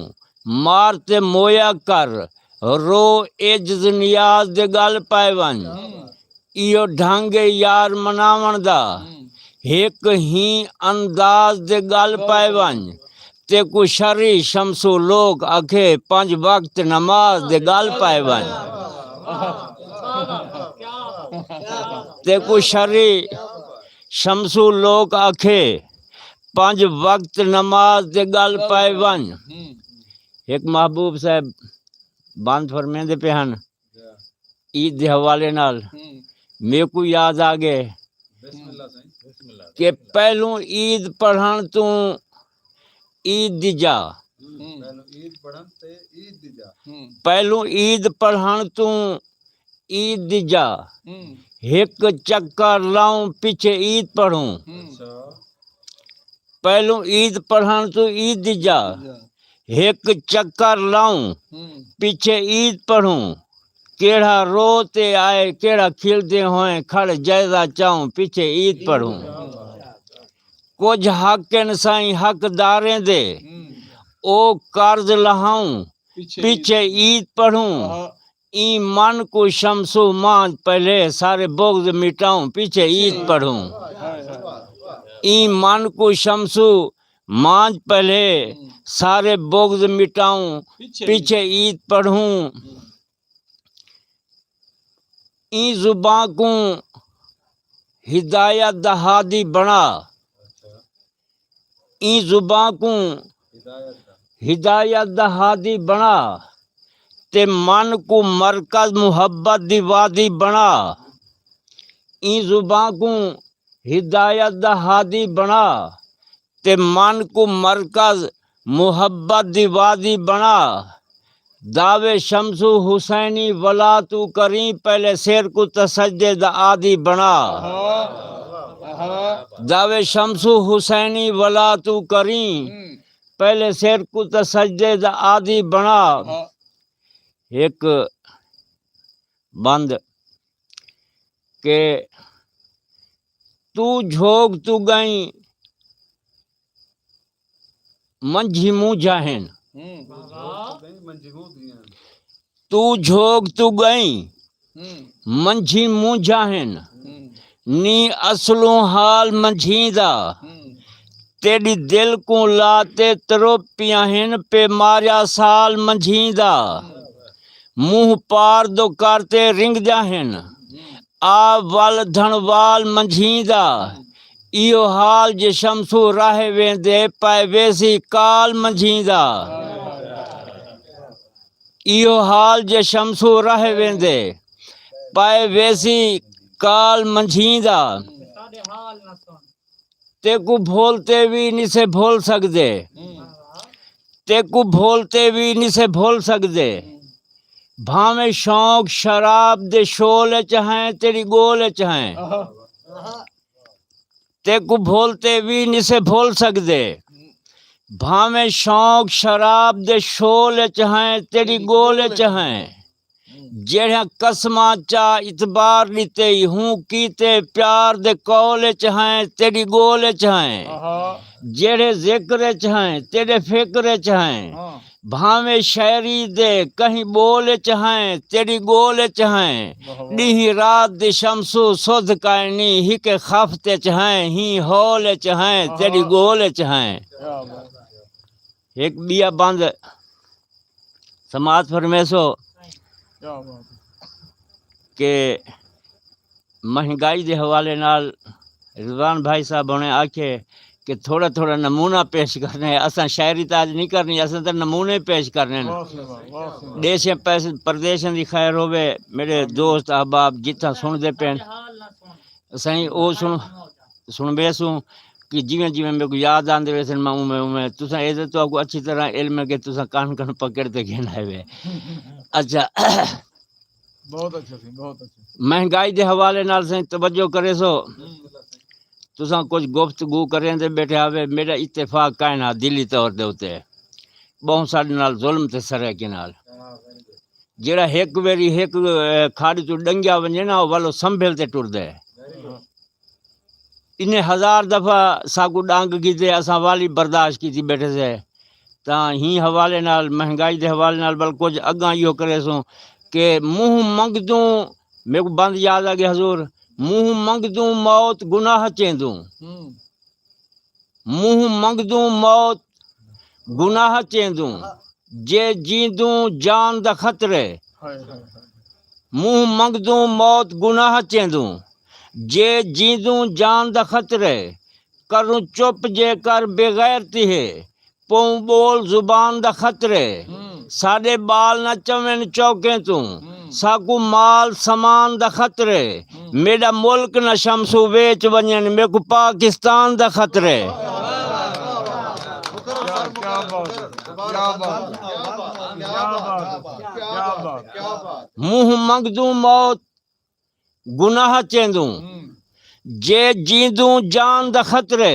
مار تے مویا کر، رو عجز نیاز دے ڳل پائے ونڄ۔ ایہو ڈھنگ اے یار مناوݨ دا، ہک ہی انداز دے ڳل پائے ونڄ۔ تیکوں شرعی شمسو لوک آکھے، پنج وقت نماز دے ڳل پائے ونڄ۔ تیکوں شرعی شمسو لوک آکھے، پنج وقت نماز دے ڳل پائے ونڄ۔ ہک محبوب صاحب بند فرمیندے پئے ہن عید دے حوالے نال، میکوں یاد آ ڳئے کہ پہلوں عید پڑھݨ توں عید دی جا، پہلوں عید پڑھݨ توں عید دی جا، ہک چکر لاؤں پچھے عید پڑھوں۔ پہلوں عید پڑھݨ توں عید دی جا، ہک چکر لاؤں پچھے عید پڑھوں۔ کیڑھا رو تے آئے، کیڑھا کھلدے ہوئیں کھڑ جائزہ چاؤں پچھے عید پڑھوں۔ کجھ حق ہن سائیں حقداریں دے، او قرض لہاؤں پچھے عید پڑھوں۔ ایں من کوں شمسو مانج پہلے، سارے بغض مٹاؤں پچھے عید پڑھوں۔ ایں من کوں شمسو مانج پہلے، سارے بغض مٹاؤں پچھے عید پڑھوں۔ ایں زباں کوں ہدایت دا ہادی بݨا، ایں زباں کوں ہدایت دا ہادی بݨا، تے من کوں مرکز محبت دی وادی بݨا۔ ایں زباں کوں ہدایت دا ہادی بݨا، تے من کوں مرکز محبت دی وادی بݨا۔ دعوے شمسو حسینی ولا توں کریں، پہلے سر کوں تاں سجدے دا عادی بݨا۔ دعوے شمسو حسینی ولا توں کریں، پہلے سر کوں تاں سجدے دا عادی بݨا۔ ہک بند کہ توں جھوک توں ڳئیں منجھی مونجھا ہن۔ توں جھوک توں ڳئیں منجھی مونجھا ہن۔ نی اصلوں حال منجھیں دا، تیݙی دل کوں لا تے تروپیاں ہن، پے ماریا سال منجھیں دا۔ منہ پار دو کر تے رنگدیاں ہن، آ ول دھݨوال منجھیں دا۔ ایہو حال جے شمسو راہ ویندے، پئے ویسی کال منجھیں دا۔ ایہو حال جے شمسو راہ ویندے، پئے ویسی کال منجھیں دا۔ تیکوں بھول تے وی نسے بھول سڳدے، تیکوں بھول تے وی نسے بھول سڳدے۔ بھانویں شوق شراب دے شول اچ ہیں، تیݙی ڳول اچ ہیں۔ تیکوں بھول تے وی نسے بھول سڳدے۔ بھانویں شوق شراب دے شول اچ ہیں، تیݙی ڳول اچ ہیں۔ جیڑھیاں قسماں چا اعتبار ݙتے، ہوں کیتے پیار دے قول اچ ہیں، تیݙی ڳول اچ ہیں۔ جیڑھے ذکر اچ ہیں، تیݙے فکر اچ ہیں۔ بھانویں شاعری دے کہیں ٻول اچ ہیں، تیݙی ڳول اچ ہیں۔ ݙینہہ رات دی شمسو سدھ کائنی، ہکے خفت اچ ہیں، ہیں ہول اچ ہیں، تیݙی ڳول اچ ہیں۔ ہک ٻیا بند سماعت فرمیسو کہ مہنگائی دے حوالے نال رضوان بھائی صاحب ہوݨیں آکھے کہ تھوڑا تھوڑا نمونہ پیش کرݨے۔ اساں شاعری تاں اڄ نہیں کرنی، اساں تاں نمونے پیش کرݨے نے۔ واہ سئیں واہ، واہ سئیں واہ۔ ݙیسیں پیس-، پردیسیں دی خیر ہووے، میݙے دوست احباب جتھاں سݨدے پئن، سائیں، او سݨ-، سݨویسوں کہ جیویں جیویں میکوں یاد آندے ویسن، میں اونویں اونویں۔ تساں اے تے تہاکوں اچھی طرح علم ہے کہ تساں کن کن پکڑ تے گھن آئے وے۔ اچھا۔ بہت اچھا سئیں، بہت اچھا۔ مہنگائی دے حوالے نال سائیں توجہ کریسو۔ تساں کجھ گفتگو کریندے ٻیٹھے ہاوے، میݙا اتفاق کائنا دلی طور دے اتے۔ ٻہوں ساݙے نال ظلم تے سرائیکی نال۔ جیڑھا ہک ویری ہک، اے، کھاڑی توں ݙنگیا ونڄے نا، او ولو سنبھل تے ٹردے۔ انہیں ہزار دفعہ ساکوں ݙنگ گھدے، اساں والی برداشت کیتی ٻیٹھے سے۔ تاں ہیں حوالے نال، مہنگائی دے حوالے نال، بل کجھ اڳاں ایہو کریسوں کہ منہ منگدوں، میکوں بند یاد آ ڳئے حضور، منہ منگدوں موت گناہ چیندوں۔ منہ منگدوں موت گناہ چیندوں، جے جیندوں جان دا خطرے۔ منہ منگدوں موت گناہ چیندوں، جے جیندوں جان دا خطرے۔ کروں چپ جے کر بے غیرتی ہے، پوں ٻول زبان دا خطرے۔ ساݙے ٻال نہ چوین چوکیں توں، ساکوں مال سامان دا خطرے۔ میݙا ملک نہ شمسو ویچ ونڄن، میکوں پاکستان دا خطرے۔ کیا، کیا بات ہے، کیا بات ہے، کیا بات ہے، کیا بات ہے، کیا بات ہے۔ منہ منگدوں موت گناہ چیندوں، جے جیندوں جان دا خطرے۔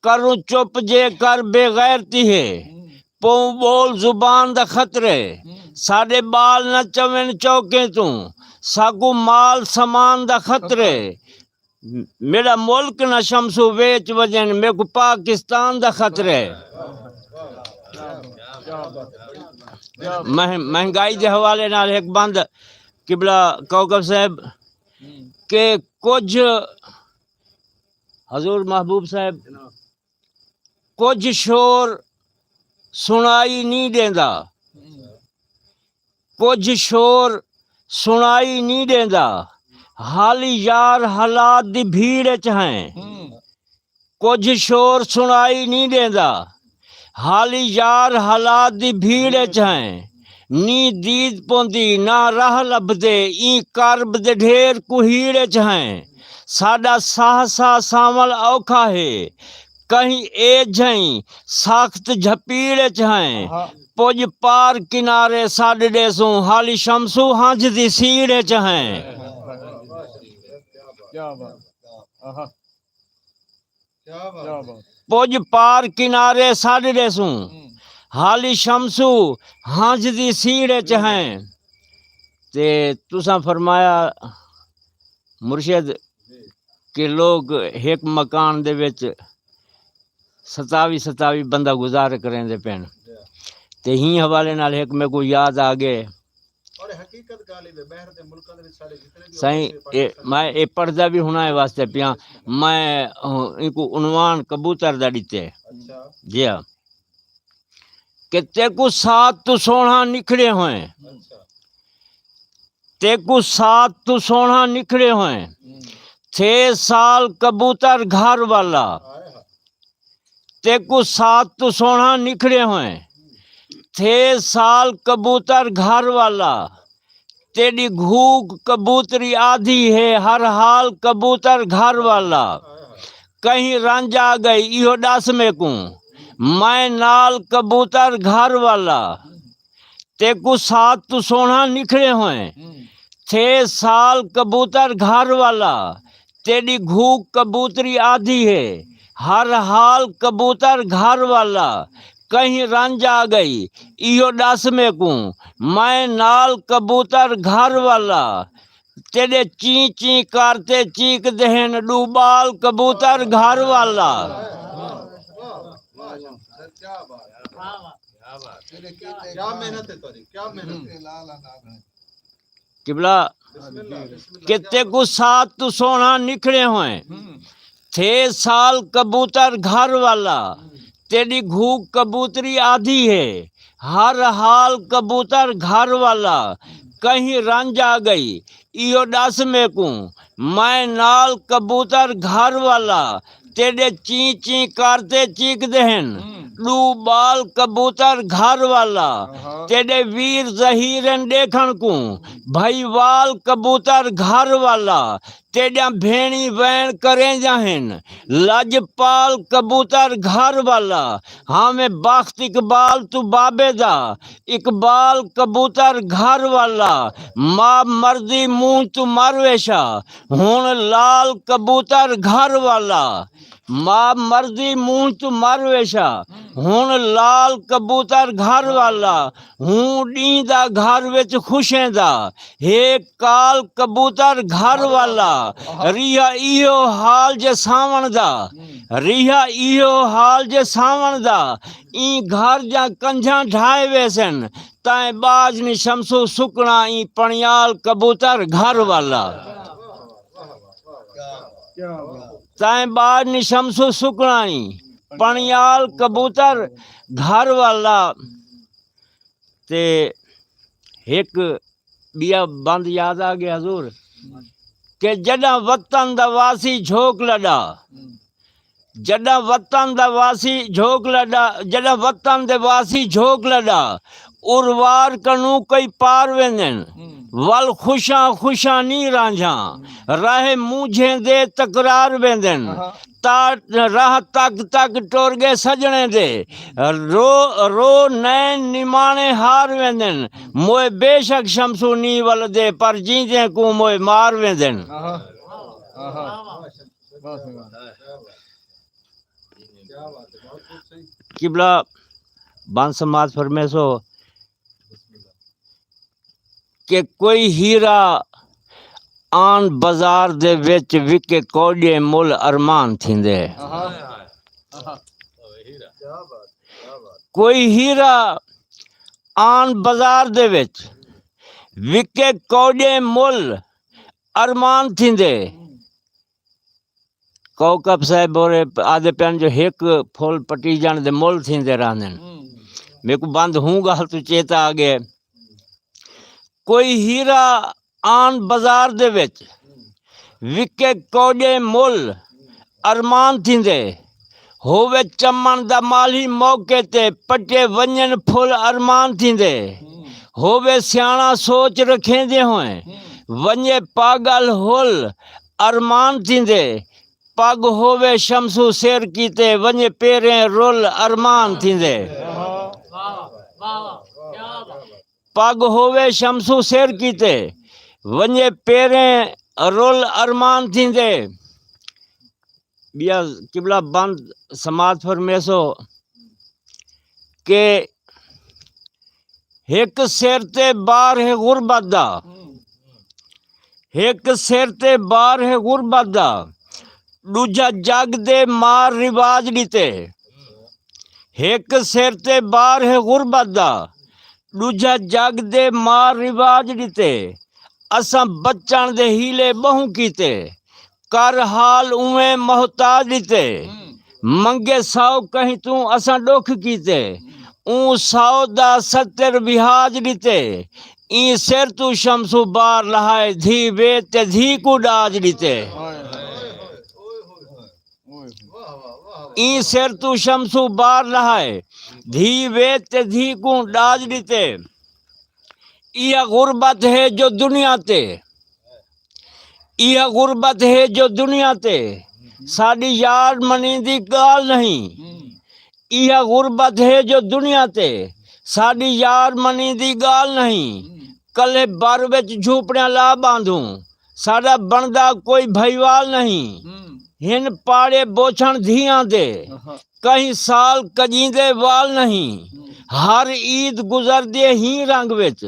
کروں چپ جے کر بے غیرتی ہے، پوں ٻول زبان دا خطرے۔ ساݙے ٻال نہ چوین چوکیں توں، ساکوں مال سامان دا خطرے۔ میݙا ملک نہ شمسو ویچ ونڄن، میکوں پاکستان دا خطرے۔ مہ-، مہنگائی دے حوالے نال ہک بند قبلہ کوکب صاحب کہ کجھ حضور محبوب صاحب، کجھ شور سݨائی نی ݙیندا، کجھ شور سݨائی نی ݙیندا، حالی یار حالات دی بھیڑ اچ ہیں۔ کجھ شور سݨائی نی ݙیندا، حالی یار حالات دی بھیڑ اچ ہیں۔ نی دید پوندی نہ راہ لبھدے، ایں کرب دے ڈھیر کوہیڑ اچ ہیں۔ ساݙا ساہ ساہ سانول اوکھا ہے، کہیں اے جھئیں سخت جھپیڑ اچ ہیں۔ پڄ پار کنارے سݙ ݙیسوں، حالی شمسو ہنجھ دی سیڑھ اچ ہیں۔ کیا بات۔ آہا۔ کیا بات۔ پڄ پار کنارے سݙ ݙیسوں، حالی شمسو ہنجھ دی سیڑھ اچ ہیں۔ تے تساں فرمایا مرشد کہ لوگ ہک مکان دے وچ ستاوی ستاوی بندہ گزارے کریندے پئن۔ تے ہیں حوالے نال ہک میکوں یاد آ ڳئے۔ اور حقیقت ڳالھ اے، ٻاہر دے ملکاں دے وچ ساݙے جتنے وی سائیں، اے، میں اے پڑھدا وی ہݨ اے واسطے پیاں، میں، اہ، اینکوں عنوان کبوتر دا ݙتے۔ اچھا۔ جی ہاں۔ کہ تیکوں سات توں سوہݨا نکھڑے ہوئے۔ اچھا۔ تیکوں سات توں سوہݨا نکھڑے ہوئے۔ تھے سال کبوتر گھر والا۔ تیکوں سات توں سوہݨا نکھڑے ہوئے۔ تھے سال کبوتر گھر والا۔ تیݙی گھوک کبوتری آدھی ہے، ہر حال کبوتر گھر والا۔ کہیں رنج آ ڳئی، ایہو ݙس میکوں۔ میں نال کبوتر گھر والا۔ تیکوں سات توں سوہݨا نکھڑے ہوئے۔ تھے سال کبوتر گھر والا۔ تیݙی گھوک کبوتری آدھی ہے، ہر حال کبوتر گھر والا۔ کہیں رنج آ ڳئی، ایہو ݙس میکوں۔ میں نال کبوتر گھر والا۔ تیݙے چیں چیں کر تے چیکدے ہن ݙو ٻال کبوتر گھر والا۔ کیا محنت ہے تیری، کیا محنت ہے۔ قبلہ، کہ تیکوں سات توں سوہݨا نکھڑے ہوئے۔ تھے سال کبوتر گھر والا، تیݙی گھوک کبوتری آدھی ہے، ہر حال کبوتر گھر والا۔ کہیں رنج آ ڳئی، ایہو ݙس میکوں۔ میں نال کبوتر گھر والا۔ تیݙے چیں چیں کر تے چیکدے ہن۔ ݙو ٻال کبوتر گھر والا، تیݙے ویر ظہیر ہن ݙیکھݨ کوں۔ بھائی وال کبوتر گھر والا، تیݙیاں بھیݨیں ویݨ کریندیاں ہن۔ لڄپال کبوتر گھر والا، ہاویں بخت اقبال توں بابے دا۔ اقبال کبوتر گھر والا، ماء مردی مونجھ توں مر ویشا۔ ہݨ لال کبوتر گھر والا، ماء مردی مونجھ توں مر ویشا۔ ہݨ لال کبوتر گھر والا، ہوں ݙینہہ دا گھر وچ خوشیں دا۔ ہے کال کبوتر گھر والا، ریہا ایہو حال جے ساوݨ دا۔ ریہا ایہو حال جے ساوݨ دا، ایں گھر دیاں کنجھاں ڈھائے ویسن۔ تائیں ٻاجھ نی شمسو سکݨا، ایں پݨیال کبوتر گھر والا۔ تائیں ٻاجھ نی شمسو سکݨا، ایں پݨیال کبوتر گھر والا۔ تے ہک ٻیا بند یاد آ ڳیا حضور، کہ جݙاں وطن دا واسی جھوک لݙا، جݙاں وطن دا واسی جھوک لݙا، جݙاں وطن دے واسی جھوک لݙا، اروار کنوں کئی پار ویندن، ول خوشاں خوشاں نی رانجھاں، راہ مونجھیں دے تکرار ویندن۔ تا راہ تک تک ٹر ڳئے سڄݨیں دے، رو رو نین نماݨے ہار ویندن۔ موئے بے شک شمسو نی ولدے، پر جیندیں کوں موئے مار ویندن۔ قبلہ بند سماعت فرمیسو۔ کہ کوئی ہیرا آن بازار دے وچ وکے کوݙے مل ارمان تھیندے۔ کوئی ہیرا آن بازار دے وچ وکے کوݙے مل ارمان تھیندے۔ کوکب صاحب ہورے آہدے پئن جو ہک پھل پٹیجݨ دے مل تھیندے رہندن۔ میکوں بند ہوں ڳالھ توں چیتا آ ڳئے۔ کوئی ہیرا آن بازار دے وچ وکے کوݙے مل ارمان تھیندے۔ ہووے چمݨ دا مالھی موقع تے پٹے ونڄن پھل ارمان تھیندے۔ ہووے سیاݨا سوچ رکھیندے ہوئیں ونڄے پاڳل ہل ارمان تھیندے۔ پڳ ہووے شمسو سر کیتے ونڄے پیریں رل ارمان تھیندے۔ پڳ ہووے شمسو سر کیتے ونڄے پیریں رل ارمان تھیندے۔ ٻیا قبلہ بند سماعت فرمیسو کہ ہک سر تے بار ہے غربت دا، ہک سر تے بار ہے غربت دا، ݙوجھا جڳ دے مار رواج ݙتے۔ ہک سر تے بار ہے غربت دا، ݙوجھا جڳ دے مار رواج ݙتے۔ اساں بچݨ دے حیلے ٻہوں کیتے، کر حال اونویں محتاج ݙتے۔ منگے سو کہیں توں اساں ݙکھ کیتے، اوں سو دا ستر وہاج ݙتے۔ ایں سر توں شمسو بار لہائے، دھی وے تے دھی کوں ݙاج ݙتے۔ ایں سر توں شمسو بار لہائے، دھی وے تے دھی کوں ݙاج ݙتے۔ ایہا غربت ہے جو دنیا تے، ایہا غربت ہے جو دنیا تے ساݙی یار منی دی ڳالھ نہیں۔ ایہا غربت ہے جو دنیا تے ساݙی یار منی دی ڳالھ نہیں۔ کلھے بر وچ جھوپڑیاں لا ٻاندھوں، ساݙا بݨدا کوئی بھائیوال نہیں۔ ہن پاڑے بوچھݨ دھیاں دے، کہیں سال کڄیندے وال نہیں۔ ہر عید گزردے ہی رنگ وچ،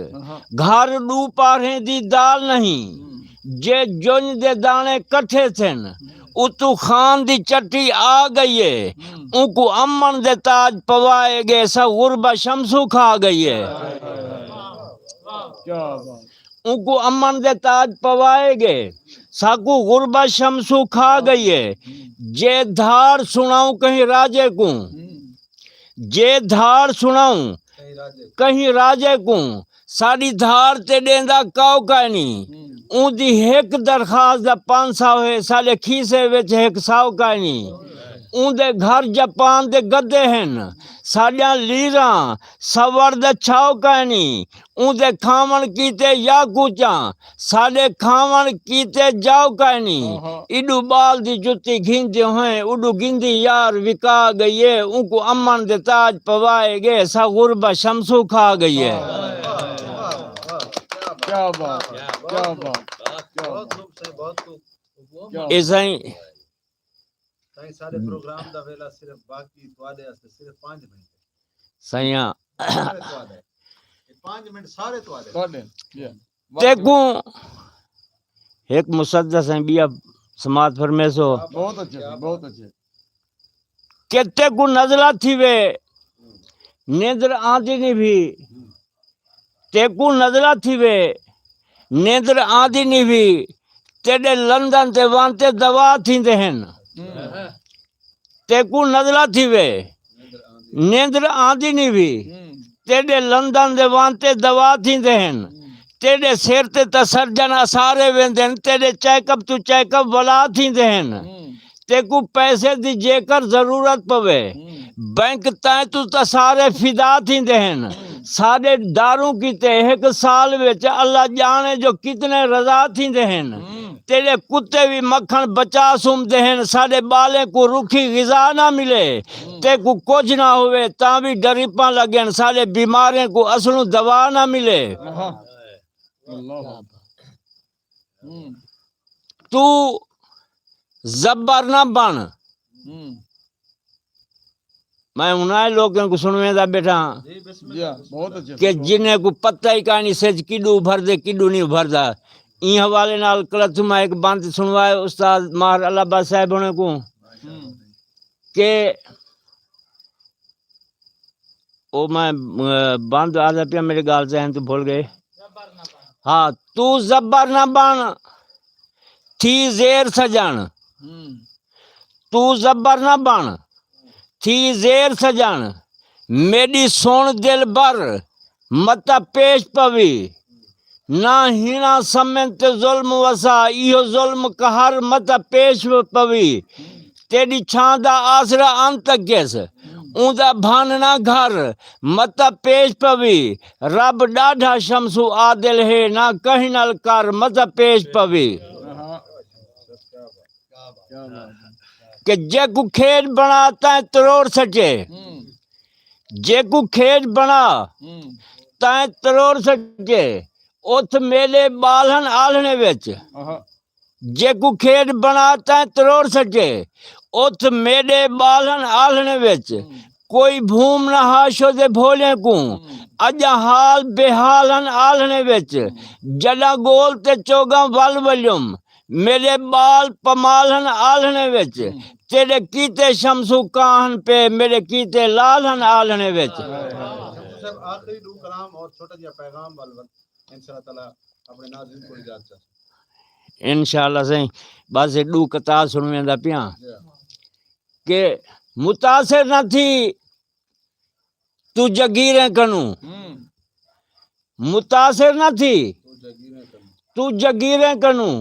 گھر ݙو پارہیں دی دال نہیں۔ جے جنج دے داݨے کٹھے تھن، اتوں خان دی چٹی آ ڳئی ہے۔ اونکوں امن دے تاج پوائے ڳئے، سا غربت شمسو کھا ڳئی ہے۔ اونکوں امن دے تاج پوائے ڳئے، ساکوں غربت شمسو کھا ڳئی ہے۔ جے دھاڑ سݨاؤں کہیں راجے کوں، جے دھاڑ سݨاؤں کہیں راجے کوں، ساݙی دھاڑ تے ݙیندا کاؤ کائنی۔ اوندی ہک درخواست دا پنج سو ہے، ساݙے کھیسے وچ ہک سو کائنی۔ اوندے گھر جاپان دے گدے ہن۔ ساݙیاں لیراں سوڑ دا چھاؤ کائنی۔ اوندے کھاوݨ کیتے یا کوچاں، ساݙے کھاوݨ کیتے جاؤ کائنی۔ ہاں، ہاں۔ ایݙو ٻال دی جتی گھندے ہوئیں، اݙو گھندی یار وکا ڳئی اے۔ اونکوں امن دے تاج پوائے ڳئے، سا غربت شمسو کھا ڳئی اے۔ کیا بات، کیا بات، کیا بات۔ اے سائیں، سائیں، سارے پروگرام دا ویلا صرف باقی تہاݙے واسطے صرف پنج منٹ۔ سائیاں، سارے تہاݙے۔ اے پنج منٹ سارے تہاݙے۔ تہاݙے، جی۔ تیکوں ہک مسدس ہیں، ٻیا سماعت فرمیسو۔ بہت اچھے، بہت اچھے۔ کہ تیکوں نزلہ تھیوے، نیندر آندی نہیں بھی۔ تیکوں نزلہ تھیوے، نیندر آندی نہیں بھی۔ تیݙے لندن تے وانتے دوا تھیندے ہن۔ ہوں۔ تیکوں نزلہ تھیوے، نیندر آندی نہیں بھی۔ ہوں۔ تیݙے لندن دے وانتے دوا تھیندے ہن۔ ہوں۔ تیݙے سر تے تاں سرجن اسارے ویندن، تیݙے چیک اپ توں چیک اپ ولا تھیندے ہن۔ ہوں۔ تیکوں پیسے دی جیکر ضرورت پوے، ہوں۔ بینک تائیں توں تاں سارے فدا تھیندے ہن۔ ہوں۔ ساݙے داروں کیتے ہک سال وچ اللہ ڄاݨے جو کتنے رضا تھیندے ہن۔ ہوں۔ تیݙے کتے وی مکھݨ بچا سمدے ہن، ساݙے ٻالیں کوں رکھی غذا نہ ملے۔ ہوں۔ تیکوں کجھ نہ ہووے تاں وی ڈریپاں لڳن، ساݙے بیماریں کوں اصلوں دوا نہ ملے۔ آہا۔ اللہ۔ ہوں۔ توں زبر نہ بݨ۔ ہوں۔ میں انہاں لوکاں کوں سݨویندا ٻیٹھا ہاں۔ جی، بسم اللہ۔ جی ہاں، بہت اچھے۔ کہ جنہیں کوں پتہ ہی کائنی سچ کݙوں ابھردے، کݙوں نہیں ابھردا۔ ایں حوالے نال کلتھوں میں ہک بند سݨوائے استاد ماہر اللہ آباد صاحب ہوݨیں کوں۔ ہوں۔ کہ او میں، اے، بند آہدا پیا، میݙے ڳالھ ذہن توں بھل ڳئے۔ ہاں، توں زبر نہ بݨ، تھی زیر سڄݨ۔ ہوں۔ توں زبر نہ بݨ، تھی زیر سڄݨ۔ میݙی سݨ دلبر، متاں پیش پوی۔ نہ ہیݨا سمن تے ظلم وسا، ایہو ظلم قہر متاں پیش پوی۔ تیݙی چھاں دا آسرا انت کیس، اوندا بھانݨا گھر متاں پیش پوی۔ رب ݙاڈھا شمسو عادل ہے، نہ کہیں نال کر متاں پیش پوی۔ کہ جیکوں کھیݙ بݨا تائیں تروڑ سٹے، جیکوں کھیݙ بݨا تائیں تروڑ سٹے، اتھ میݙے ٻالھݨ آلھݨے وچ۔ آہا۔ جیکوں کھیݙ بݨا تائیں تروڑ سٹے، اتھ میݙے ٻالھݨ آلھݨے وچ۔ ہوں۔ کوئی بھوم نہ ہا شودے بھولیں کوں، ہوں۔ اڄاں حال بے حال ہن آلھݨے وچ۔ ہوں۔ جݙاں ڳول تے چوڳاں ول ولیم، میݙے ٻال پمال ہن آلھݨے وچ۔ ہوں۔ تیݙے کیتے شمسو کاں ہن پئے، میݙے کیتے لال ہن آلھݨے وچ۔ شمسو صاحب، آخری ݙو کلام اور چھوٹا جیہا پیغام ول ول۔ انشاءاللہ تعالیٰ اپݨے ناظرین کوں اجازت چاہسوں۔ انشاءاللہ سائیں، بس اے ݙو قطعہ سݨویندا پیاں۔ جی۔ کہ متاثر نہ تھی توں جگیریں کنوں۔ ہوں۔ متاثر نہ تھی توں جگیریں کنوں۔ توں جگیریں کنوں۔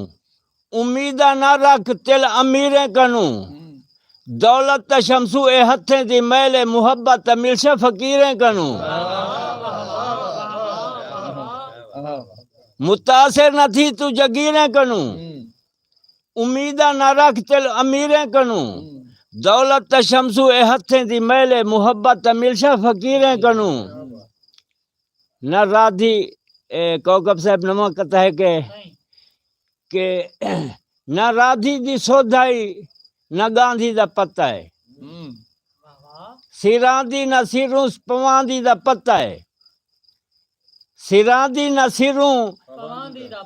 امیداں نہ رکھ تل امیریں کنوں۔ ہوں۔ دولت تاں شمسو اے ہتھیں دی میل اے، محبت تاں ملشے فقیریں کنوں۔ متاثر نہ تھی توں جگیریں کنوں۔ ہوں۔ امیداں نہ رکھ تل امیریں کنوں۔ ہوں۔ دولت تاں شمسو اے ہتھیں دی میل اے، محبت تاں ملشے فقیریں کنوں۔ نہ رادھی، اے کوکب صاحب نواں قطعہ ہے کہ، کہ نہ رادھی دی سودھائی، نہ گاندھی دا پتہ ہے۔ ہوں۔ سیراندی نہ سیروں پواندی دا پتہ ہے۔ سیراندی نہ سیروں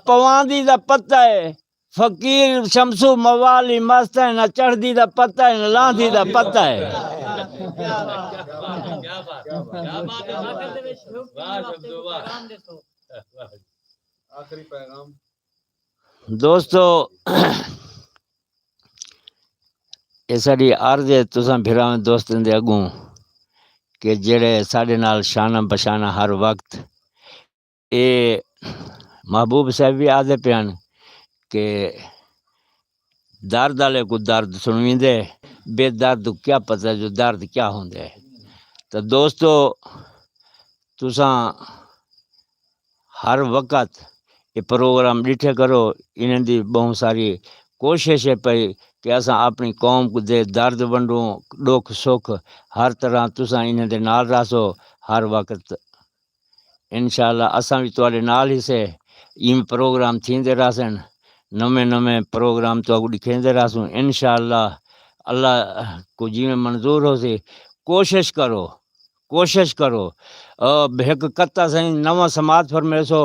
پواندی دا پتہ ہے۔ فقیر شمسو موالی مست ہے، نہ چڑھدی دا پتہ ہے، نہ لاندی دا پتہ ہے۔ آخری پیغام۔ دوستو، اے ساݙی عرض ہے تساں بھراواں دوستاں دے اڳوں کہ جیڑھے ساݙے نال شانہ بشانہ ہر وقت، اے محبوب صاحب وی آہدے پئے ہن کہ درد آلے کوں درد سݨویندے، بے درد کیا پتہ جو درد کیا ہوندے۔ تو دوستو، تساں ہر وقت اے پروگرام ݙٹھے کرو۔ انہاں دی ٻہوں ساری کوشش ہے پئی کہ اساں اپݨی قوم کوں دے درد ونڈوں، ݙکھ سکھ، ہر طرح تساں انہاں دے نال رہسو ہر وقت۔ انشاءاللہ اساں وی تہاݙے نال ہیسے۔ ایں پروگرام تھیندے رہسن، نویں نویں پروگرام تہاکوں ݙکھیندے رہسوں۔ انشاءاللہ اللہ کوں جیویں منظور ہوسی، کوشش کرو، کوشش کرو۔ آ، ہک قطعہ سائیں نواں سماعت فرمیسو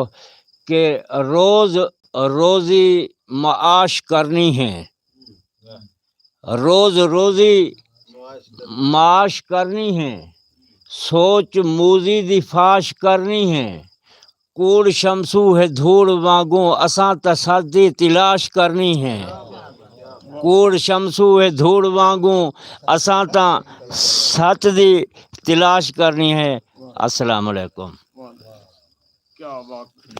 کہ روز روزی معاش کرنی ہے، روز روزی معاش کرنی ہے، سوچ موزی دی فاش کرنی ہے۔ کوڑ شمسو ہے دھوڑ وانگوں، اساں تاں سچ دی تلاش کرنی ہے۔ کوڑ شمسو ہے دھوڑ وانگوں، اساں تاں سچ دی تلاش کرنی ہے۔ السلام علیکم۔ کیا بات ہے۔